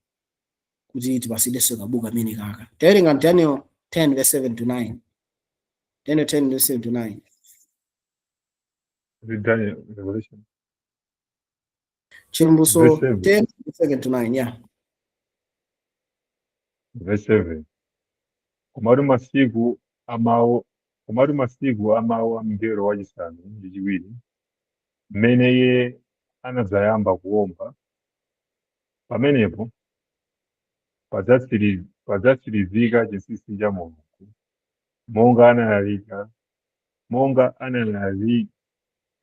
kuti tipasidenso kabuku amene kaka. Tawerenga Daniel 10 verse 7 to 9. Daniel 10 verse 7 to 9. Is it Daniel, Revelation? Chivumbulutso Verse 7. 10 verse 7 to 9, yeah. Verse 7. Komatu masiku amawu a mngelo wachisanu ndi chiwiri, mmene iye anadzayamba kuwomba, pamenepo padzatsirizika chinsinsi cha Mulungu, monga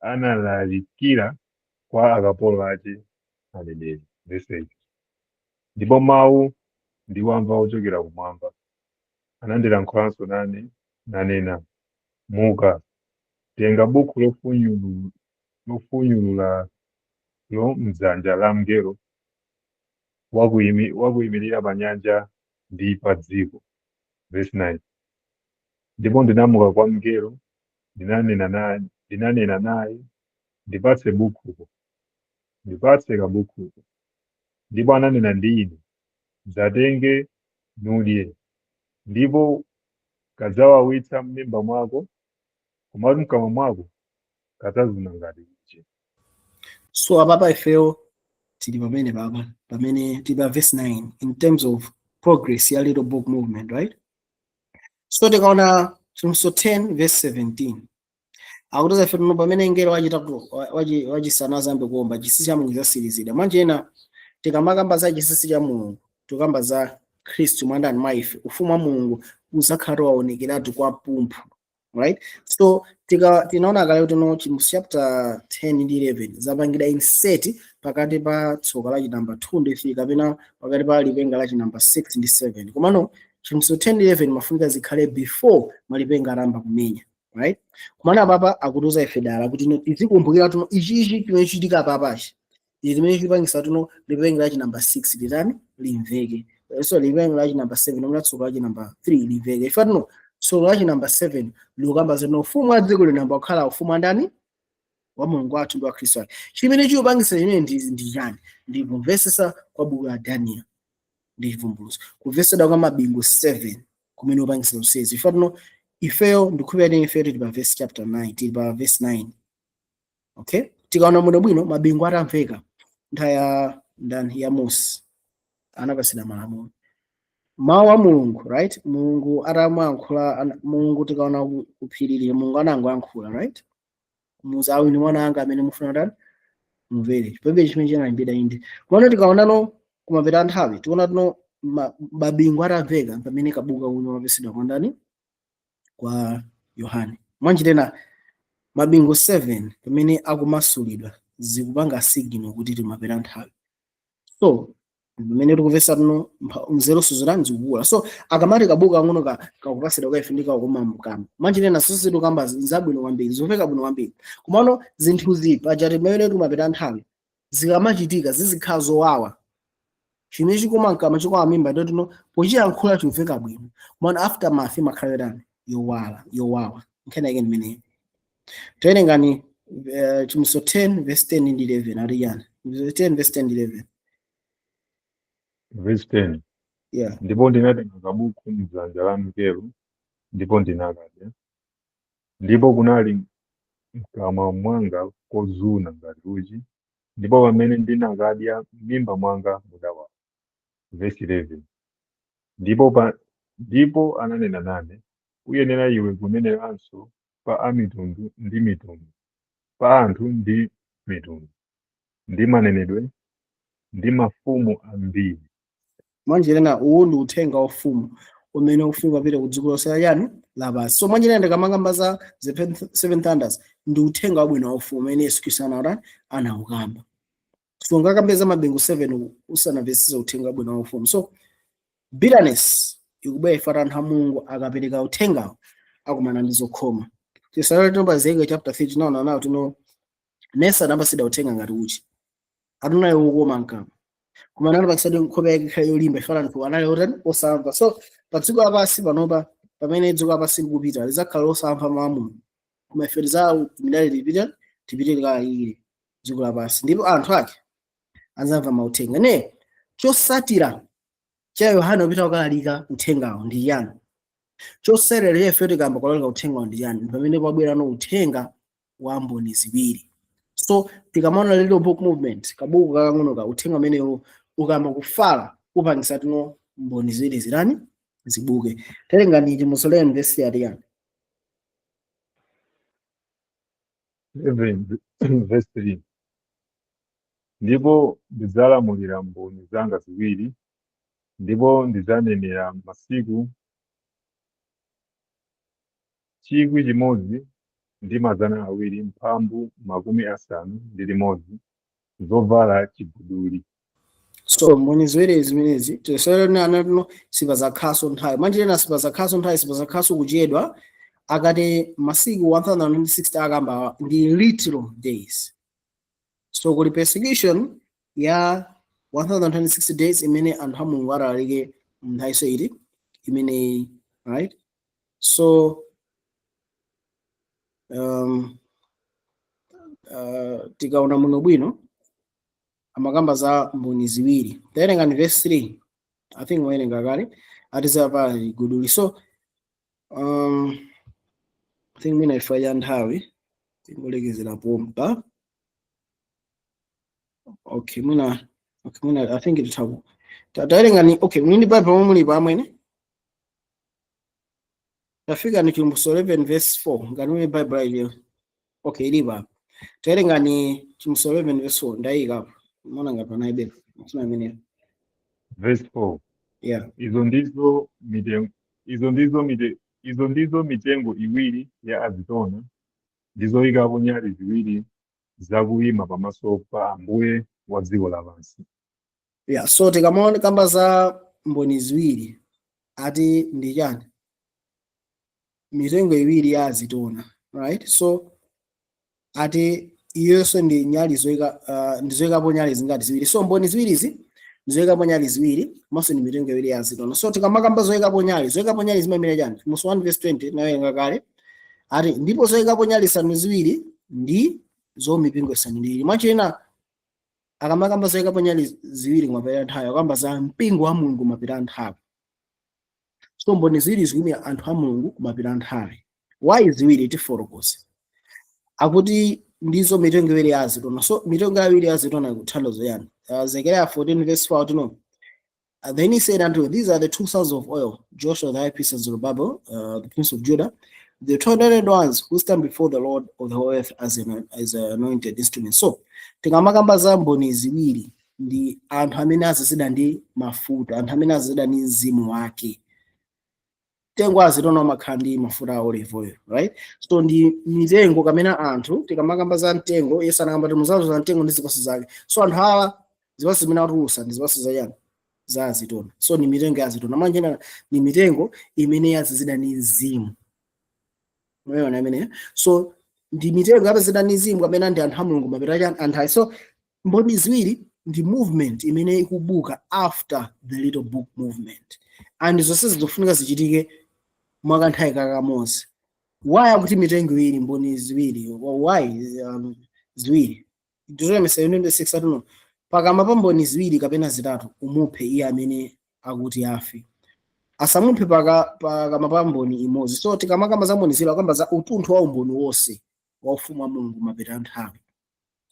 analalikira kwa akapolo ake aneneri. Verse 8. Ndipo mawu ndiwamva ochokera kumwamba anandilankhulanso nane nanena, "Muka, tenga buku lofunyulula lo mdzanja la mngelo wakuyimirira pa nyanja ndi pa dziko." Verse 9. Ndipo ndinamuka kwa mngelo, ndinanena naye, "Ndipatse bukhuko, ndipatse kabukhuko." Ndipo ananena ndi ine, "Dzatenge nudye, ndipo kadzawawitsa m'mimba mwako, komatu mkamwa mwako kadzazuna ngati uchi." So apapa ifeyo tili pamene papa, pamene tili pa verse 9 in terms of progress ya little book movement, right? So tikaona Chivumbulutso 10 verse 17, akutiza ife tuno pamene ngelo wachitatu wachisanu azambe kuomba, chinsinsi cha Mulungu chidzatsirizidwa. Manje ena tikamakamba za chinsinsi cha Mulungu, tikamba za Khristu mwandani mwa ife. Ufumu wa Mulungu uzakhala waonekeratu kwa pumphu, right? So tinaona kale kuti no, Chivumbulutso chapter 10 ndi 11 zapangira insert pakati pa tsoka la chinamba 2 ndi 3 kapena pakati pa lipenga la chinamba 6 ndi 7. Komano Chivumbulutso 10 ndi 11 mafunika zikhale before malipenga aramba kumenya, right? Kumana apapa akutiuza ife dala kuti no, tizikumbukira tuno ichichi chimene chitika apapachi, ichi chimene chipangisa tuno lipenga la chinamba 6 litani? Limveke. So lipenga la chinamba 7 nomwe tsoka la chinamba 3 limveke. Ife tuno tsoka la chinamba 7 likukamba zino ufumu wa dziko linamba kukhala ufumu wa ndani? Wa Mulungu wathu ndi wa Khristu wake. Chimene chikupangisa chimene ndi chani? Ndi kumvesesa kwa buku la Daniel ndi Chivumbulutso, kumvesedwa kwa mabingu 7 kumene upangisa zonsezi. Ife tuno ifeyo ndikhulupirira ifeyo tili pa verse chapter 9, tili pa verse 9, okay? Tikaona bwino bwino, mabingu atamveka nthawi ya ndani? Ya Mose, anapasidwa malamulo, mawu a Mulungu, right? Mulungu atamwankhula Mulungu, tikaona kuphiriri Mulungu anangoyankhula, right? Kumuuza, "Awu ndi mwana anga amene mufuna tani? Mumvere." Palibe chimene chinalimbida inde. Komano tikaonano kumapeto nthawi, tikuona tuno mabingu atamveka pamene kabuku kuno mapesedwa kwa ndani? Kwa Yohane. Mwanjitena mabingu 7 pamene akumasulidwa zikupanga signal kuti timapeta nthawi. So pamene tikupesa tuno nzeru zirani zikukula. So akamati kabuku kang'ono kakupasidwa kwa ife ndi kakoma mkamwa, mwanjitena sonse tikamba zabwino kwambiri, zomveka bwino kwambiri. Komano zinthuzi paja timene timapeta nthawi zikamachitika zizikhala zowawa. Chimene chikoma mkamwa chikoma mimba, ndo tino pochiyankhula chimveka bwino, komano aftermath imakhala yotani? Yowala, yowawa. Nkhani yake ndimeneyo. Tawerengani Chivumbulutso 10 verse 10 ndi 11. Ati yani 10 verse 10 ndi 11. Verse 10. Yeah. Ndipo ndinatenga kabuku mdzanja la mngelo, ndipo ndinakadya, ndipo kunali mkamwa mwanga kozuna ngati uchi, ndipo pamene ndinakadya m'mimba mwanga mudawawa. Verse 11. Ndipo ananena nane, "Uyenera iwe kuneneranso pa amitundu ndi mitundu, pa anthu ndi mitundu, ndi manenedwe ndi mafumu ambiri." Mwanjirena uwu ndi uthenga wa ufumu umene ufumu apite ku dziko lonse lachani? Lapansi. So mwanjirena ndikamakamba za the seven thunders, ndi uthenga wabwino wa ufumu umene Yesu Khristu anawutani? Anawukamba. So ngakambe za mabingu 7 usanamvetsetse uthenga wabwino wa ufumu. So bitterness ikubwera ifata anthu a Mulungu akapereka uthengawo akumana ndi zokhoma. Tisalole tino pa Ezekiel chapter 3 tinaona nawo tino nesa anapatsidwa uthenga ngati uchi, atunaye wokoma mkamwa, koma anapatsidwa nkhope yake ikhale yolimba ifana anthu anali otani? Osamva. So pa dziko lapansi panopa, pamene dziko lapansi likupita, lizakhala losamva mawu a Mulungu, koma ife tizatumidali lipita, tipite likalalire dziko lapansi, ndipo anthu ake azamva mauthenga. Ne chosatira cha Yohane upita kukalalika uthengawo ndi chani? Chosalera ife tikamba kulalika uthengawo ndi chani? Pamene pabwera no uthenga wa mboni ziwiri. So tikamaona Little Book Movement, kabuku kakang'ono ka uthenga umenewo ukamba kufala, upangisa tino mboni ziwiri zirani? Zibuke. Terengani Chivumbulutso 11 verse yati yani? 11 verse 3. Ndipo ndidzalamulira mboni zanga ziwiri, ndipo ndidzanenera masiku 1261 zovala chiguduli. So mboni ziwiri zimenezi tisalena anatino sipazakhaso nthawi mwanjirena, sipazakhaso nthawi, sipazakhaso kuchedwa. Akati masiku 1060 akamba ndi literal days. So kuli persecution ya 1060 days imene anthu a Mulungu atalalike nthawiso iti imene, right? So tikaona muno bwino amakamba za mboni ziwiri. Tawerenga ni verse 3. I think mwawerenga kale, atizapa iguduli. So I think mwina ifa ya nthawi tingolekezera pompa. Okay, mwina, okay, mwina I think tithaku tawerenga ni, okay, mwini Bible pomwe muli pamwene tafika ni Chivumbulutso 11 verse 4. Ngati muli Bible iliyo, okay, ilipo apa. Tawerenga ni Chivumbulutso 11 verse 4. Ndayika apo, mona ngati panaibe sina imeneyo. Verse 4. Yeah. Izo ndizo mitengo iwiri ya azitona ndizoyikapo nyali ziwiri zakuyima pamaso pa Ambuye wa dziko lapansi. Yeah, so tikamaona kamba za mboni ziwiri, ati ndi chani? Mitengo iwiri ya azitona, right? So ati iyonso ndi nyali zoyika, ndi zoyikapo nyali zingati? Ziwiri. So mboni ziwirizi ndi zoyikapo nyali ziwiri, komanso ndi mitengo iwiri ya azitona. So tikamakamba zoyikapo nyali, zoyikapo nyali zimayimira chani? Musu 1 verse 20 nawerenga kale, ati ndipo zoyikapo nyali isanu ziwiri ndi zo mipingo isanu ndi iwiri. Mwachina akamakamba zoyikapo nyali ziwiri kumapita nthawi, akamba za mpingo wa Mulungu kumapita nthawi. So mboni ziwiri zikuyimira anthu a Mulungu kumapita nthawi. Why ziwiri? Tifotokoze. Akuti ndizo mitengo iwiri ya azitona. So mitengo iwiri ya azitona ikuthandiza yani? Zechariah 14 verse 4 tino, "Then he said unto me, 'These are the two sons of oil, Joshua the high priest and Zerubbabel, the prince of Judah, the two anointed ones who stand before the Lord of the whole earth as an anointed instrument.'" So tikamakamba za mboni ziwiri, ndi anthu amene azazidwa ndi mafuta, anthu amene azazidwa ndi mzimu wake. Mtengo azitona umakhala ndi mafuta a olive oil, right? So ndi mitengo kamene anthu, tikamakamba za mtengo, Yesu anakamba kuti muzazo mtengo ndi zipatso zake. So anthu awa zipatso zimene atulusa ndi zipatso za chani? Za azitona. So ni mitengo ya azitona manjena, ni mitengo imene yazazidwa ndi mzimu. Mwaona imene? So ndi mitengo yapezedwa ndi mzimu kapena ndi anthu a Mulungu mapita chani? Anthu ayi. So mboni ziwiri ndi movement imene ikubuka after the Little Book Movement, and zonse zizofunika zichitike mwakanthawi kakamodzi. Why akuti mitengo iwiri, mboni ziwiri? Why ziwiri? Deuteronomy 7:6 atuno pakama pa mboni ziwiri kapena zitatu umuphe iye amene Akuti afe, asamuphe pakamwa pa mboni imodzi. So tikamakamba za mboni ziwiri, akamba za utunthu wa umboni wonse wa ufumu wa Mulungu mapeto a nthawi.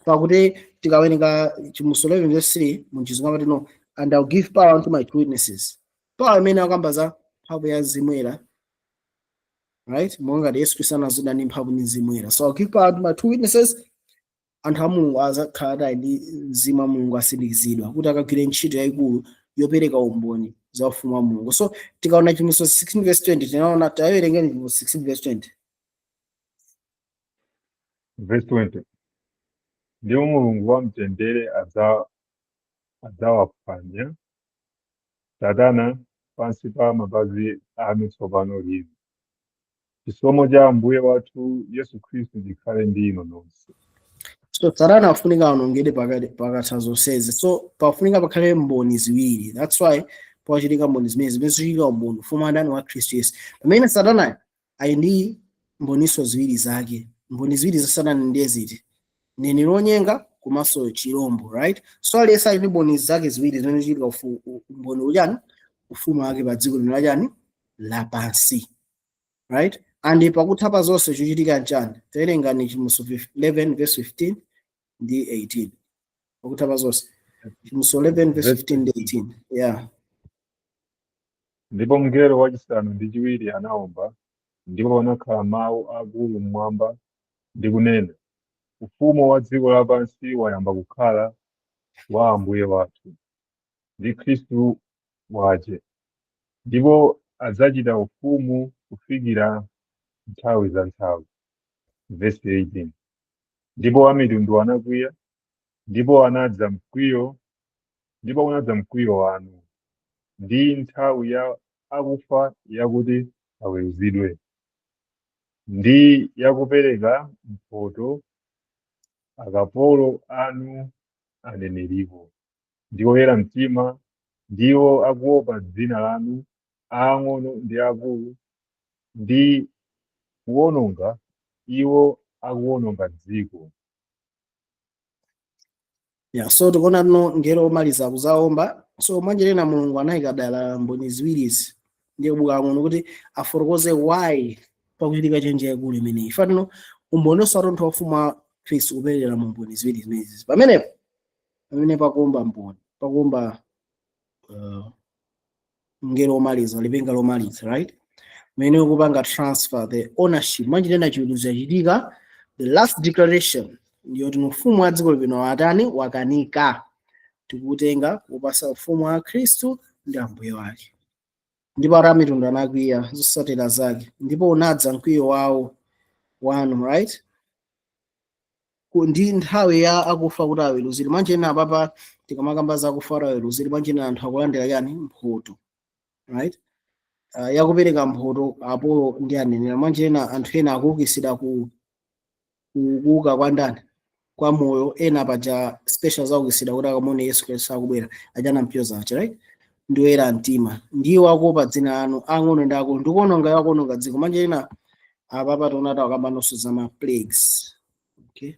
Pakuti tikawerenga Chivumbulutso 11 verse 3 muchizungu amati, "No, and I'll give power unto my two witnesses." Power imene akamba za mphamvu ya Mzimu Woyera, right? Monga ngati Yesu Khristu anazida ndi mphamvu ndi Mzimu Woyera. So "I'll give power unto my two witnesses." Anthu a Mulungu azakhala ali ndi Mzimu wa Mulungu, asindikizidwa kuti akagwire ntchito yayikulu yopereka umboni za ufumu wa Mulungu. So tikaona Chivumbulutso 16 verse 20, tinaona, tawerengeni Chivumbulutso 16 verse 20. Verse 20: Ndipo Mulungu wamtendere adzawaphwanya Satana pansi pa mapazi anu tsopano lino. Chisomo cha Ambuye wathu Yesu Khristu chikhale ndi inu nonse. So Satana afunika aonongedwe pakati pakatha zonsezi. So pafunika pakhale mboni ziwiri. That's why pachitika mboni zimene zimene zichitika umboni ufumu adani wa Khristu Yesu, pamene Satana ali ndi mboniso ziwiri zake. Mboni ziwiri za Satana ndiye ziti? Mneneri wonyenga komanso chirombo, right? So aliyense ali ndi mboni zake ziwiri zimene zichitika umboni uchani, ufumu wake pa dziko lino lachani, lapansi, right? And pakutha pa zonse chochitika nchani? Tawerengani Chivumbulutso 11 verse 15 ndi 18. Pakutha pa zonse, Chivumbulutso 11 verse 15 ndi 18, yeah. Ndipo mngelo wachisanu ndi chiwiri anaomba, ndipo panakhala mawu akulu mmwamba ndi kunena, "Ufumu wa dziko lapansi wayamba kukhala wa Ambuye wathu ndi Khristu wace, ndipo adzachita ufumu kufikira nthawi za nthawi." Verse 18: Ndipo amitundu anakwiya, ndipo unadza mkwiyo wanu, ndi nthawi ya akufa yakuti aweruzidwe, ndi yakupereka mphotho akapolo anu aneneriwo ndi oyera mtima, ndiwo akuopa dzina lanu, aang'ono ndi akulu, ndi kuwononga iwo akuwononga dziko. Yeah, so tikuona no ngelo omaliza kuzaomba. So mwanjerena Mulungu anayika dala mboni ziwirizi ndiye kubuka ang'ono kuti afotokoze why pakuchitika change yaikulu imeneyi. Fatino umboni osatontha ufumu wa Khristu kupereka mu mboni ziwiri zimenezi. Pamenepo pamene pakuomba mboni, pakuomba ngelo omaliza, lipenga lomaliza, right, mene ukupanga transfer the ownership. Mwanjerena chiweruzo chachitika. The last declaration ndiyoti ufumu wa dziko lino watani? Wakanika. Tikutenga kupasa ufumu wa Khristu ndi Ambuye wake. Ndipo ati amitundu anakwiya, zotsatira zake, ndipo unadza mkwiyo wawo wanu, right, ndi nthawi ya akufa kuti aweruzidwe. Mwanjena apapa tikamakamba za akufa kuti aweruzidwe, mwanjena anthu akulandira chani? Mphoto, right? Yakupereka mphoto apolo ndi aneneri. Mwanjena anthu ena akuukitsidwa ku kuuka kwa ndani? Kwa moyo. Ena paja special zaukitsidwa kuti akamuone Yesu Khristu akubwera, achana mpyo zace, right? Ndi oyera mtima, ndiwo akuopa dzina lanu, ang'ono ndi akulu, ndikuononga akuononga dziko. Manje ena apapa tiona akamba nonso za ma plagues, okay?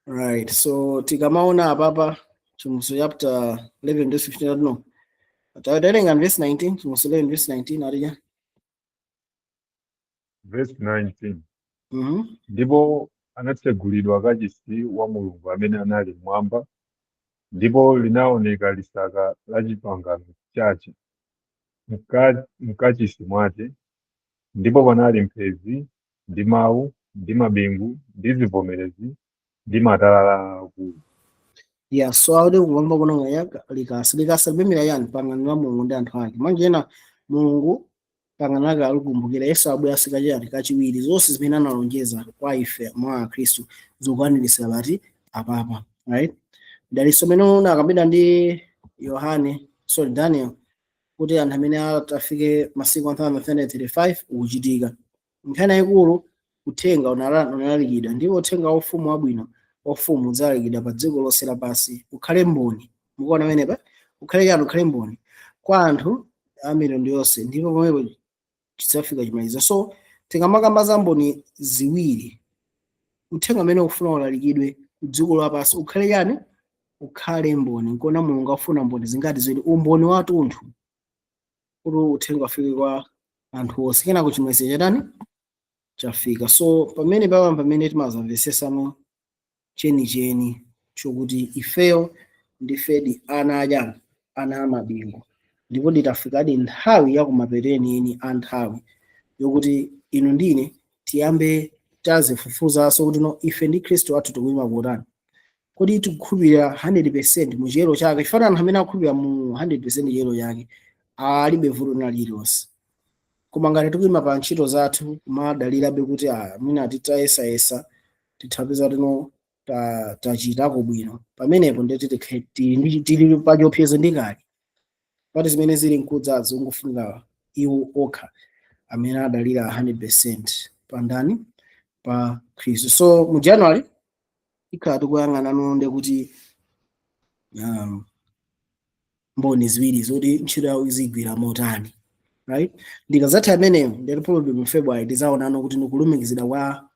Right, so tikamaona apapa Chivumbulutso chapter 11 verse 15, no, tawerenga verse 19. Chivumbulutso 11 verse 19 atija. Verse 19: Ndipo anatsegulidwa kachisi wa Mulungu amene anali mmwamba, ndipo linaoneka lisaka la chipangano chace mkachisi mwace, ndipo panali mphezi ndi mawu ndi mabingu ndi zivomerezi ndi matalala akulu. Yeah, so akuti kumwamba kuno ya likasa. Likasa limemera yani? Pangano la Mulungu ndi anthu ake. Manje ena Mulungu pangano lake alikumbukira. Yesu abwera sikachiyani? Kachiwiri. Zonse zimene analonjeza kwa ife mwa Khristu zikukwaniritsa pati? Apapa, right? Daliso mene unakambidwa ndi Yohane, sorry, Daniel, kuti anthu amene atafike masiku 1335 ukuchitika. Nkhani yayikulu, uthenga unalalikidwa, ndipo uthenga wa ufumu wabwino wa ufumu udzalalikidwa pa dziko lonse lapansi, ukhale mboni. Mukuona pamenepa? Ukhale chani? Ukhale mboni kwa anthu a mitundu yonse, ndipo pomwepo chidzafika chimalizo. So tikamakamba za mboni ziwiri, uthenga umene ukufuna ulalikidwe ku dziko lapansi ukhale chani? Ukhale mboni. Nkona Mulungu afuna mboni zingati? Ziwiri, umboni wathunthu kuti uthenga ufike kwa anthu onse. Kenako chimwese chatani? Chafika. So pamene papa pamene timazamvesesano chenicheni chokuti ifeyo ndifedi ana achani? Ana amabingu. Ndipo nditafikadi nthawi ya kumapeto enieni a nthawi yokuti inu ndine tiyambe tazifufuzaso kuti, no, ife ndi Khristu wathu tikuyima kutani? Kodi tikukhulupirira 100% mu chiyero chake? Chifukwa anthu amene akukhulupirira mu 100% chiyero chake alibe vuto lina lililonse. Koma ngati tikuyima pa ntchito zathu, kumadalirabe kuti ah, mwina titayesayesa tithapeza tino tachitako bwino, pamenepo ndeti tili pa chiopsezo. Ndikali pati zimene zili mkudzazo ungofunika iwo okha amene adalira 100% pa ndani? Pa Khristu. So mu January ikhala tikuyang'ana nonde kuti mboni ziwiri zoti ntchito yawo izigwira motani, right? Ndikazatha ameneyo, ndeti probably mu February tizaonano kuti ndikulumikizidwa kwa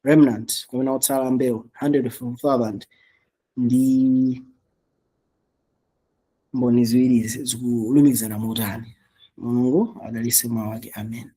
remnant kapena otsala mbewu 104,000 ndi mboni ziwirizi zikulumikizana motani. Mulungu adalitse mawu ake. Amen.